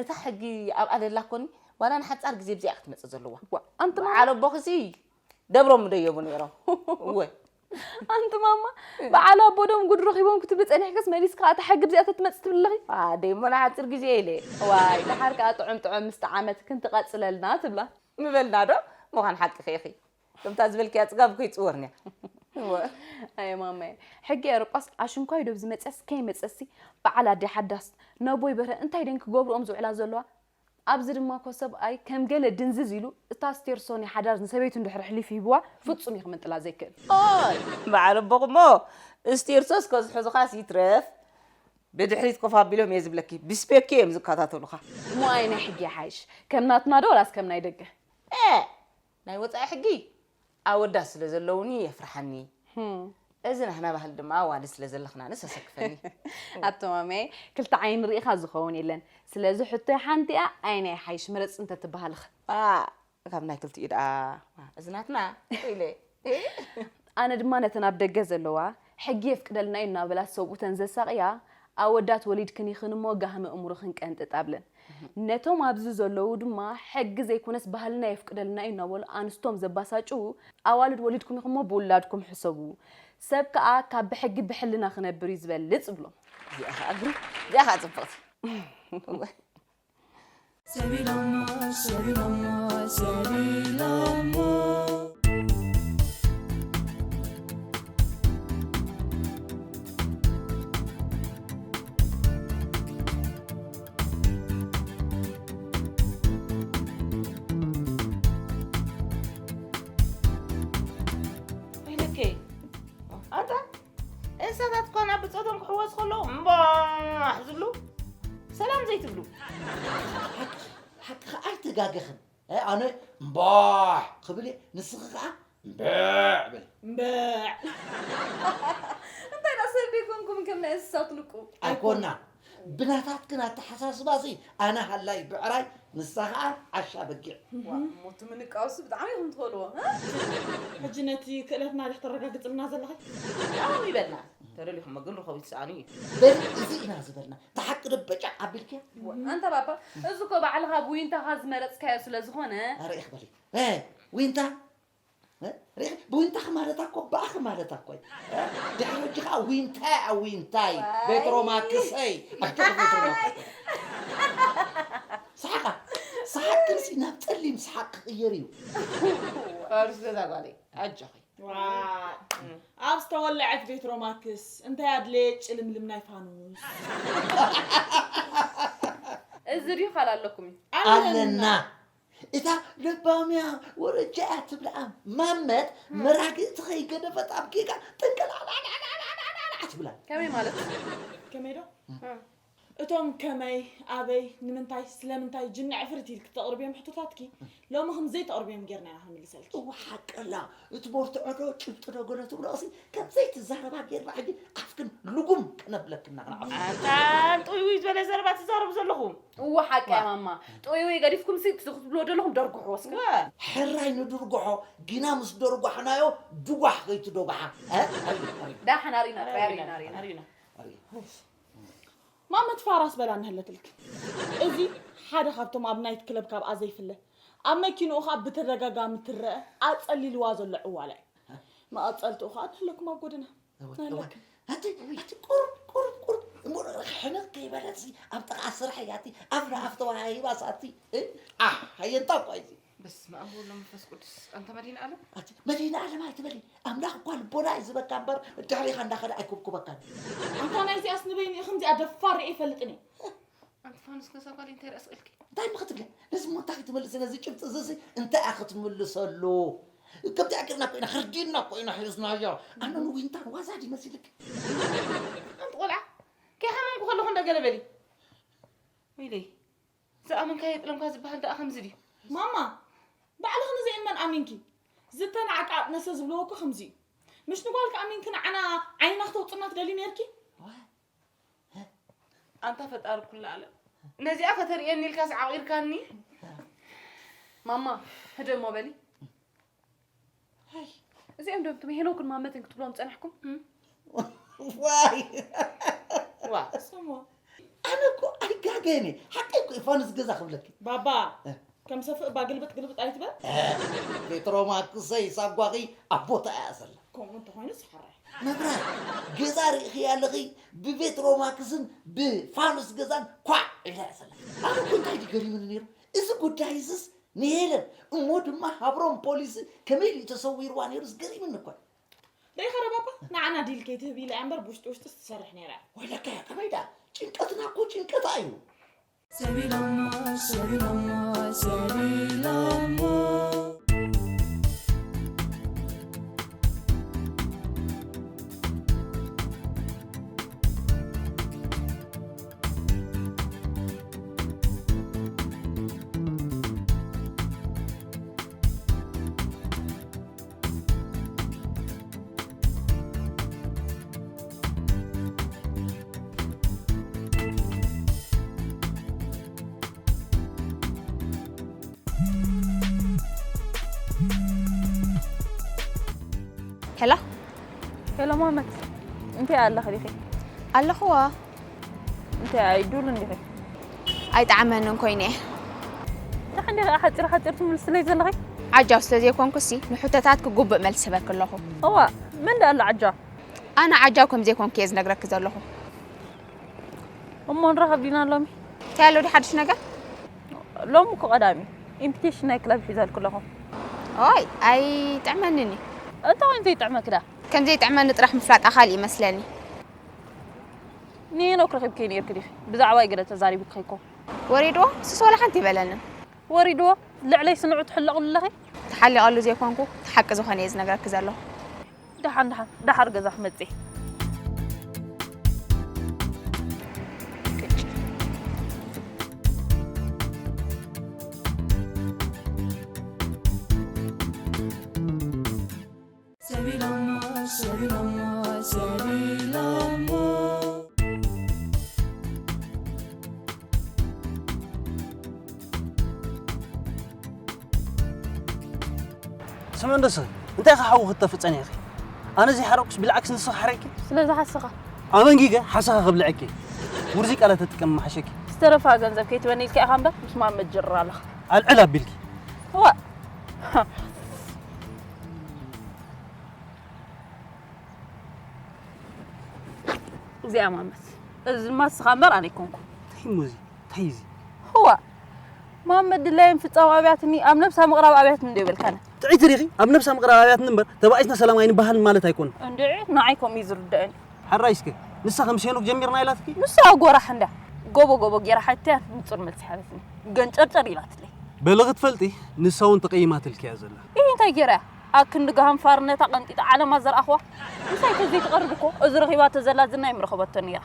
እታ ሕጊ ኣብኣ ደላ ኮኒ ዋላ ንሓፃር ግዜ ብዚኣ ክትመፅእ ዘለዋ ዋ ኣንትማ በዓል ኣቦኽሲ ደብሮም ምደየቡ ነይሮም እወ ኣንቲ ማማ በዓል ኣቦ ዶም ጉድ ረኺቦም ክትብሊ ጸኒሕክስ መሊስካ እታ ሕጊ ብዚኣ ተትመጽእ ትብሊ ኣለኺ ኣደይ እሞ ንሓፂር ግዜ ኢለ ዋይ ደሓር ከዓ ጥዑም ጥዑም ምስ ጠዓመትክን ትቐጽለልና ትብላ ምበልና ዶ ምዃን ሓቅኺ ኢኺ ከምታ ዝበልክያ ፅጋብ እኮ ይፅወርንያ እወ ኣየ ማማየ ሕጊ ኤውሮጳስ ኣሽንኳይ ዶ ብዝመፅያስ ከይመፀሲ በዓል ኣደይ ሓዳስ ነቦይ በርሀ እንታይ ደን ክገብርኦም ዝውዕላ ዘለዋ ኣብዚ ድማ እኮ ሰብኣይ ከም ገለ ድንዝዝ ኢሉ እታ ስቴርሶ ናይ ሓዳር ንሰበይቱ እንድሕር ኣሕሊፉ ሂብዋ ፍጹም እዩ ክምንጥላ ዘይክእል። ኦይ በዓል ኣቦኹም እሞ ስቴርሶስ ከዝሕዙኻስ ይትረፍ ብድሕሪት ኮፍ ኣቢሎም እየ ዝብለኪ ብስፔኪ እዮም ዝከታተሉኻ። እሞ ኣየናይ ሕጊ ይሓይሽ ከም ናትና ዶ ወላስ ከም ናይ ደገ? ኤእ ናይ ወፃኢ ሕጊ ኣወዳት ስለ ዘለውኒ የፍርሓኒ። እዚ ናህና ባህሊ ድማ ዋሊ ስለ ዘለኽና ንሰሰክፈኒ። ኣቶ ማሜ ክልተ ዓይኒ ርኢኻ ዝኸውን የለን። ስለዚ ሕቶይ ሓንቲ እያ፣ ኣየናይ ይሓይሽ ምረፅ እንተትበሃልኽ? ኣ፣ ካብ ናይ ክልቲኡ ደኣ እዚ ናትና ኢለ። ኣነ ድማ ነተን ኣብ ደገ ዘለዋ ሕጊ የፍቅደልና እዩ እናበላ ሰብኡተን ዘሳቕያ ኣወዳት ወሊድክን ኢኽን እሞ ጋህሚ እምሩኽን ቀንጥጥ ኣብለን። ነቶም ኣብዚ ዘለዉ ድማ ሕጊ ዘይኮነስ ባህልና የፍቅደልና እዩ እናበሉ ኣንስቶም ዘባሳጭዉ ኣዋልድ ወሊድኩም ኢኹሞ ብውላድኩም ሕሰቡ። ሰብ ከኣ ካብ ብሕጊ ብሕልና ክነብር እዩ ዝበልጽ እብሎም። እዚኣ ኸኣ ግሩም፣ እዚኣ ኸኣ ጽብቕቲ። እወ። ሰቢሎሞ ሰቢሎሞ ሰቢሎሞ ወይለከይ ኣንታ እንስሳታት እኳ ናብ ብፆቶም ክሕወስ ከለዉ እምባሕ ዝብሉ ሰላም ዘይትብሉ ሓቂ ከዓ ኣይተጋገኽን ኣነ እምባሕ ክብል እየ ንስኺ ከዓ እምብዕ በሊ እምብዕ እንታይ ደኣ ሰብ ደይኮንኩም ከም ናይ እንስሳ ትንቁ ኣይኮና ብናታትክን ኣተሓሳስባ ሲ ኣነ ሃላይ ብዕራይ ንሳ ከዓ ዓሻ በጊዕ እሞ እቲ ምንቃውሲ ብጣዕሚ ኢኹም ትኸልዎ ሕጂ ነቲ ክእለትና ዲኽ ተረጋግፅልና ዘለኺ ኣው ይበልና ተደሊኹም ግን ርኸቡ ይትሰኣኑ እዩ በል እዚ ኢና ዝበልና ተሓቂ ዶ በጫ ኣቢልክያ ኣንተ ባባ እዚ እኮ ባዕልኻ ብዊንታኻ ዝመረፅካዮ ስለ ዝኾነ ኣረ ኢኽበሊ ዊንታ ሪኢኺ ብዊንታኺ ማለታ እኮ ብኣኺ ማለታ እኮ እዩ ድሕሪ ሕጂ ከዓ ዊንታይ ኣብ ዊንታይ ቤትሮማክሰይ ኣጆኺ ቤትሮማክስ ሰሓቃ ሰሓቅ ክንሲ ናብ ፀሊም ሰሓቅ ክቅየር እዩ ፋርስ ገዛ ጓለይ ኣጆኺ ኣብ ዝተወለዐት ቤትሮማክስ እንታይ ኣድለየ ጭልምልም ናይ ፋኑስ እዚ ድዩ ካል ኣለኩም እዩ ኣለና እታ ለባምያ ወረጃ እያ ትብልኣ ማመት መራግእቲ ከይገደፈት ኣብ ጌጋ ጥንቅላዕላዕላዕላዕላዕላዕ ትብላ ከመይ ማለት ከመይ ዶ እቶም ከመይ፣ ኣበይ፣ ንምንታይ፣ ስለምንታይ፣ ጅኒ ዕፍርት ኢልኪ ተቕርብዮም ሕቶታትኪ፣ ሎሚ ከም ዘይተቕርብዮም ጌርና ኢና ክንምልሰልኪ። እወ ሓቀላ፣ እቲ መርትዖ ዶ ጭብጢ ዶ ገለ ትብሎ እሲ ከም ዘይትዛረባ ጌርና ሕጂ ኣፍክን ልጉም ከነብለክና ክንዓብስ። ኣታ ጥውይውይ ዝበለ ዘረባ ትዛረቡ ዘለኹም። እወ ሓቂ እያ ማማ። ጥውይውይ ገዲፍኩም ሲ እቲ ክትብልዎ ዘለኹም ደርጉሕዎ እስከ። እወ። ሕራይ ንድርጉሖ፣ ግና ምስ ደርጓሕናዮ ድጓሕ ከይትደጓሓ። እ? ኣሪና፣ ኣሪና። ዳሕን ኣሪና፣ ኣሪና፣ ኣሪና፣ ኣሪና። ኣሪና። ኣሪና። ማመት ፋራስ በላ እንሀለትልክ። እዚ ሓደ ካብቶም ኣብ ናይት ክለብ ካብኣ ዘይፍለ፣ ኣብ መኪንኡ ኸኣ ብተደጋጋሚ ትረአ ኣጸሊልዋ ዘሎ ዕዋላ እዩ። መቐጸልትኡ ኸኣ ንህለኩም ኣብ ጎድና። እወ፣ እወ። ናህለክ። ኣቲ፣ ኣቲ ቁሩብ፣ ቁሩብ፣ ቁሩብ። እሞ ሕንቕ ከይበለት ሲ ኣብ ጥቓ ስራሕ እያ ኣቲ፣ ኣፍ ንኣፍ ተወሃሂባ ሳቲ። እ? ኣሕ፣ ሃየንታ እኳ እዩ። በስመ ኣብ ወወልድ ወመንፈስ ቅዱስ። ኣንታ መድኃኔ ዓለም። ኣቲ መድኃኔ ዓለም ኣይትበሊ። ኣምላኽ እኳ ልቦና እዩ ዝህበካ እምበር፣ ድሕሪኻ እንዳኸደ ኣይኩብኩበካን። ኣንታ ናይዚኣስ ንበይኑ እዩ ከምዚኣ ደፋር ርእየ ኣይፈልጥን እየ። ኣንቲ ፋኑስ ነዛ ጓል እንታይ ርእያ ስእልኪ? እንታይ እሞ ክትብለ? ነዚ እሞ እንታይ ክትመልስ? ነዚ ጭብጢ እዚ ሲ እንታይ እያ ክትምልሰሉ? ከምቲ ኣገርና እኮ ኢና፣ ከርዲድና እኮ ኢና ሒዝናዮ። ኣነ ንዊንታን ዋዛ ድዩ መሲልኪ? ኣንቲ ቆልዓ፣ ከይሓመምኩ ከለኹ እንዳ ገለ በሊ። ወይለይ፣ ዝኣመንካዮ የጥለምካ ዝበሃል ደኣ ከምዚ ድዩ? ማማ፣ ባዕልኺ ንዘይእመን ኣሚንኪ። ዝተናዕቀ ኣጥነሰ ዝብልዎ እኮ ከምዚ እዩ። ምሽ ንጓልኪ ኣሚንኪ ንዓና ዓይንና ክተውፅና ትደሊ ነይርኪ? ኣንታ ፈጣሪ ኩሉ ዓለም፣ ነዚኣ ከተርእየኒ ኢልካስ ዓቒርካኒ? ማማ፣ ህደ እሞ በሊ። ሃይ፣ እዚኦም ዶ እቶም ሄኖክን ማመትን ክትብሎም ጸናሕኩም? እም? ዋይ! ዋ፣ ስሙ። ኣነ እኮ ኣይጋገየን እየ። ሓቀይ እኮ እዩ፣ ፋኑስ ገዛ ክብለኪ። ባባ፣ እ። ከም ሰፍእ እባ ግልብጥ ግልብጥ ኣይትበል። እ፣ ፔትሮማክሰይ ሳጓኺ ኣብ ቦታ እያ ዘላ። ከምኡ እንተኾይኑስ ሕራይ። መብራት፣ ገዛ ርኢኺ ኣለኺ፣ ብፔትሮማክስን ብፋኑስ ገዛን ኳዕ ኢላ እያ ዘላ። ኣነ እኮ እንታይ ድዩ ገሪሙኒ ነይሩ? እዚ ጉዳይ እዝስ ንሄለን እሞ ድማ ሃብሮም ፖሊስ ከመይ ኢሉ ተሰዊርዋ ነይሩ ዝገሪምኒ እኮ። ርኢኻ ዶ ባባ? ንዓና ዲል ከይትህብ ኢላ እያ እምበር ብውሽጢ ውሽጢስ ትሰርሕ ነይራ እያ። ወይለከ ከመይ ደኣ? ጭንቀትና እኮ ጭንቀታ እዩ። ሰቢሎሞ፣ ሰቢሎሞ፣ ሰቢሎሞ። ሄሎ። ሄሎ ማመት፣ እንታይ ኣለኺ ዲኺ? ኣለኹዋ። እንታይ ኣይዱል እንዲኺ? ኣይጠዓመንን ኮይነ። ደሓን ዲኺ ሓፂር ሓፂር ትምልስለይ ዘለኺ? ዓጃው ስለ ዘይኮንኩሲ ንሕቶታት ክጉብእ መልሲ ህበኪ ኣለኹ። እዋ፣ መን ደኣ ኣሎ ዓጃው? ኣነ ዓጃው ከም ዘይኮንኩ እየ ዝነግረኪ ዘለኹ። እሞ ንራኸብ ዲና ሎሚ? እንታይ ኣሎ ዲ ሓድሽ ነገር? ሎሚ እኮ ቀዳሚ ኢንቪቴሽን ናይ ክለብ ሒዘልኪ ኣለኹ። ኦይ፣ ኣይጥዕመንን እዩ። እንታይ ኮይኑ ዘይጥዕመኪ ደኣ? ከም ዘይጥዕመኒ ጥራሕ ምፍላጣ ካልእ ይመስለኒ። ንሄኖክ ረኺብኪ ነይርኪ ዲኺ? ብዛዕባይ ገለ ተዛሪብኪ እኮ። ወሪድዎ? ንሱስ ዋላ ሓንቲ ኣይበለንን። ወሪድዎ? ልዕለይ ስንዑ ትሕለቕሉ ኣለኺ? ተሓሊቐሉ ዘይኮንኩ፣ እቲ ሓቂ ዝኾነ እየ ዝነግረኪ ዘለኹ። ደሓን፣ ደሓን፣ ደሓር ገዛ ክመጽእ። ሰቢሎሞ፣ ሰቢሎሞ፣ ሰቢሎሞ። ስምዒ እንዶ ስኺ፣ እንታይ ኢኻ ሓዊ ክትጠፍእ ጸኒሕኺ? ኣነ ዘይሓረቅኩስ ብልዓክስ ንስኺ ሓሪቕኪ? ስለ ዝሓስኻ። ኣበንጊገ ሓሳኻ ክብልዐኪ። ውርዙይ ቃላት ተጥቀሚ ምሓሸኪ። ዝተረፋ ገንዘብ ከይትበኒ ኢልካ ኢኻ እምበር ምስ ማመት ጅርር ኣለኻ። ኣልዕል ኣቢልኪ። እዋ። እዚኣ ማመት። እዚ ድማ ንስኻ እምበር ኣነ ኣይኮንኩን። እንታይ እሞ እዚ? እንታይ እዩ እዚ? እዋ። ማመት ድላየን ፍጻም ኣብያትኒ፣ ኣብ ነብሳ ምቕራብ ኣብያትኒ እንዶ ይበልካና። ጥዕይቲ ዲኺ? ኣብ ነብሳ ምቕራብ ኣብያትኒ እምበር ተባኢስና ሰላም ኣይንበሃልን ማለት ኣይኮነን። እንድዒ ንዓይ ከምኡ እዩ ዝርድኣኒ። ሕራይ እስከ፣ ንሳ ከም ሄኖክ ጀሚርና ኢላትኪ? ንሳ ጎራሕ እንዳ ጎቦ ጎቦ ጌራ ሓቲያ ንጹር መልሲ ሃበትኒ። ገንጨርጨር ኢላትለይ። በሊ ክትፈልጢ፣ ንሳ እውን ተቐይማትልኪ እያ ዘላ። ኢሂ፣ እንታይ ጌራ እያ? ኣብ ክንዲ ገሃንፋርነታ ቀንጢጣ ዓለማ ዘርኣኽዋ። ምሳይ ተዘይትቐርብ እኮ፣ እዚ ረኺባቶ ዘላ ዝና ኣይምረኸበቶን ነይራ።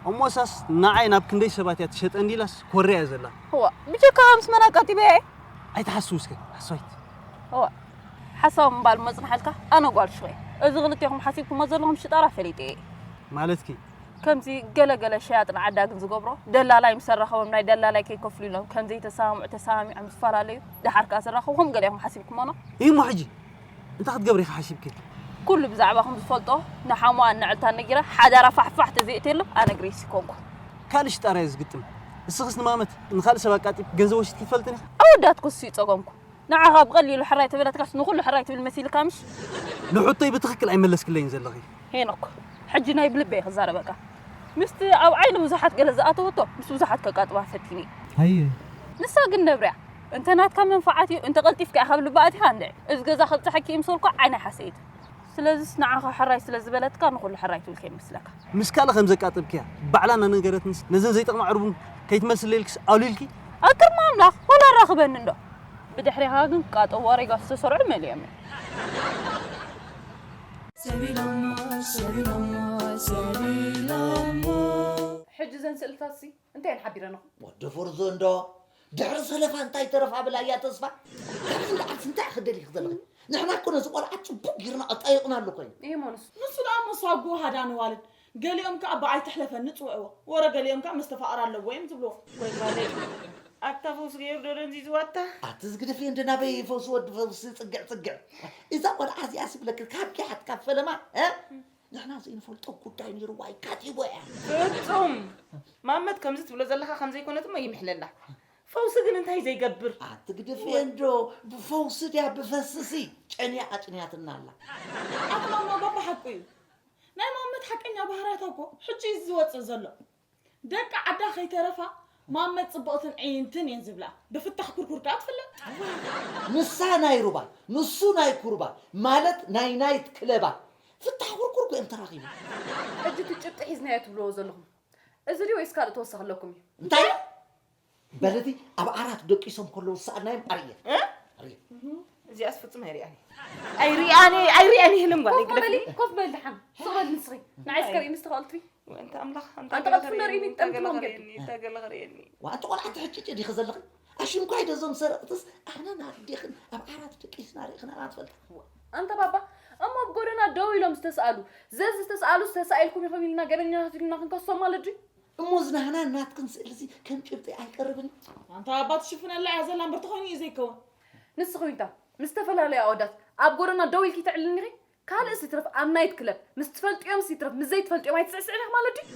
እሞሳስ ንዓይ ናብ ክንደይ ሰባት እያ ትሸጠ እንዲላስ ኮርያ እያ ዘላ። እዋ ብጀካ ምስ መን ኣቃጢበያ እየ? ኣይትሓስው እስከ ሓስዋይት። እዋ ሓሳብ ምባል መጽናሓልካ ኣነ ጓል ሽወይ። እዚ ክልቴኹም ሓሲብኩሞ ዘለኹም ሽጣራ ፈሊጠ እየ። ማለትኪ? ከምዚ ገለገለ ሸያጥን ዓዳግን ዝገብሮ ደላላይ ምስ ኣራኸቦም ናይ ደላላይ ከይከፍሉ ኢሎም ከም ዘይተሰማምዑ ተሰማሚዖም ዝፈላለዩ ደሓር ከኣ ዝራኸቡ ከም ገለ ኢኹም ሓሲብኩሞ ኖ? ይሞ ሕጂ እንታይ ክትገብሪ ኢኻ ሓሲብኪ? ኩሉ ብዛዕባኹም ዝፈልጦ ንሓሙኣን ንዕልታን ነጊረ ሓዳራ ፋሕፋሕ ተዘይእትየሉ ኣነ ግሬስ ይኮንኩ። ካልእ ሽጣራ እየ ዝግጥም። እስኽስ ንማመት ንኻልእ ሰብ ኣቃጢብ ገንዘብ ወሲድኪ ትፈልጥን ኢኻ? ኣወዳትኩስ እዩ ጸገምኩ። ንዓኻ ብቐሊሉ ሕራይ ተበለትካስ ንኹሉ ሕራይ ትብል መሲልካ ምሽ? ንሕቶይ ብትኽክል ኣይመለስክለይን ዘለኺ። ሄኖክ፣ ሕጂ ናይ ብልበይ ክዛረበካ። ምስቲ ኣብ ዓይኒ ብዙሓት ገለ ዝኣተወቶ ምስ ብዙሓት ከቃጥባ ፈቲኒ። ሃየ። ንሳ ግን ነብርያ። እንተ ናትካ መንፈዓት እዩ፣ እንተ ቀልጢፍካ ኢኻ ኣብ ልባ ኣቲኻ እንድዒ። እዚ ገዛ ከብጽሐኪ ይምሰልኳ ዓይነይ ሓሰይት። ስለዚስ ንዓኻ ሕራይ ስለ ዝበለትካ ንኹሉ ሕራይ ትብል ከይመስለካ። ምስ ካልእ ከም ዘቃጠብክያ ባዕላ እናነገረትንስ ነዘን ዘይጠቕማ ዕርቡን ከይትመልስለይ ኢልክስ ኣውሊልኪ? ኣክርማ ኣምላኽ ወላ ኣራኽበኒ እንዶ። ብድሕሪኻ ግን ቃጦ ዋሪጋ ዝተሰርዑ መሊኦም እዮም። ሰቢሎሞ ሰቢሎሞ ሰቢሎሞ ሕጂ ዘን ስእልታት ሲ እንታይ እየን ሓቢረንኹም? ወዲ ፍርዙ እንዶ ድሕሪ ሰለፋ እንታይ ተረፋ ብላያ ተስፋ ካብዚ ንላዕልስ እንታይ ክደልይክ ዘለኺ ንሕና እኮ ነዚ ቆልዓ ፅቡቅ ጊርና ኣጣይቕናሉ ኮይኑ እየ ሞንስ ንሱ ደኣ መሳጉ ሃዳኒ ዋልድ ገሊኦም ከኣ ብኣይ ትሕለፈኒ ጽውዕዎ ወረ ገሊኦም ከኣ መስተፋቕር ኣለዎ እዮም ዝብልዎ ወይ ጓለይ ኣታ ፈውሲ ገይሩ ዶ ደንዚዝዋታ ኣቲ ዝግደፍዮ እንደ ናበይ ፈውሲ ወዲ ፈውሲ ፅግዕ ፅግዕ እዛ ቆልዓ እዚኣ ስብለክል ካብ ጊሓት ካብ ፈለማ እ ንሕና ዘይንፈልጦ ጉዳይ ነይርዋ እዩ ካቲቦ እያ ፍጹም ማመት ከምዚ ትብሎ ዘለኻ ከም ዘይኮነት እሞ ይምሕለላ ፈውሲ ግን እንታይ ዘይገብር ኣትግድፍየ እንዶ ብፈውሲ ድያ ብፈስሲ ጨንያ ኣጭንያትና ኣላ ኣቲ ማማ ባባ ሓቁ እዩ ናይ ማመት ሓቀኛ ባህርያታ እኮ ሕጂ እዩ ዝወፅእ ዘሎ ደቂ ዓዳ ከይተረፋ ማመት ፅብቕትን ዕይንትን እየን ዝብላ ብፍታሕ ኩርኩር ከዓ ትፍለጥ ንሳ ናይ ሩባ ንሱ ናይ ኩርባ ማለት ናይ ናይት ክለባ ፍታሕ ኩርኩር እኮ እዮም ተራኺቡ ሕጂ እቲ ጭብጢ ሒዝናዮ ትብልዎ ዘለኹም እዚ ድዩ ወይስ ካልእ ተወሳኺ ኣለኩም እዩ እንታይ በለቲ ኣብ ዓራት ደቂሶም ከለዉ ዝሰኣልናዮም ኣርእየት ኣርእየት እዚኣስ ፍጹም ኣይሪኣኒ ኣይሪኣኒ ኣይሪኣኒ ህልም ጓል ኮፍ በሊ ኮፍ በል ድሓን ስቕ በል ንስኺ ንዓይ እስከ ርእኒ ዝተኸልትሪ ወንተ ኣምላኽ ኣንተ ኣንተ ኣንተ ቀልፍ ንርእኒ እንተ ጠምጥሞም ገይሩ ገይሩኒ እንተ ገለ ክርእየኒ ዋ ኣንተ ቆልዓ ትሕጭጭ ዲኺ ዘለኺ ኣሽንኳይ ደዞም ሰረቕትስ ኣሕና ናዲኽን ኣብ ዓራት ደቂስና ርእኽና ናትፈልጣ ኣንተ ባባ እሞ ኣብ ጎደና ደው ኢሎም ዝተስኣሉ ዘዝ ዝተስኣሉ ዝተሳኢልኩም ኢኹም ኢልና ገበኛታት ኢልና ክንከሶም ማለት ድዩ እሞ ዝናህና ናትክን ስእልዚ ከም ጭብጢ ኣይቀርብን ኣንታ ኣባ ትሽፍነላ እያ ዘላ እምበር ተኾይኑ እዩ ዘይከውን ንስኺ ዊንታ ምስ ዝተፈላለዩ ኣወዳት ኣብ ጎደና ደው ኢልኪ ተዕልልኒ ኢኺ ካልእስ ይትረፍ ኣብ ናይት ክለብ ምስ ትፈልጥዮምስ ይትረፍ ምስ ዘይትፈልጥዮም ኣይትስዕስዕን ኢኺ ማለት ድዩ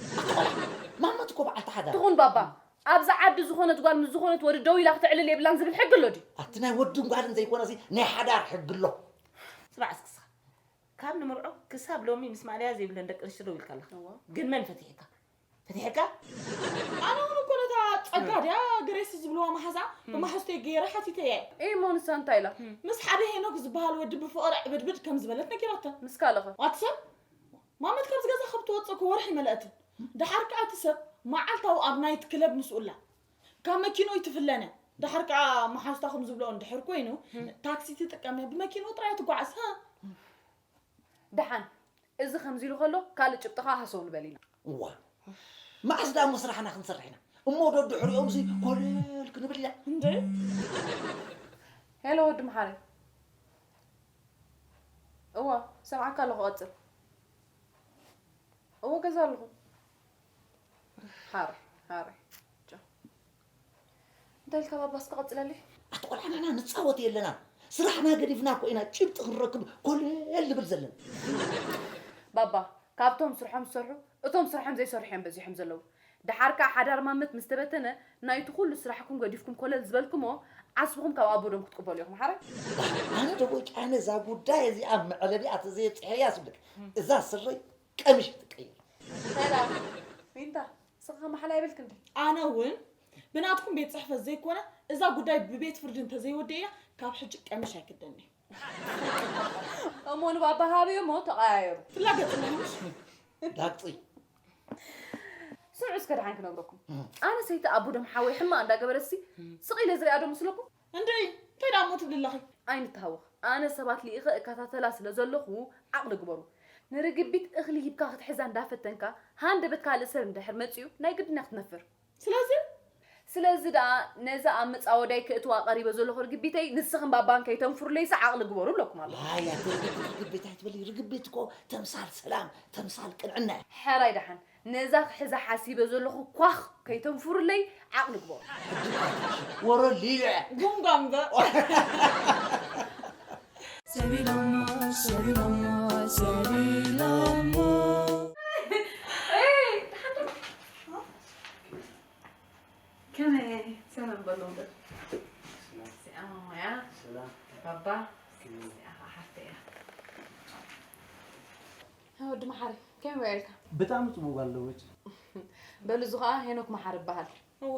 ማመት እኮ በዓልቲ ሓዳር ትኹን ባባ ኣብዛ ዓዲ ዝኾነት ጓል ምስ ዝኾነት ወዲ ደው ኢላ ክተዕልል የብላን ዝብል ሕጊ ኣሎ ድዩ ኣቲ ናይ ወድን ጓልን ዘይኮነሲ ናይ ሓዳር ሕጊ ኣሎ ስማዕ እስክስኻ ካብ ንምርዖ ክሳብ ሎሚ ምስ ማእለያ ዘይብለን ደቂ ኣንስትዮ ደው ኢልካ ኣለኻ ግን መን ፈቲሕካ ፈቲሕካ ኣነ እውን እኮ ነታ ፀጋ ድያ ግሬስ ዝብልዋ መሓዛ ብማሕዝተይ ገይረ ሓቲተያ እየ እሞ ንሳ እንታይ ኢላ ምስ ሓደ ሄኖክ ዝበሃል ወዲ ብፍቕሪ ዕብድብድ ከም ዝበለት ነጊራቶ ምስ ካልኸ ኣቲ ሰብ ማመት ካብዚ ገዛ ካብ ትወፅእ እኮ ወርሒ መለእትን ደሓር ከዓ እቲ ሰብ መዓልታዊ ኣብ ናይት ክለብ ምስኡላ ካብ መኪኖ ይትፍለነ ደሓር ከዓ መሓዝታ ከም ዝብልኦ እንድሕር ኮይኑ ታክሲ ትጥቀም እያ ብመኪኖ ጥራይ ትጓዓዝ ሃ ደሓን እዚ ከምዚ ኢሉ ከሎ ካልእ ጭብጥኻ ሃሰው ንበል ኢና። እዋ መዓስ ደኣ እሞ ስራሕና ክንሰርሕ ኢና እሞ ዶ ድሕሪኦም ሲ ኮለል ክንብል ኢና እንደ ሄሎ ወዲ መሓሪ እዋ ሰምዓካ ኣለኹ ቀጽል እዎ ገዛ ኣለኹ ሓር ሓር እንታይ ኢልካ ባባስ ክቐጽለለይ ኣቲ ቆልዓ ንሕና ንጻወት የለና ስራሕና ገዲፍና እኮ ኢና ጭብጢ ክንረክብ ኮለል ንብል ዘለና ባባ ካብቶም ስርሖም ዝሰርሑ እቶም ስርሖም ዘይሰርሑ እዮም በዚሖም ዘለዉ ደሓር ከዓ ሓዳር ማመት ምስ ተበተነ ናይቲ ኩሉ ስራሕኩም ገዲፍኩም ኮለል ዝበልኩሞ ዓስብኹም ካብ ኣቦዶም ክትቅበሉ ኢኹም ሓራይ ኣነ ደቦ ጫነ እዛ ጉዳይ እዚኣ መዕለቢኣ ተዘየብፅሐያ ስብለክ እዛ ስረይ ቀሚሽ ትቀይር ሰላም ዊንታ ንስኻ ከማሓላ ይበልክ እንዲ ኣነ እውን ብናትኩም ቤት ፅሕፈት ዘይኮነ እዛ ጉዳይ ብቤት ፍርዲ እንተዘይወደያ ካብ ሕጂ ቀሚሽ ኣይክደኒ እሞ ንባባ ሃብዮ እሞ ተቐያየሩ ትላገፅ ኣለኹምሽ ዳግፂ ስምዑ እስከ ደሓን ክነግረኩም ኣነ ሰይቲ ኣቡ ደም ሓወይ ሕማቕ እንዳገበረሲ ስቕ ኢለ ዝሪኣ ዶ ምስለኩም እንድዒ እንታይ ደኣ እሞ ትብሊ ኣለኺ ኣይንተሃወኽ ኣነ ሰባት ልኢኸ እከታተላ ስለ ዘለኹ ዓቕሊ ግበሩ ንርግቢት እኽሊ ሂብካ ክትሕዛ እንዳፈተንካ፣ ሃንደበት ካልእ ሰብ እንድሕር መጺኡ፣ ናይ ግድን ክትነፍር። ስለዚ? ስለዚ ደኣ ነዛ ኣብ መጻወዳይ ከእትዋ ቀሪበ ዘለኹ ርግቢተይ፣ ንስኽን ባባን ከይተንፍሩለይሲ ዓቕሊ ግበሩ እብለኩም ኣለኹ። ዋይ፣ ኣቲ ርግቢት፣ ርግቢት ኣይትበሊ። ርግቢት እኮ ተምሳል ሰላም፣ ተምሳል ቅንዕና እያ። ሕራይ ደሓን፣ ነዛ ክሕዛ ሓሲበ ዘለኹ ኳኽ ከይተንፍሩለይ ዓቕሊ ግበሩ። ወሮ ሊልዐ። ጉምጓም እምበር። ሰቢሎሞ፣ ሰቢሎሞ፣ ሰቢሎሞ። ከመይ ሰላም በሎም ዶ? ሰላም። እዚኣ ማማያ፣ ሰላም። ባባ፣ ከመይ? እዚኣ ኸዓ ሓፍተይ እያ። ወዲ መሓሪ፣ ከመይ ውዒልካ? ብጣዕሚ ጽቡቕ ጓል ኣለወች። በሉ፣ እዚ ኸዓ ሄኖክ መሓሪ ይበሃል። እወ፣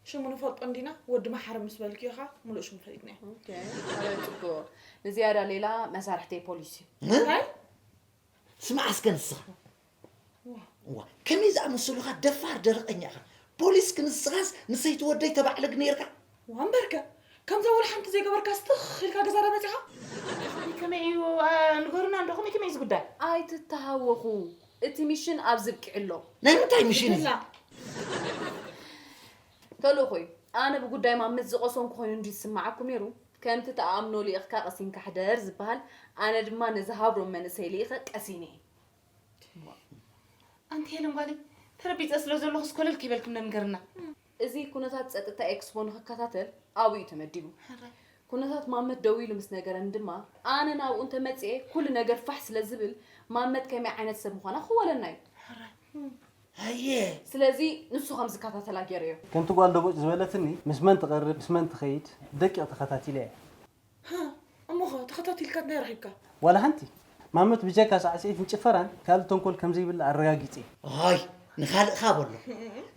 ሽሙ ንፈልጦ እንዲና፣ ወዲ መሓሪ ምስ በልክዮ ኸዓ ምሉእ ሽሙ ፈሊጥናዮ። ኦኬ፣ ኣረ ጽቡቕ። ንዝያዳ ሌላ መሳርሕተይ ፖሊስ እዩ። እንታይ? ስማዕ እስከ ንስኻ። ዋ። ዋ፣ ከመይ ዝኣመሰሉኻ ደፋር ደረቐኛ ኢኻ። ፖሊስ ክንስኻስ ንሰይቲ ወደይ ተባዕልግ ነይርካ። ዋ፣ እምበርከ፣ ከምዛ ወላ ሓንቲ ዘይገበርካ ስትኽ ኢልካ ገዛ ዶ መጺኻ? ከመይ እዩ፣ አ፣ ንገሩና እንዶ፣ ከመይ፣ ከመይ እዩ እዚ ጉዳይ? ኣይትተሃወኹ። እቲ ሚሽን ኣብዚ ብቂዑ ኣሎ። ናይ ምንታይ ሚሽን እዩ? ይላ። ተልእኾ እዩ። ኣነ ብጉዳይ ማመት ዝቐሰንኩ ኮይኑ እንድዩ ዝስምዓኩም ነይሩ። ከምቲ ትኣምኖ ልኢኽካ ቀሲንካ ሕደር ዝበሃል፣ ኣነ ድማ ነዚ ሃብሮም መንእሰይ ልኢኸ ቀሲነ እየ። ኣንቲ ሄለን ጓለይ፣ ተረቢፀ ስለ ዘለኹስ ኮለል ከይበልክም ዶ ንገርና። እዚ ኩነታት ጸጥታ ኤክስፖ ንኽከታተል ኣብኡ እዩ ተመዲቡ። ሕራይ። ኩነታት ማመት ደው ኢሉ ምስ ነገረኒ ድማ፣ ኣነ ናብኡ እንተመጺኤ ኩሉ ነገር ፋሕ ስለ ዝብል፣ ማመት ከመይ ዓይነት ሰብ ምዃና ክወለና እዩ። ሕራይ። ኣየ። ስለዚ ንሱ ከም ዝከታተላ ገይረዮ። ከምቲ ጓል ደቦጭ ዝበለትኒ፣ ምስ መን ትቐርብ፣ ምስ መን ትኸይድ፣ ደቂቕ ተኸታቲለ እየ። ሃ፣ እሞኸ ተኸታቲልካ እንታይ ረኺብካ? ዋላ ሓንቲ። ማመት ብጀካ ሳዕስዒትን ጭፈራን ካልእ ተንኮል ከም ዘይብላ ኣረጋጊጸ። ኣይ፣ ንኻልእኻ በሎ።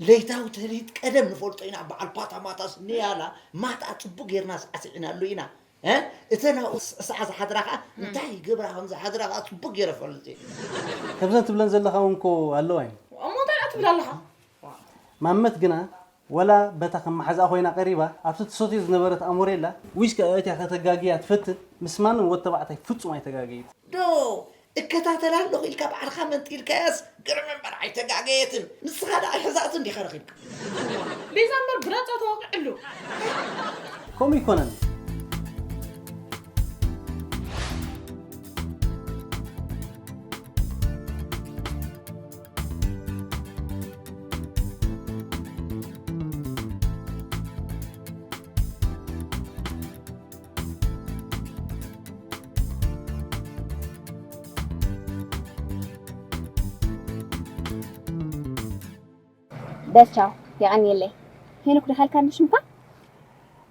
ለይታዊ ትልሂት ቀደም ንፈልጦ ኢና፣ በዓል ፓታ ማታስ ንያላ ማታ ጽቡቕ ጌርና ሳዕስዒናሉ ኢና። እ? እተን ኣብኡ ክስዕስዓ ዝሓድራ ኸኣ እንታይ ይገብራ ከም ዝሓድራ ኸኣ ጽቡቕ ጌረ እፈልጥ እየ። ከምዘን ትብለን ዘለኻ እውን እኮ ኣለዋ እየን። እሞ እንታይ ደኣ ትብል ኣለኻ? ማመት ግና ወላ በታ ከም መሓዛኣ ኮይና ቀሪባ ኣብቲ ትሰትዮ ዝነበረት ኣሞሬላ ዊስኪ ኣእትያ ከተጋግያ ትፈትን፣ ምስ ማንም ወዲ ተባዕታይ ፍጹም ኣይተጋገየትን። ዶ እከታተላ ኣለኹ ኢልካ ባዕልኻ መንጢልካያስ ግርም እምበር ኣይተጋገየትን። ንስኻ ደኣ ኣይሕዛእትን ዲኻ ረኺብካ? ቤዛ እምበር ብራጻ ተወቂዕሉ። ከምኡ ኣይኮነን። በል ቻው፣ የቐንየለይ። ሄኖክ ዲኻ ኢልካኒ ሽምካ?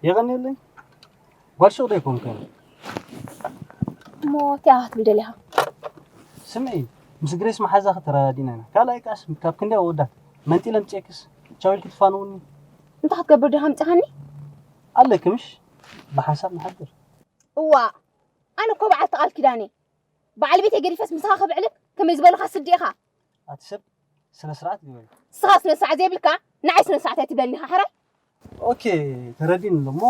የቐንየለይ። ጓል ሹቕ ዶ ኣይኮንክን? እሞ እንታይ ኢኻ ክትብል ደሊኻ? ስምዒ፣ ምስ ግሬስ መሓዛኺ ተረዳዲእና ኢና። ካልኣይ ከኣስ ካብ ክንደይ ኣወዳት መንጢለ ኣምጺኤክስ ቻው ኢልኪ ትፋነውኒ? እንታይ ክትገብር ዲኻ ኣምጺኻኒ? ኣለኪ ምሽ? ብሓንሳብ ንሓድር። እዋእ፣ ኣነ እኮ በዓልቲ ቃል ኪዳን እየ። በዓል ቤተይ ገዲፈስ ምሳኻ ከብዕልክ ከመይ ዝበሉኻ ስዲ ኢኻ? ኣቲ ሰብ ስነ ስርዓት ግበሪ። ንስኻ ስነ ስርዓት ዘይብልካ ንዓይ ስነ ስርዓት ኣይትብለኒ ኢኻ ሕራይ? ኦኬ፣ ተረዲእኒ ኣሎ። እሞ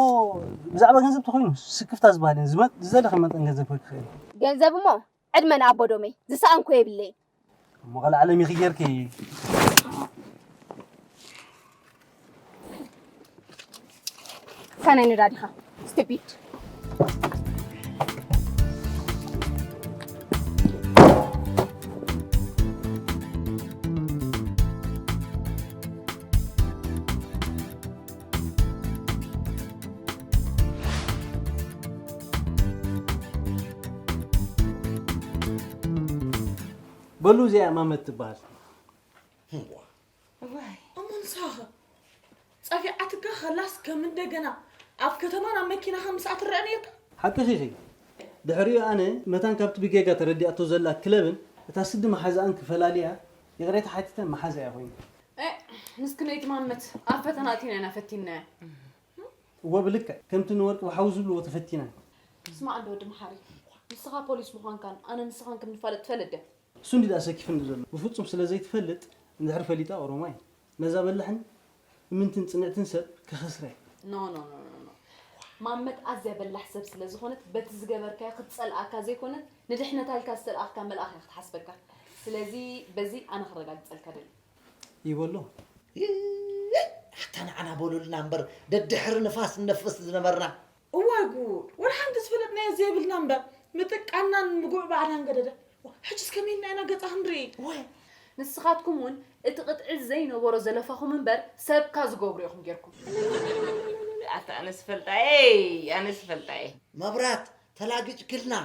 ብዛዕባ ገንዘብ ተኾይኑ ስክፍታ ዝበሃል የለን። ዝመ-፣ ዝደለኺ መጠን ገንዘብ ክህበኪ ይኽእል። ገንዘብ እሞ ዕድመ ንኣቦ ዶመይ፣ ዝሰኣንኩ የብለይን። እሞ ካልእ ዓለም ኢኺ ጌርኪ። ካናይ ነዳዲኻ ስቱፒድ። በሉ እዚኣ ማመት ትበሃል። እዋ። እዋይ። እሞ ንስኻ ኸ? ጸፊዓትካ ኸላስ ከም እንደገና ኣብ ከተማ ናብ መኪናኻ ምስኣ ትረአ ነይርካ? ሓቅኺ ኢኺ። ድሕሪኡ ኣነ መታን ካብቲ ብጌጋ ተረዲኣቶ ዘላ ክለብን እታ ስዲ መሓዛኣን ክፈላልያ ይቕሬታ ሓቲተ መሓዛያ ኮይኑ። እ፣ ንስኪ ነይቲ ማመት ኣብ ፈተና ኣቲና ኢና ፈቲንናያ። እወ ብልክዕ፣ ከምቲ ንወርቂ ብሓዊ ዝብልዎ ተፈቲና። ስማዕ እንዶ ወዲ መሓሪ፣ ንስኻ ፖሊስ ምዃንካን ኣነ ንስኻን ከም ንፋለጥ ትፈልጥ ድያ? እሱ እንዲ ደኣ ሰኪፍኒ ዘሎ። ብፍጹም ስለ ዘይትፈልጥ፣ እንድሕር ፈሊጣ ኦሮማይ ነዛ በላሕን እምንትን ጽንዕትን ሰብ ክኸስራ እየ። ኖ፣ ኖ፣ ኖ፣ ኖ፣ ኖ። ማመት ኣዝያ በላሕ ሰብ ስለ ዝኾነት በቲ ዝገበርካዮ ክትጸልኣካ ዘይኮነት ንድሕነታ ኢልካ ዝተልኣኽካ መልኣኽ እያ ክትሓስበካ። ስለዚ በዚ ኣነ ክረጋግጸልካ ደሊ። ይበሎ። ኣታ ንዓና በሉልና እምበር ደድሕሪ ንፋስ ንነፍስ ዝነበርና። እዋይ ጉድ፣ ወላ ሓንቲ ዝፈለጥናዮ ዘይብልና እምበር ምጥቃናን ምጉዕባዕናን ገደደ። ሕጅስ ከመይ ኢልና ኢና ገጻ ክንርኢ? ወይ ንስኻትኩም እውን እቲ ቅጥዒ ዘይነበሮ ዘለፋኹም እምበር ሰብካ ዝገብሩ ኢኹም ጌርኩም። ኣታ ኣነስ ፈልጣየ ኣነስ ፈልጣየ መብራት ተላጊጭክልና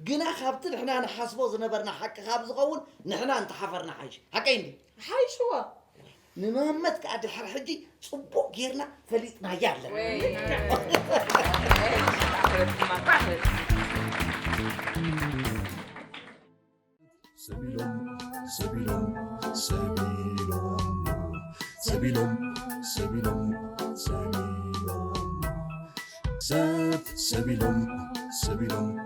ግና ካብቲ ንሕና ንሓስቦ ዝነበርና ሓቂ ካብ ዝኸውን ንሕና እንተሓፈርና ሓይሽ ሓቀይ እንዲ ሓይሽዎ ንመመት ከዓ ድሕር ሕጂ ፅቡቅ ጌርና ፈሊጥናያ ኣለና ሰቢሎም ሰቢሎም ሰቢሎም ሰቢሎም ሰቢሎም ሰቢሎም ሰብ ሰቢሎም ሰቢሎም